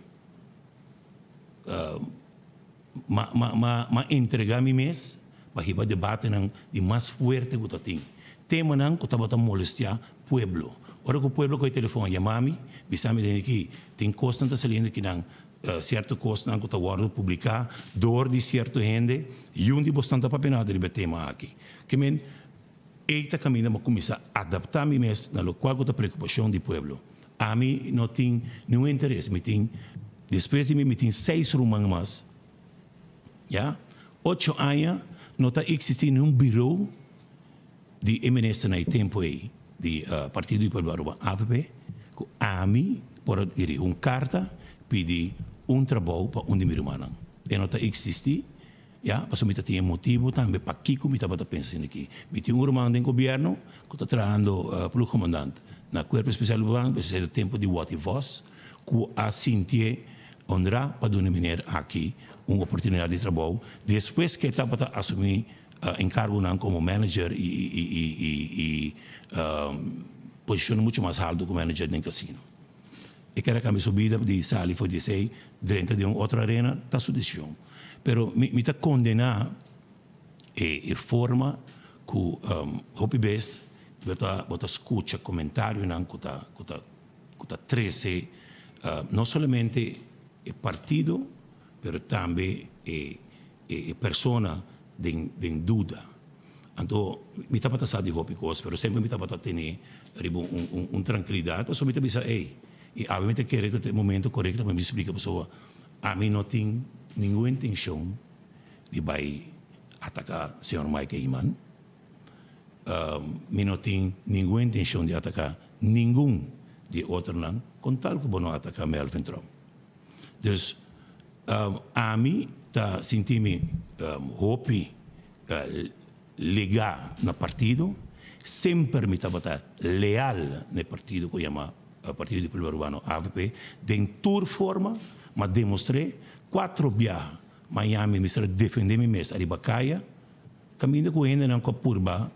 Speaker 9: Ma, ma, ma, ma entregá mi mes pa hiba debatenan di mas fuerte ku ta tin. Temanan ku tabata molestiá pueblo. Ora ku pueblo kohe telefòn a yama mi, bisa mi den aki, tin kosnan ta saliendo kinan, sierto kosnan ku ta wòrdu publiká dor di sierto hende, yun di bosnan ta papia nada riba e tema aki. Ke men, ei ta kaminda mi a kuminsá adaptá mi mes na lokual ku ta preokupashon di pueblo. Ami no tin niun interes, mi tin. Despues di mi, mi tin seis ruman mas. Ya, ocho aña no ta existi niun bureau di e minister na e tempo ei di Partido di Pueblo Aruba, avp, cu ami por a diri un carta pidi un trabou pa un di mi rumannan. E no ta existi, ya, pasobra mi ta tin e motibo tambe pakico mi tabata pensa asina aki. Mi tin un ruman den gobierno cu ta trahando ploegcomandant na Cuerpo Especial Urbano, esei ta tempo di Watty Vos. ku a sintié honrá pa duna e meneer aki un oportunidat di trabou despues ku e tabata asumí enkargonan komo manager i i i i i posishonnan muchu mas haltu ku manager den kasino. E kere kambia su bida di sali for di esei drenta den un otro arena ta su desishon. Pero mi mi ta kondená e e forma ku hopi bes bo ta bo ta skucha komentarionan ku ta ku ta ku ta trese no solamente e partido pero tambe e e persona den den duda. Anto mi tabata sa di hopi kos pero semper mi tabata tene riba un un un trankilidat pasobra mi ta bisa ey i awe mi ta kere ku ta e momento korekto pa mi splika pasobra ami no tin ningun intenshon di bai ataka señor Mike Eman. Mi no tin ningun intenshon di ataka ningun di e otronan kon tal ku bo no ataka Melvin Tromp. Dus ami ta sinti mi hopi ligá na partido, semper mi tabata leal na e partido ku yama Partido di Pueblo Arubano, avp, den tur forma, m'a demostr'é kuatro biaha Miami mester a defendé mi mes ariba kaya. Kaminda ku hendenan ku a purba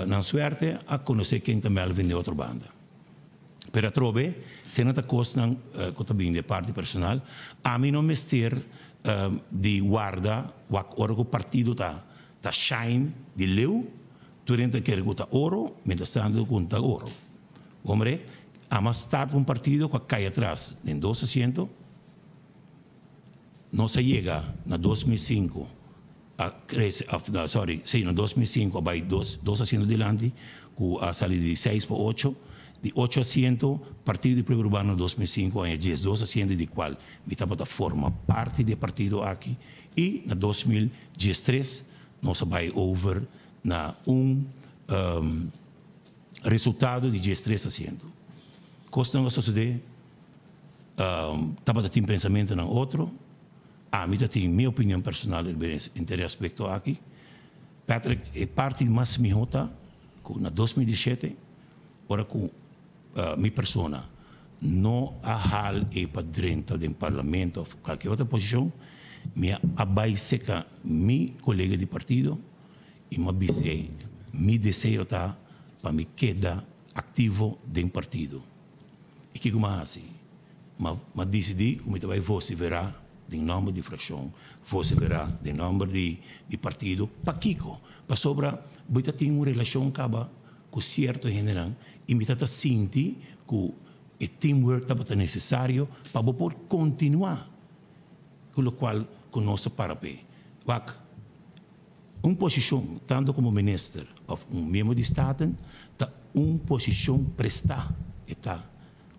Speaker 9: nan suerte a konosé ken ta Melvin di otro banda. Pero atrobe, sena ta kosnan ku ta bini di e parti personal, ami no mester di warda wak ora ku partido ta ta shine di leu, tur hende ta kere ku ta oro, mientras tanto ku no ta oro. Hombre, ami a start un partido ku a kai atras den dos asiento. Nos a yega na 2005 a crece of sorry si na 2005 a bay dos dos asiento dilanti cu a sali di seis pa ocho di ocho asiento Partido di Pueblo Urbano na 2005 a haña diesdos asiento di cual mi tabata forma parti di e partido aki y na 2013 nos a bay over na un resultado di diestres asiento. Cosnan a sosode. Tabata tin pensamentonan otro. Ami ta tin mi opinion personal riba henter e aspecto aki. Patrick, e parti mas miho ta cu na 2017 ora cu mi persona no a haal e pa drenta den parlamento of cualkier otro posicion, mi a bay seca mi colega di partido y mi a bis'e mi deseo ta pa mi keda activo den partido. I kiko mi a hasi? Mi a disidí ku mi ta bai vosiferá den nòmber di frakshon, vosiferá den nòmber di partido. Pakiko? Pasobra bo ta tin un relashon kaba ku sierto hendenan i mi ta ta sinti ku e teamwork tabata nesesario pa bo por kontinuá ku lokual ku nos ta para p'e. Wak, un posishon tantu komo minister òf un miembro di Staten ta un posishon prestá, e ta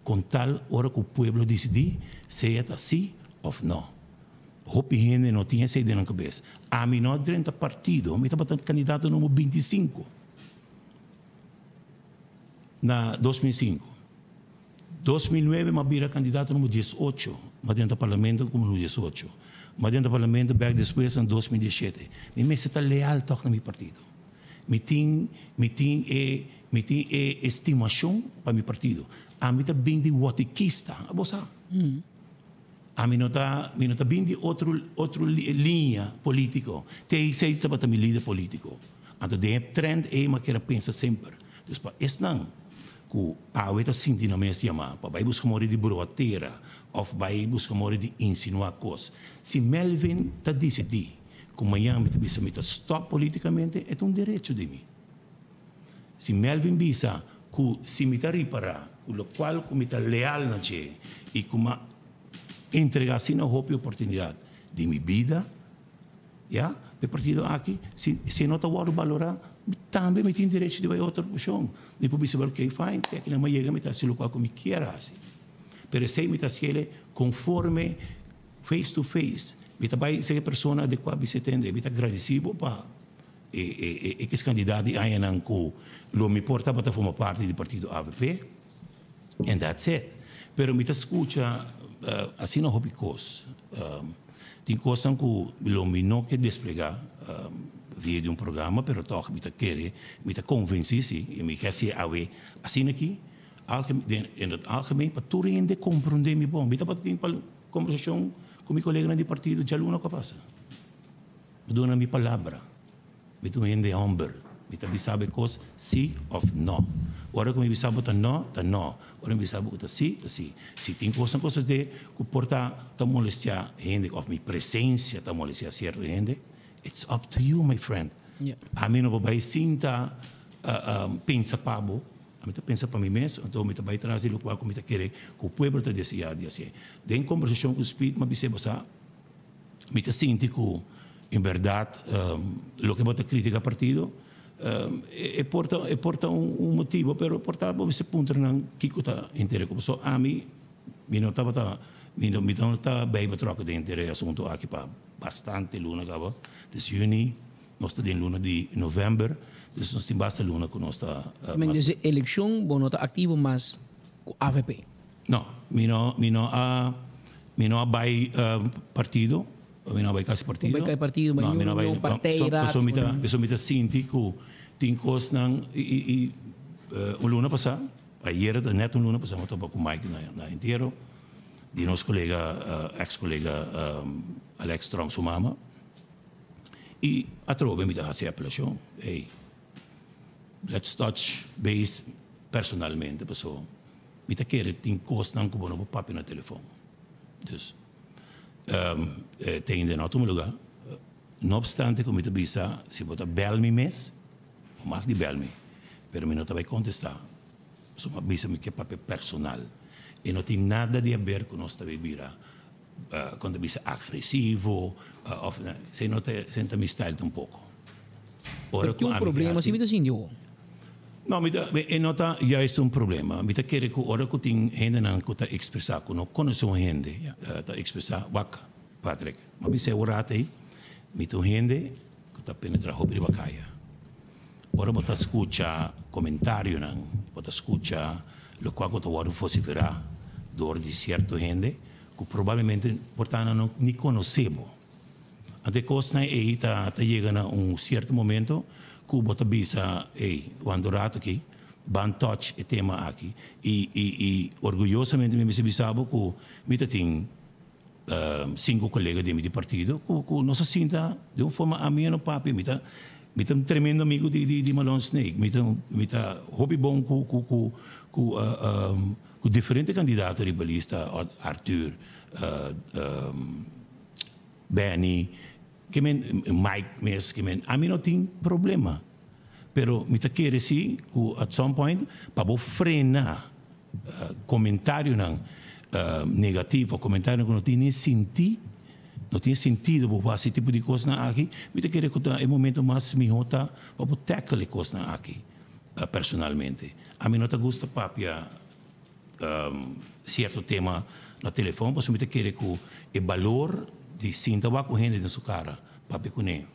Speaker 9: kon tal ora ku pueblo disidí sea ta sí òf nò. Hopi hende no tin esei den nan kabes. Ami no a drenta partido, mi tabata kandidato number 25 na 2005. 2009 mi a bira kandidato number 18, mi a drenta parlamento komo number 18. Mi a drenta parlamento bèk despues na 2017. Mi mester ta leal tòg na mi partido. Mi tin mi tin e mi tin e estimashon pa mi partido. Ami ta bin di wòtikista, abo sa. Ami no ta mi no ta bin di otro otro liña polítiko. Te esei tabata mi lider polítiko. Anto den e trend ei mi a kere pensa semper. Dus pa esnan ku awe ta sinti nan mes yamá pa bai buska mori di broa tera òf bai buska mori di insinuá kos, si Melvin ta disidí ku mañan mi ta bisa mi ta stòp polítikamente, e ta un derecho di mi. Si Melvin bisa ku si mi ta ripará ku lokual ku mi ta leal na dje i ku mi a entregá asina hopi oportunidat di mi bida, Ya, e partido aki, si si e no ta wòrdu balorá, mi tambe mi tin derecho di bai otro opshon. Mi por bisa, well, okay, fine, te aki nan mi a yega, mi ta hasi lokual ku mi kier hasi. Pero esei mi ta hasiel konforme face to face. Mi ta bai serka e persona adekuá bisa tende, mi ta gradisí bo pa e e e ekis kandidat di añanan ku lo mi por tabata forma parti di partido avp, and that's it. Pero mi ta skucha asina hopi kos. Tin kosnan ku lo mi no ke desplegá via di un programa, pero tòg mi ta kere, mi ta konvensí si, i mi ke hasié awe asina aki, den het algemeen, pa tur hende komprondé mi bon. Mi tabata tin kombersashon ku mi koleganan di partido djaluna ku a pasa. Mi duna mi palabra. Mi ta un hende homber. Mi ta bisa bo e kos si of no. Ora ku mi bisa bo ta no, ta no. Ora mi bisa bo ku ta si, ta si. Si tin kosnan ku a sosodé ku por ta ta molestiá hende of mi presensia ta molestiá sierto hende, it's up to you my friend. Ami no por bai sinta pensa pa bo. Ami ta pensa pa mi mes, anto mi ta bai tras di lokual ku mi ta kere ku pueblo ta deseá di hasié. Den kombersashon ku Speed mi a bis'é bo sa, Mi ta sinti ku en bèrdat loke bo ta kritika partido e por ta e por ta un motibo pero por ta bo mester puntra nan kiko ta henter ku pasobra ami mi no tabata mi no mi no ta bij betrokken den henter e asunto aki pa bastante luna kaba des yüni nos ta den luna di novèmber dus nos tin basta luna ku nos ta
Speaker 2: Men desde elekshon bo no ta aktivo mas ku avp?
Speaker 9: No, mi no, mi no a, mi no a bai partido, mi no a bai kasi partido.
Speaker 2: Bo bai kai partido,
Speaker 9: No, mi no a bai,
Speaker 2: niun partij,
Speaker 9: so,
Speaker 2: raad,
Speaker 9: paso mi ta, paso mi ta sinti ku tin kosnan i, i, i un luna pasá, ayera ta nèt un luna pasá mi a topa ku Mike na, na entiero di nos kolega, eks kolega Alex Tromp su mama i atrobe mi ta hasi apelashon, ey, let's touch base personalmente paso. Mi ta kere tin kosnan ku bo no por papia na telefon. Dus, te den otro lugá. No opstante ku mi ta bisa, si bo ta bèl mi mes, bo mag di bèl mi, pero mi no ta bai kontestá. Pasobra mi a bisa mi ke papia personal. E no tin nada di haber ku nos ta bai bira, kon ta bisa, agresivo òf, esei no ta, esei no ta mi style tampoko.
Speaker 2: Ora ku ami ke hasi.
Speaker 9: No, mi ta, e no ta juist un problema. Mi ta kere ku ora ku tin hendenan ku ta ekspresá ku no konosé un hende, ta ekspresá, wak, Patrick, mi a bisa e un rato ei, mi ta un hende ku ta penetrá hopi riba kaya. Ora bo ta skucha komentarionan, bo ta skucha lokual ku ta wòrdu vosiferá dor di sierto hende ku probablemente por ta nan no ni konosé bo. Anto e kosnan ei ta ta yega na un sierto momento ku bo ta bisa, ey, wanta un rato aki, ban touch e tema aki. I i i orguyosamente mi mester bisa bo ku mi ta tin sinku kolega di mi di partido ku ku nos a sinta den un forma ameno papia. Mi ta mi ta un tremendo amigo di di di Malon Snake. Mi ta mi ta hopi bon ku ku ku ku ku diferente kandidato riba lista, Arthur, Benny, ke men, Mike mes, ke men, ami no tin problema. Pero mi ta kere si ku at some point pa bo frena komentarionan negativo, komentarionan ku no tin ni sinti, no tin sentido bo hasi tipo di kosnan aki, mi ta kere ku ta e momento mas mihó ta pa bo tackle e kosnan aki personalmente. Ami no ta gusta papia cierto tema na telefon pasobra mi ta kere cu e balor di sinta wak un hende den su cara papia cune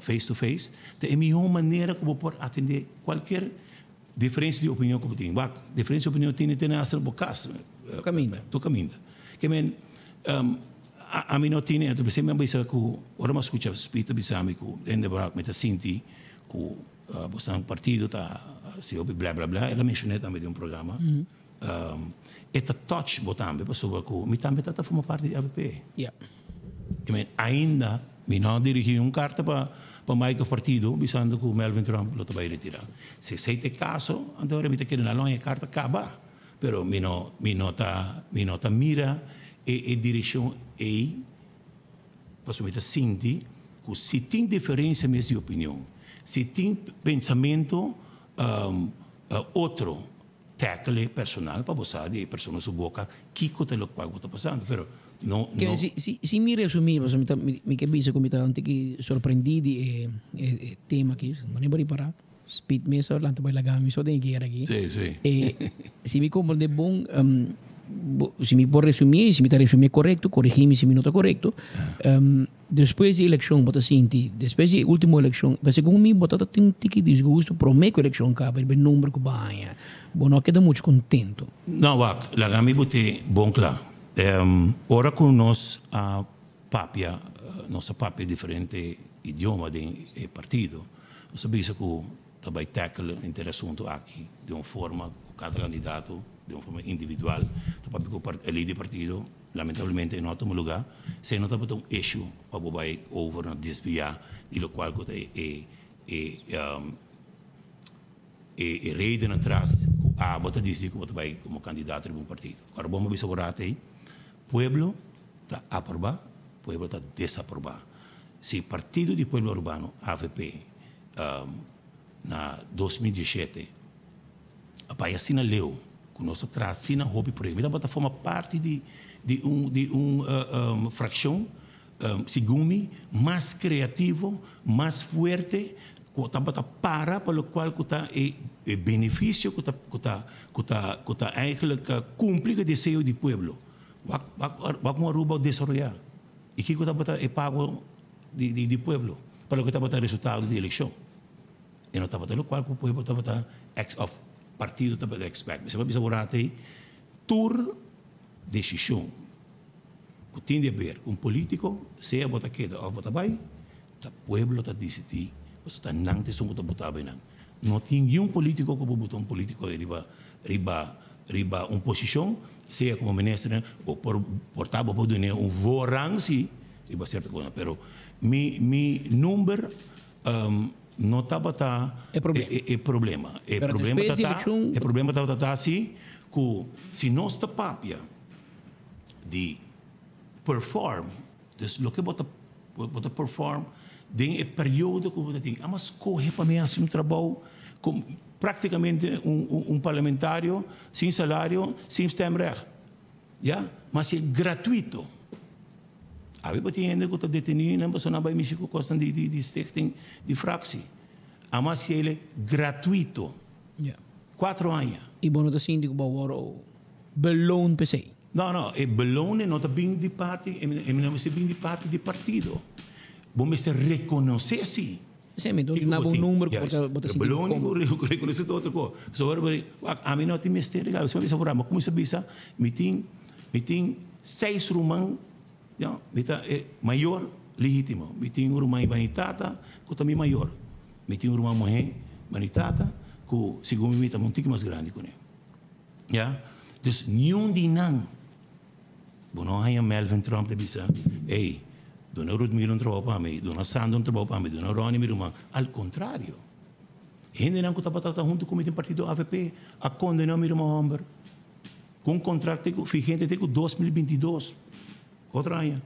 Speaker 9: face to face ta e miho manera cu bo por atende cualkier diferencia di opinion cu bo tin. Wak diferencia di opinion tene tene hasta na bo cas tur caminda. Ke men ami no tene anto p'esei mi a bisa cu ora mi a scucha Speed ta bisa mi cu den de mi ta sinti cu Boso partido ta hasi hopi bla bla bla, el a menshoné tambe den un programa. E ta touch bo tambe pasobra ku mi tambe ta forma parti di avp. I mean, ainda mi no a dirigí un karta pa pa Mike of partido bisando ku Melvin Tromp lo ta bai retirá. Si esei ta e kaso, anto ora mi ta kere na lon e karta kaba. Pero mi no mi no ta mi no ta mira e e direkshon ei. Pasobra mi ta sinti ku si tin diferensia mes di opinion, si tin pensamentu otro, tackle e personal pa bo sa di e persona su boka kiko ta lokual ku ta pasando. Pero no no.
Speaker 2: Si si mi resumí, pasobra mi ta mi ke bisa ku mi ta un tiki sorprendí di e e tema aki, no ni bo ripará, Speed mes a lanta bai laga mi so den e guera aki.
Speaker 9: Sí, sí.
Speaker 2: Si mi komprendé bon, si mi por resumí, si mi ta resumí korekto, korigí mi si mi no ta korekto, despues di elekshon bo ta sinti, despues di e último elekshon, pa segun mi bo ta tin un tiki disgusto promé ku elekshon kaba riba e nomber ku bo a haña. Bo no a keda muchu kontento.
Speaker 9: No, wak, laga mi bo te bon kla. Ora ku nos a papia, nos a papia diferente idioma den e partido. Nos a bisa ku ta bai tackle henter e asuntu aki den un forma ku kada kandidato den un forma individual ta papia ku e lider di partido. Lamentablemente e no a tuma lugá. Esei no tabata un issue pa bo bai over na desviá di lokual ku ta e e e e reden atras ku abo ta disidí ku bo ta bai komo kandidato riba un partido. Ora bo a bisa bo rato ei, pueblo ta aprobá, pueblo ta desaprobá. Si Partido di Pueblo Arubano, avp, na 2017 a bai asina leu ku nos a traha asina hopi proyekto. Mi tabata forma parti di di un di un frakshon segun mi mas kreativo, mas fuerte ku tabata para pa lokual ku ta e e benefisio ku ta ku ta ku ta ku ta eigenlijk kumpli ku e deseo di pueblo. Wak wak wak kon Aruba a desaroyá i kiko tabata e pago di di di pueblo pa loke tabata resultado di elekshon. E no tabata lokual ku pueblo tabata ex òf partido tabata expect. Mi sa bisa bo rato ei, tur desishon ku tin di haber ku un politiko, sea bo ta keda òf bo ta bai, ta pueblo ta disidí, pasobra ta nan ta esun ku ta bota bai nan. No tin niun politiko ku por bota un politiko ei riba riba riba un posishon, sea komo minister, bo por por ta bo por dun'é un voorrang si riba sierto kosnan, pero mi mi number No tabata
Speaker 2: E problema.
Speaker 9: e problema. E
Speaker 2: Pero
Speaker 9: problema
Speaker 2: despues di
Speaker 9: ta ta,
Speaker 2: eleccion-
Speaker 9: e problema tabata ta si ku si nos ta papia di perform, dus loke bo ta bo ta perform den e periodo ku bo ta tin. Amo a skohe pa mi hasi un trabou ku praktikamente un un un parlamentario sin salario, sin stemrecht. Ya, ma si e gratuito. Awe bo tin hende ku ta detení nan pasobra nan bai mishi ku kosnan di di di stichting di fractie. Amo a hasiel e gratuito.
Speaker 2: Ya.
Speaker 9: Cuatro aña.
Speaker 2: I bo no ta sinti ku bo a wòrdu beloon p'esei?
Speaker 9: No, no, e beloning no ta bin di parti, e mi no mester bin di parti di partido. Bo mester rekonosé si.
Speaker 2: Esei mi ta duna bo un number ku bo ta bo ta sinti bo kómodo.
Speaker 9: Beloning ku rekonosé ta otro kos. So ora bo di, wak, ami no tin mester regalo. Si bo bisa por mi kuminsá bisa, mi tin, mi tin seis ruman, ya, mi ta e mayor legítimo. Mi tin un ruman Ivani tata ku ta mi mayor. Mi tin un ruman muhé Ivani tata ku segun mi ta un tiki mas grandi kuné. Ya, dus niun di nan. Bo no haña Melvin Trump ta bisa, Ey, duna Rudmilo un trabou pa mi, duna Sandro un trabou pa mi, duna Ronnie mi ruman. Al contrario, hendenan cu tabata ta hunto cu mi den partido avp a condena mi ruman homber cu un contract te cu vigente te cu 2022, otro aña.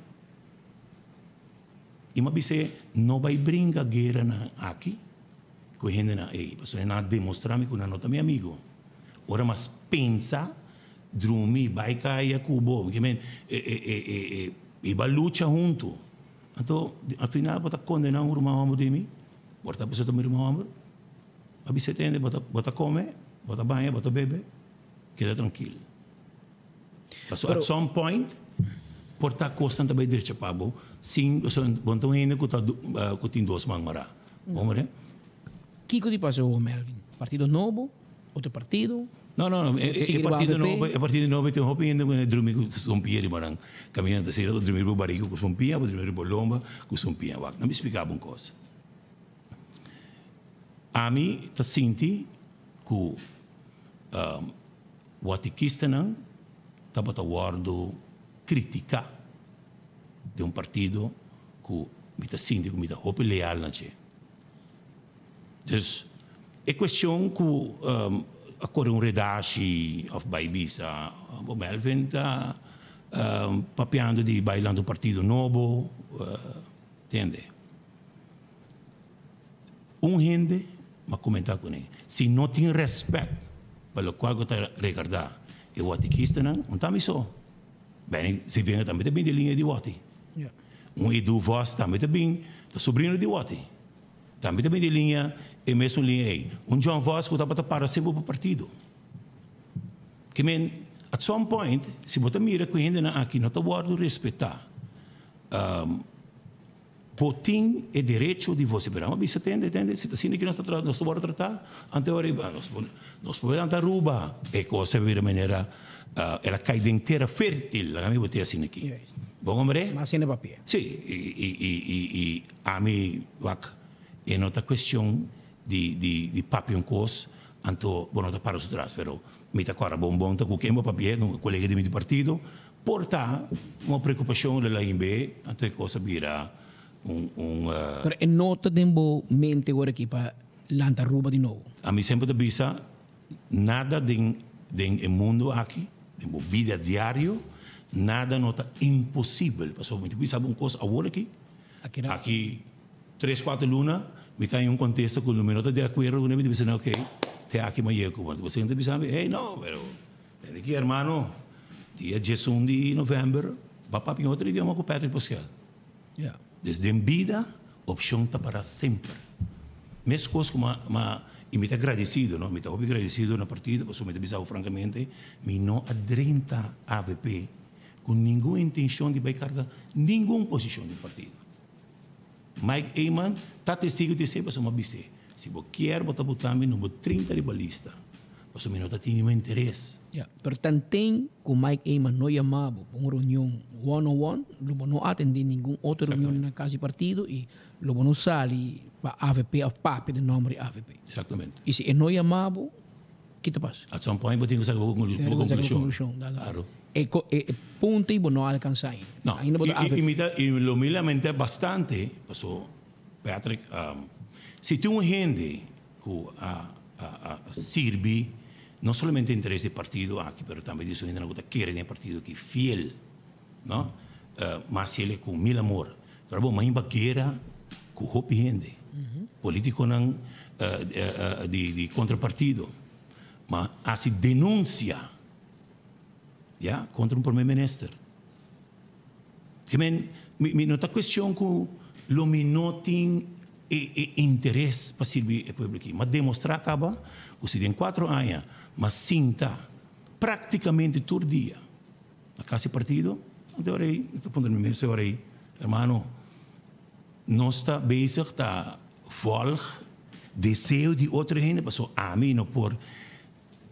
Speaker 9: Y mi a bis'e, no bay bringa gueranan aki cu e hendenan ey, pasobra nan a demostra mi cu nan no ta mi amigo. Ora mas pensa Drumi, bai kaya ku bo, ke men e e e e e iba lucha huntu. Anto al final bo ta kondená un ruman hòmber di mi? Bo ta bisa ta mi ruman hòmber? A bisa tende bo ta bo ta kome, bo ta baña, bo ta bebe, keda trankil. Pasobra at some point por ta kosnan ta bai drecha pa bo sin pasobra bo no ta un hende ku ta ku tin dos man mará. Bo mira?
Speaker 2: Kiko di pasa awor Melvin? Partido nobo? Otro partido?
Speaker 9: No, no, no. E, e partido nobo, e partido nobo tin hopi hende ku drumi ku sompia riba nan kaminda. Ta sera drumi riba barriga ku sompia, drumi riba lomba ku sompia. Wak, nan mi splika bo un kos. Ami ta sinti ku um, watikistanan tabata wòrdu kritiká den un partido ku mi ta sinti ku mi ta hopi leal na dje. Dus e cuestion cu a core un redashi of bay bisa bo Melvin ta papiando di bay lanta un partido nobo, tende. Un hende m'a comenta cune, si no tin respet pa locual cu ta regarda e watikistanan, un ta mi so. Benny Sylviana tambe ta bin di liña di wati. Un Edu Vos tambe ta bin, ta sobrino di wati. Tambe ta bin di liña, e mesun liña ei. Un John Vos ku tabata para semper pa partido. Ke men, at some point, si bo ta mira ku e hendenan aki no ta wòrdu respetá, bo tin e derecho di vosiferá. Bo bisa, tende, tende, si ta asina ki nos ta trata, nos ta wòrdu tratá, anto ora nos por, nos por lanta Aruba. E kos a bira manera, el a kai den tera fértil, laga mi bo te asina aki. Bo komprende?
Speaker 2: Mas hende papia.
Speaker 9: Sí, i, i, i, i, i ami, wak, e no ta kuestion di, di, di papia un kos, anto bo no ta para su tras, pero mi ta kòrda bon bon ta ku ken bo papia, un kolega di mi di partido. Por ta un preocupacion lo la himbe, anto e cos a bira un un.
Speaker 2: Pero e no ta den bo mente ora aki pa lanta Aruba di nobo?
Speaker 9: Ami semper ta bisa, nada den den e mundo aki, den bo bida diario, nada no ta imposibel. Pasobra mi ta bisa bo un cos awor aki, aki tres cuater luna mi ta haña un contesta cu mi no ta di acuerdo cune, mi ta bisa nan ok, te aki mi a yega cu bo. Bo ta bisa mi, hey no, pero. Tende ki hermano, dia diesun di november ba papia un otro idioma ku Patrick Pascal. Des den bida opshon ta para semper. Meskos ku ma ma i mi ta gradesido no, mi ta hopi gradesido na partido pasobra mi ta bisa bo frankamente mi no a drenta avp ku ningun intenshon di bai karga ningun posishon di partido. Mike Eman ta testigo di esei pasobra mi a bis'é, si bo kier bo ta buta mi number 30 riba lista, pasobra mi no ta tin ningun interes.
Speaker 2: Ya, pero tanten ku Mike Eman no yama bo pa un reunion one on one, lo bo no atendé ningun otro reunion na kas di partido i lo bo no sali pa avp òf papia den nòmber di avp.
Speaker 9: Exactamente.
Speaker 2: I si e no yama bo, ki ta pasa?
Speaker 9: At some point bo tin ku saka bo konklushon. Claro.
Speaker 2: E e punto ei bo no a alkansá ainda.
Speaker 9: No.
Speaker 2: Ainda bo ta
Speaker 9: I mi ta i lo mi lamentá bastante paso Patrick si tin un hende ku a a sirbi no solamente interes di e partido aki pero tambe di su hendenan ku ta kere den e partido aki fiel no mas fiel e ku mil amor pero bo mahin ba guera ku hopi hende politikonan di kontra partido ma hasi denunsia. Ya, kontra un prome minister. Ke men, mi, mi no ta kuestion ku lo mi no tin e, e interes pa sirbi e pueblo aki. M'a demostrá kaba ku si den kuatro aña m'a sinta praktikamente tur dia na kas di partido, anto e ora ei mi ta puntra mi mes e ora ei, hermano, nos ta bezig ta vòlg deseo di otro hende pasobra ami no por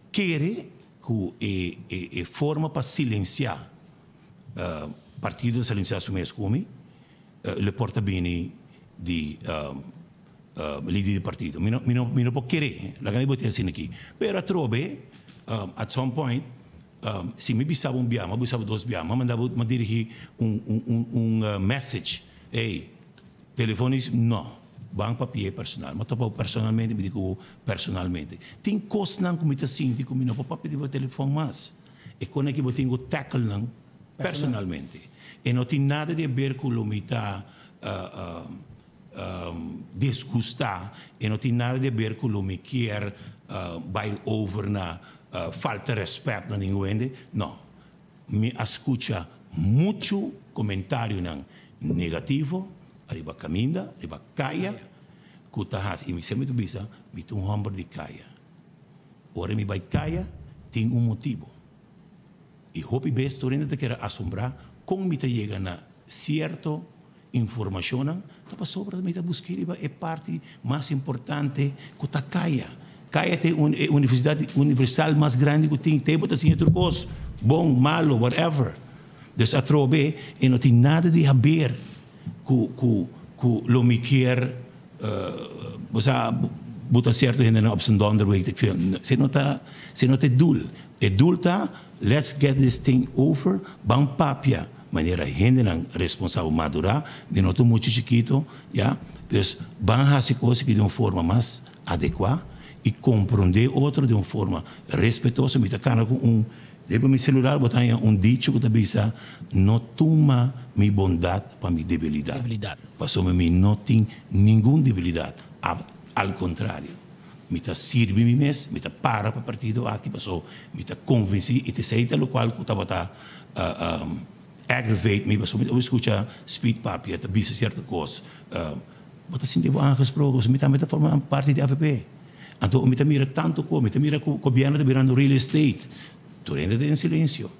Speaker 9: Kere ku e e forma pa silensiá partido ta silensiá su mes ku mi lo por ta bini di lider di partido. Mi no mi no mi no por kere, laga mi bo tin asina aki. Pero atrobe at some point si mi bisa bo un biaha, mi bisa bo dos biaha, mi a manda bo, mi a dirigí un un un message, ey, telefonis no. Ban papia personal. Mi a topa bo personalmente, mi di ku bo personalmente. Tin kosnan ku mi ta sinti ku mi no por papia di bo telefòn mas. E kosnan aki bo tin ku tackle nan personalmente. E no tin nada di haber ku lo mi ta disgustá, e no tin nada di haber ku lo mi kier bai over na falta rèspèt na ningun hende. No. Mi a skucha muchu komentarionan negativo ariba kaminda, riba kaya, ku ta hasi, i mi semper ta bisa, mi ta un hòmber di kaya. Ora mi bai kaya, tin un motibu. I hopi bes tur hende ta keda asombrá kon mi ta yega na sierto informashonnan, ta pasobra mi ta busk'é riba e parti mas importante ku ta kaya. Kaya ta e universidat universal mas grandi ku tin, te bo ta siña tur kos, bon, malo, whatever. Dus atrobe e no tin nada di haber ku ku ku lo mi kier bo sa buta sierto hendenan op z'n donder weet ik veel. Se no ta se no ta e doel. E doel ta let's get this thing over, ban papia manera hendenan responsabel madura, mi no ta un mucha chikito ya, dus ban hasi kos aki di un forma mas adekua i komprondé otro di un forma respetoso. Mi ta kana ku un Riba mi celular bo ta haña un dicho cu ta bisa, No tuma mi bondad pa mi debilidad. Pasobra mi no tin ningun debilidad. Al contrario, mi ta sirbi mi mes, mi ta para pa partido aki pasobra mi ta convenci y ta esey ta locual cu tabata aggravate mi pasobra mi ta scucha Speed papia ta bisa cierto cos. Bo ta sinti bo aangesproken pasobra mi tambe ta forma parti di avp. Anto mi ta mira tanto ku, mi ta mira ku gobièrnu ta birando real estate, tur hende ta den silensio.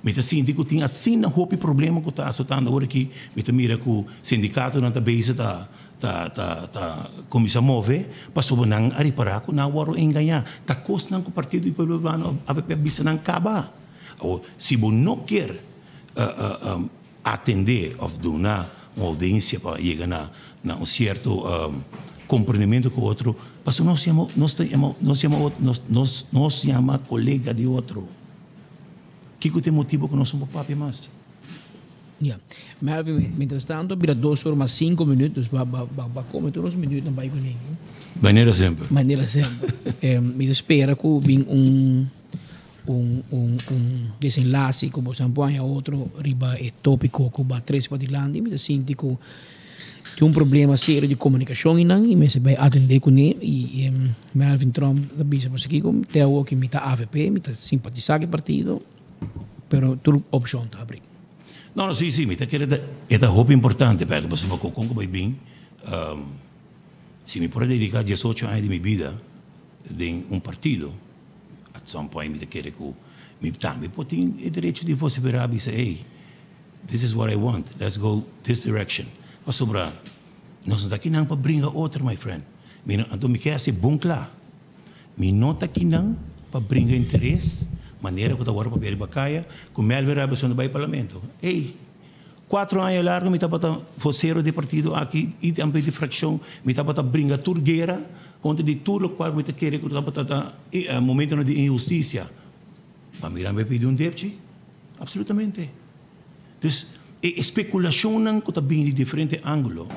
Speaker 9: Mi ta sinti ku tin asina hopi problema ku ta asotando awor aki, mi ta mira ku sindikatonan ta bezig ta ta ta ta kuminsá move pasobra nan a ripará ku nan a wòrdu engañá. Ta kosnan ku Partido di Pueblo Urbano, avp, a bisa nan kaba. Awor, si bo no kier atendé òf duna un oudiensia pa yega na na un sierto komprendimentu ku otro, pasobra nos yama nos ta yama nos yama otro nos nos nos yama kolega di otro. Kiko ta e motibo ku nos no por papia mas?
Speaker 2: Ya. Melvin, mientras tanto, bira dos ora mas cinco minuut, dus ba, ba, ba, ba come tur nos minuutnan bai kuné.
Speaker 9: Manera semper.
Speaker 2: Manera semper. Eh, mi ta spera ku bin un, un, un, un desenlace ku boso a haña otro riba e tópiko ku ba trese padilanti. Mi ta sinti ku tin un problema serio di komunikashon einan i mester bai atendé kuné. I Melvin Tromp ta bisa boso kiko, te awoki mi ta avp, mi ta simpatisá ku e partido. Pero tur opcion ta abri.
Speaker 9: No, no, si, si, mi ta kere ta, e ta hopi importante, Pedro, pasobra cu con cu bay bin, si mi por a dedica diesocho aña di mi bida den un partido, at some point mi ta kere cu mi tambe por tin e derecho di vocifera, bisa, hey, this is what I want, let's go this direction. Pasobra nos no ta kinan pa bringa otro, my friend. Mi no, anto mi ke haci bon cla. Mi no ta kinan pa bringa interes manera ku ta wòrdu papia riba kaya ku Melvin Robinson ta bai parlamento. Ey, kuatro aña largu mi tabata vosero di e partido aki i tambe di frakshon. Mi tabata bringa tur guera kontra di tur lokual ku mi ta kere ku tabata ta momentonan di inhustisia. Ma mira mi a pidi un depchi? Apsolutamente. Dus e spekulashonnan ku ta bini di diferente ángulo.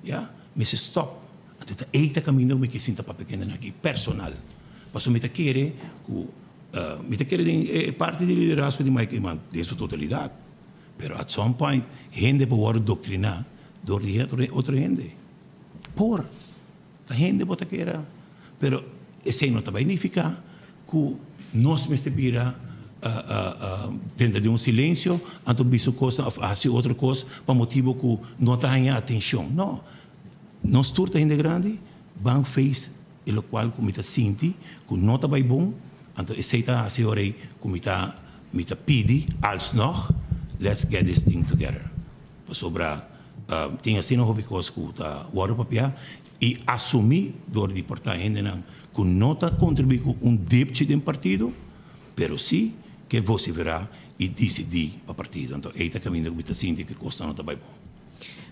Speaker 9: Ya, mester stop. Anto ta ei ta caminda cu mi ke sinta papia kende nan aki personal. Pasobra mi ta kere cu, mi ta kere den e parti di liderazgo di Mike Eman den su totalidad. Pero at some point hende por wordo doctrina door di otro hende. Por. Ta hende bo ta kere. Pero esei no ta bay nifica cu nos mester bira drenta den un silencio anto bisa un cos of haci otro cos pa motibo cu no ta haña atencion. No. Nos tur ta hende grandi, ban face e locual cu mi ta sinti cu no ta bay bon, anto esey ta haci ora ey cu mi ta mi ta pidi alsnog let's get this thing together. Pasobra tin asina hopi cos cu ta wordo papia y asumi door di por ta hendenan cu no ta contribui cu un dipchi den partido, pero si ke vocifera y dicidi pa partido. Anto ey ta caminda cu mi ta sinti cu e cosnan no ta bay bon.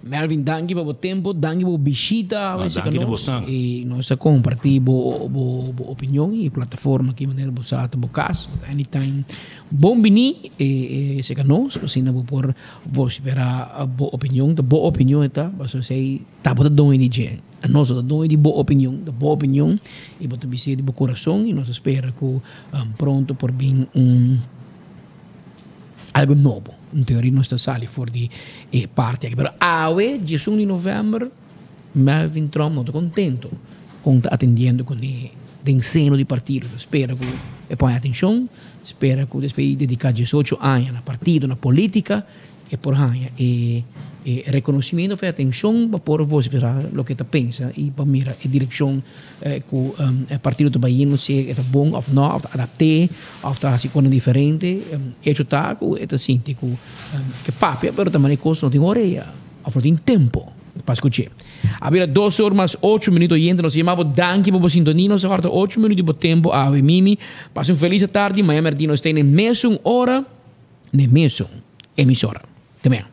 Speaker 2: Melvin danki pa bo tempo, danki pa bo bishita
Speaker 9: No,
Speaker 2: awe cerca
Speaker 9: danki na
Speaker 2: nos
Speaker 9: bosnan.
Speaker 2: y nos a comparti bo bo bo opinion y plataforma aki manera bo sa ta bo cas, bo ta anytime bon bini e cerca nos asina bo por vocifera bo opinion, ta bo opinion e ta, pasobra esey Ta bo ta doño di dje. Nos no ta doño di bo opinion, ta bo opinion y bo ta bis'é di bo corazon y nos ta spera cu pronto por bin un algo nobo. En teoria nos ta sali for di e parti aki. Pero awe, diesun di november, Melvin Tromp no ta contento con ta atendiendo cune den seno di partido. Ta spera cu e pone atencion, spera cu despues di dedica diesocho aña na partido, na politica, E por haña e e reconocimiento of e atencion pa por vocifera loke e ta pensa y pa mira e direccion cu e partido ta bay yendo si e ta bon of no of ta adapte of ta haci cosnan diferente. Hecho ta cu e ta sinti cu e ke papia pero ta manera e cos no tin orea of no tin tempo pa scuche. A bira dos or mas ocho minuut oyente nos yama bo danki pa bo sintonia nos a horta ocho minuut di bo tempo awe mimi. Pasa un feliz atardi mañana merdi nos ta den e mesun ora. N'e mesun emisora. Te mea.